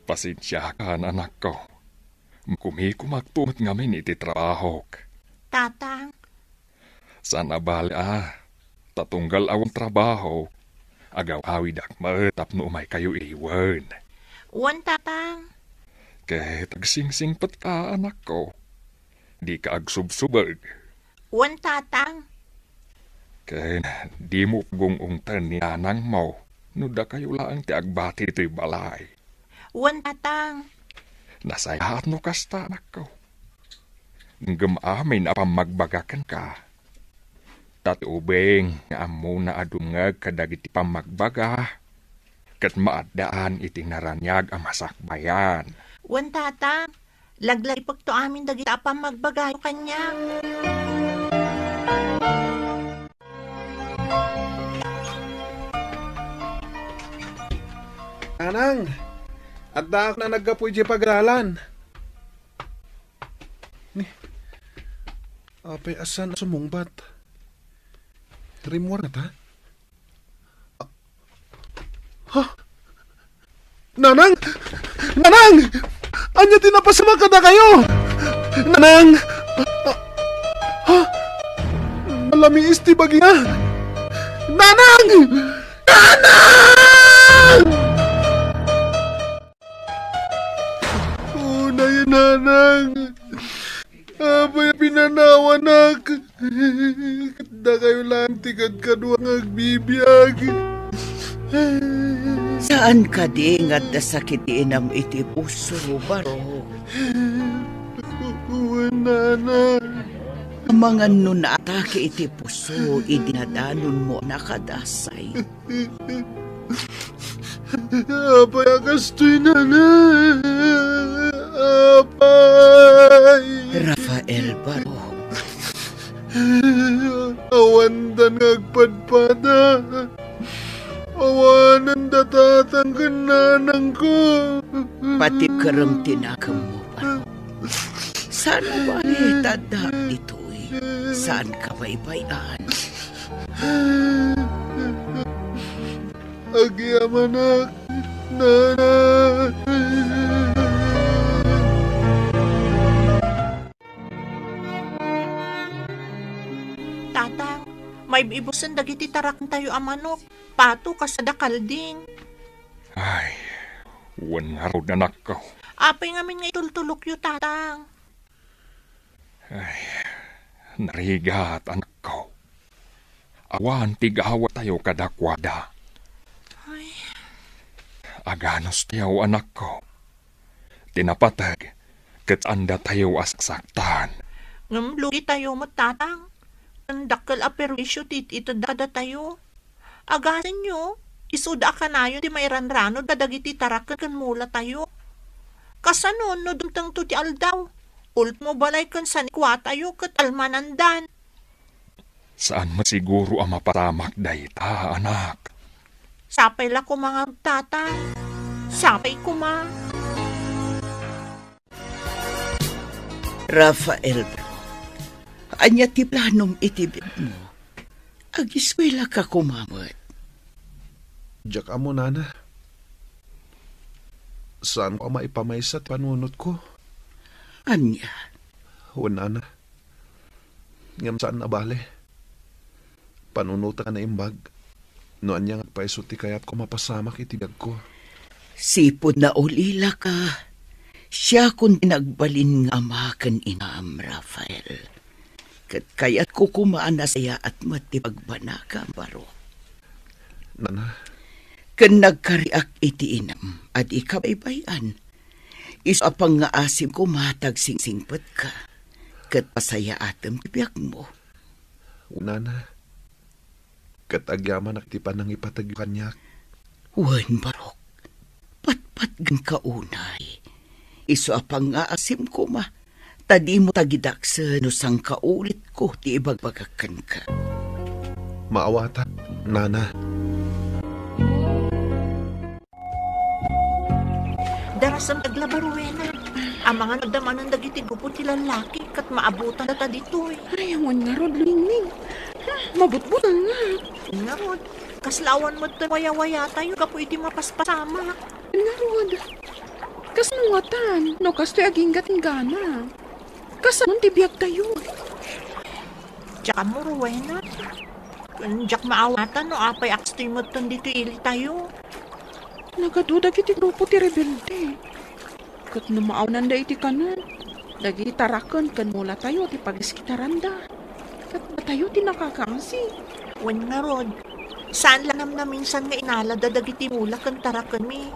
Pasensiakan, anakko. Makumikomakto met ngamin iti trabahok. Tatang. Saan a bale a, ta tunggal awan trabaho, agaw-awidak met tapno umaykayo iliwen. Wen, Tatang. Ket agsingsingpetka, anakko. Dika agsubsubeg. Wen, Tatang. Ken dimo pagung-ungten ni nanangmo no dakayo laeng ti agbati ditoy balay. Wen, Tatang. Nasayaat no kasta, anakko. Ngem amin a pammagbaga kenka. Ta ti ubing nga ammona a dumngeg kadagiti pammagbaga, ket maaddaan iti naraniag a masakbayan. Wen, Tatang. Laglaipekto amin dagita a pammagbagayo kaniak. Nanang, addaak a naggapu idiay pagadalan. Ni, apay a saan a sumungbat? Rimmuar ngata? Ha? Nanang! Nanang! Ania ti napasamak kadakayo? Nanang! Ha? Nalamiis ti bagina! Nanang! Nanang! Unay, Nanang! Apay a pinanawanak? Ket dakayo laeng ti kadkadua nga agbibiag. Saan kadi nga adda sakit ti inam iti puso, Barok? Wen, Nana. Amangan no naatake iti puso idi nadanonmo a nakadasay. Apay a kastoy, Nana? Apay! Rafael Barok. Awandan nga agpadpada. Awanen da tatang ken nanangko. Pati kerem ti nakemmo, Barok. Saan bale ta addaak ditoy? Saan kabaybay-an? Agyamanak, Nanang. Tatang, Ibusen dagiti tarakentayo a manok, pato kas adda kalding. Ay, wen ngarud, anakko. Apay ngamin nga itultulokyo, Tatang? Ay, narigat, anakko. Awan ti gawatayo kadakuada. Ay. Aganustayo, anakko. Ti napateg, ket saandatayo a saksaktan. Ngem lugitayo met, Tatang. Ken dakkel a perwisyo ti it-itedda kadatayo. Agasenyo, isuda a kanayon ti mairanranod kadagiti taraken ken mulatayo. Kasano no dumtengto ti aldaw? Ultimo balay ken sanikuatayo ket almanandan. Saan met siguro a mapasamak dayta, anak. Sapay la koma nga agtata. Sapay koma. Rafael, ania ti planom iti biagmo? Agiskuelaka koma met. Diak ammo, nana. Saanko a maipamaysa ti panunotko. Ania? Wen, nana. Ngem saan a bale. Panunoten a naimbag. No ania nga agpayso ti kayatko a mapasamak iti biagko. Sipud naulilaka, siakon ti nagbalin nga ama ken inam, Rafael. Ket kayatko koma a nasayaat met ti pagbanakam, Barok. Nana. Ken nagkariak iti inam a di kabaybay-an. Isu a pangngaasim koma ti agsingsingpetka, ket pasayaatem ti biagmo. Nana, ket agyamanak ti panangipategyo kaniak. Wen, Barok, patpatgenka unay. Isu a pangngaasim koma, ta dimo tagidaksen no sangkaulitko ti ibagbagak kenka. Maawatak, nana. Darasem aglabaruena. Amangan adda manen dagiti grupo ti lallaki ket maabutan data ditoy. Ay, awan ngarud, Ningning. Hmm, mabutbutengngak. Ngarud, kasla awan met ti wayawayatayo gapu iti mapaspasamak. Ngarud, kasano ngatan no kastoy agingga ti inggana? Kasanon ti biagtayo? Diak ammo, Rowena. Ken diak maawatan no apay a kastoy metten ditoy ilitayo. Nagadu dagiti grupo ti rebelde. Ket no maawnanda iti kanen, dagiti taraken ken mulatayo ti pagiskitaranda. Ket datayo ti nakakaasi. Wen ngarud, saan la namnaminsan nga inalada dagiti mula ken tarakenmi.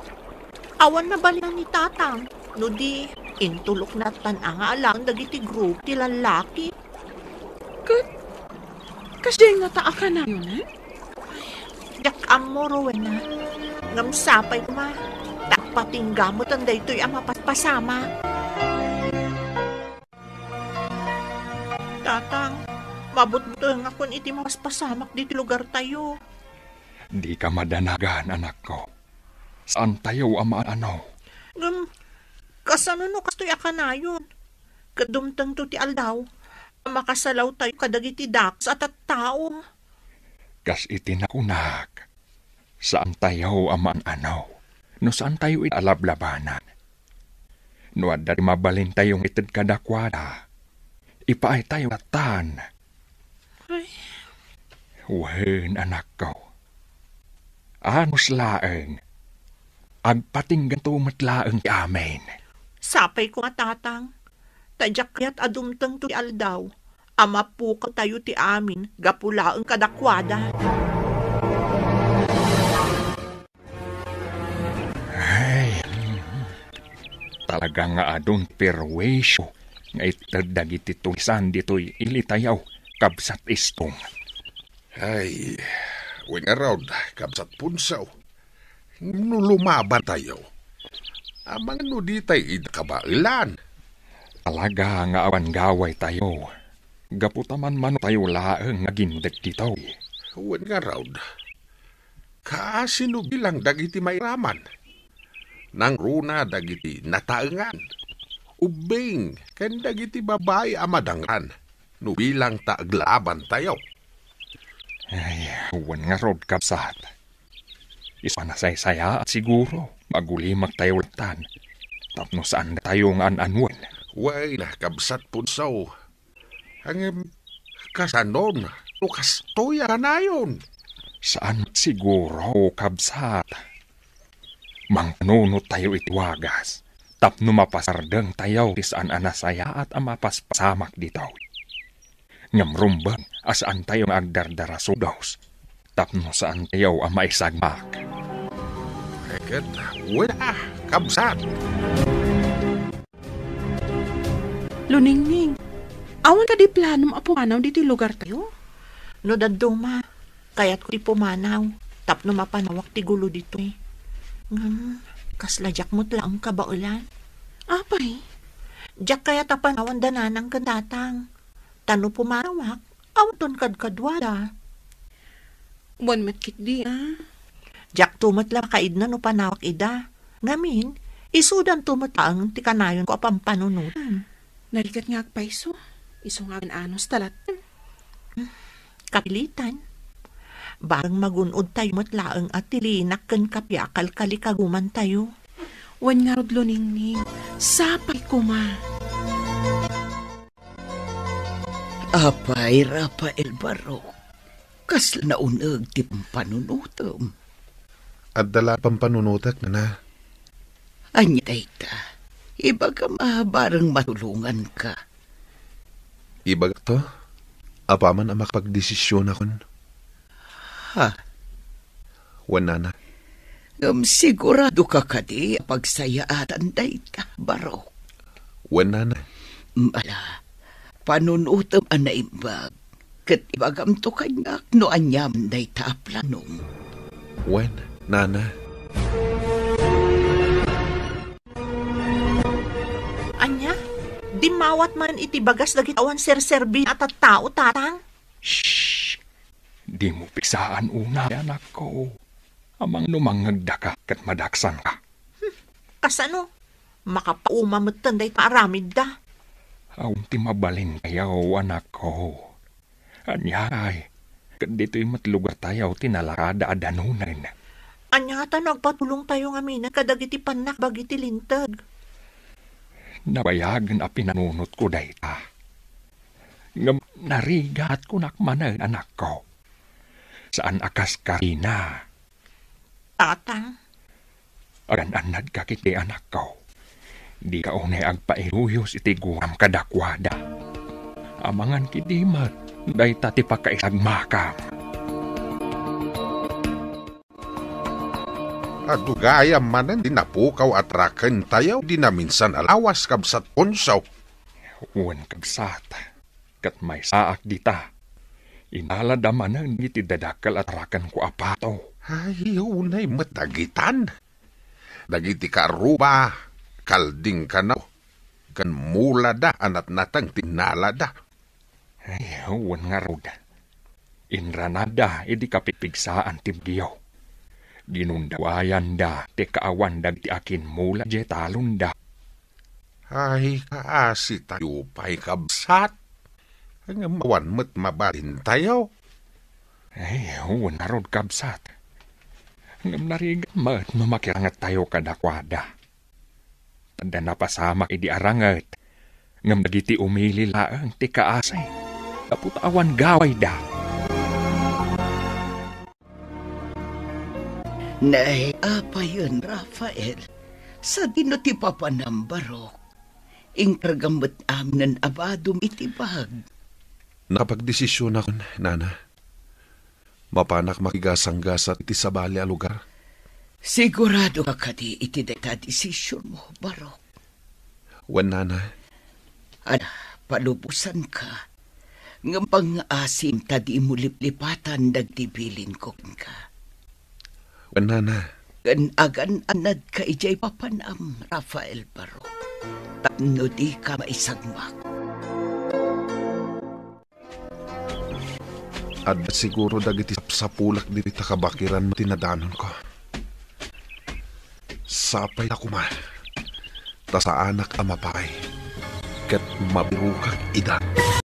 Awan nabalina ni Tatang, no di, intulokna tan anga alaen dagiti grupo ti lallaki. Ket, kasdiay ngata a kanayon, eh? Diak ammo, Rowena. Ngem sapay koma, ta agpatingga metten daytoy a mapaspasamak. Tatang, mabutbutengakon iti mapaspasamak ditoy lugartayo. Dika madanagan, anakko. Saantayo a maano. Ngem, kasano no kastoy a kanayon? Ket dumtengto ti aldaw a makasalawtayo kadagiti dakes a tattao. Kas iti nakunak, saantayo a maan-ano no saantayo a lablabanan. No adda ti mabalintayo nga ited kadakuada, ipaaytayo lattan. Ay. Wen, anakko. Anus laeng. Agpatingganto met laeng ti amin. Sapay koma, Tatang. Ta diak kayat a dumtengto ti aldaw a mapukawtayo ti amin gapu laeng kadakuada. Ay, talaga nga adun perwisyo nga ited dagiti tulisan ditoy ilitayo, Kabsat Istong. Ay, wen ngarud, Kabsat Punsaw. No lumabantayo, amangan no ditay ida kabaelan. Talaga nga awan gawaytayo, gapu ta manmanotayo laeng nga agindeg ditoy. Wen ngarud, kaasi no bilang dagiti mairaman. Nangruna dagiti nataengan, ubbing, ken dagiti babai a madangran no bilang ta aglabantayo. Ay, wen ngarud, kabsat. Isu a nasaysayaat siguro, magulimaktayo lattan. Tapno saandatayo nga an-anuen. Wen, Kabsat Punsaw. Ngem, kasanon, no kastoy a kanayon. Saan met siguro, kabsat. Mangpanunottayo iti wagas tapno mapasardengtayo ti saan a nasayaat a mapaspasamak ditoy. Ngem rumbeng a saantayo nga agdardarasudos tapno saantayo a maisagmak. Ket, wen a, kabsat. Luningning, awan kadi planom a pumanaw ditoy lugartayo? No dadduma, kayatko ti pumanaw tapno mapanawak ti gulo ditoy. Ngem, kasla diak met laeng kabaelan. Apay? Diak kayat a panawan da nanang ken tatang. Ta no pumanawak, awanton kadkaduada. Wen met ketdi, a? Diakto met la makaidna no panawak ida. Ngamin, isudanto met laeng ti kanayonko a pampanunotem. Narigat nga agpayso. Isu nga agan-anos ta latta. Kapilitan. Bareng magun-odtayo met laeng a tilinak ken kape a kalkalikagumantayo. Wen ngarud, Luningning, sapay koma. Apay, Rafael Barok, kasla nauneg ti pampanunotem? Adda la pampanunotek, nana. Ania dayta? Ibagam a bareng matulonganka. Ibagakto, apaman a makapagdesisionakon. Ha? Wen, nana. Ngem siguradoka kadi a pagsayaatan dayta, Barok? Wen, nana. Ala, panunotem a naimbag, ket ibagamto kaniak no aniaman dayta a planom. Wen, nana. Ania? Dimmawat man iti bagas dagiti awan serserbina a tattao, tatang? Shh! Dimo pigsaan unay, anakko. Amangan no mangngegdaka ket madaksanka. Hmm, kasano? Makapauma metten dayta aramidda. Awan ti mabalintayo, anakko. Aniay, ket ditoy met lugartayo ti nalakada a danunen. Ania ta no agpatulongtayo ngamin kadagiti pannakbagi ti linteg? Nabayagen a pinanunotko dayta. Ngem narigat, kunak manen, anakko. Saan a kas Karina. Tatang. Agan-annadka ketdi, anakko. Dika unay agpailuyos iti guram kadakuada. Amangan ketdi met no dayta ti pakaisagmakam. Adu gayam manen ti napukaw a tarakentayo idi naminsan a lawas, Kabsat Ponso. Wen, kabsat, ket maysaak dita. Inalada manen iti dadakkel a tarakenko a pato. Ay, unay met dagitan. Dagiti karuba, kalding kano, ken mulada a natnateng ti inalada. Ay, wen ngarud. Inranada idi kapipigsaan ti bagyo. Dinundawayanda ti kaawan dagiti akimmula idiay talonda. Ay, kaasitayo pay, kabsat. Ngem awan met mabalintayo. Ay, wen ngarud, kabsat. Ngem narigat met no makirangettayo kadakuada. Adda napasamak idi aranget, ngem dagiti umili laeng ti kaasi, gapu ta awan gawayda. Nay, apayen, Rafael, sadino ti papanam, Barok? Inkargam met aminen a badom iti bag. Nakapagdesisionakon, nana. Mapanak makigasanggasat iti sabali a lugar. Siguradoka kadi iti dayta a desisionmo, Barok? Wen, nana. Ala, palubosanka. Ngem pangngaasim ta dimo liplipatan dagiti bilinko kenka. Wen, nana. Ken agan-annadka idiay papanam, Rafael Barok, tapno dika maisagmak. Adda siguro dagiti sapsapulak ditoy ta kabakiran ti nadanonko. Sapay la koma, ta saanak a mapay, ket mabirokak ida.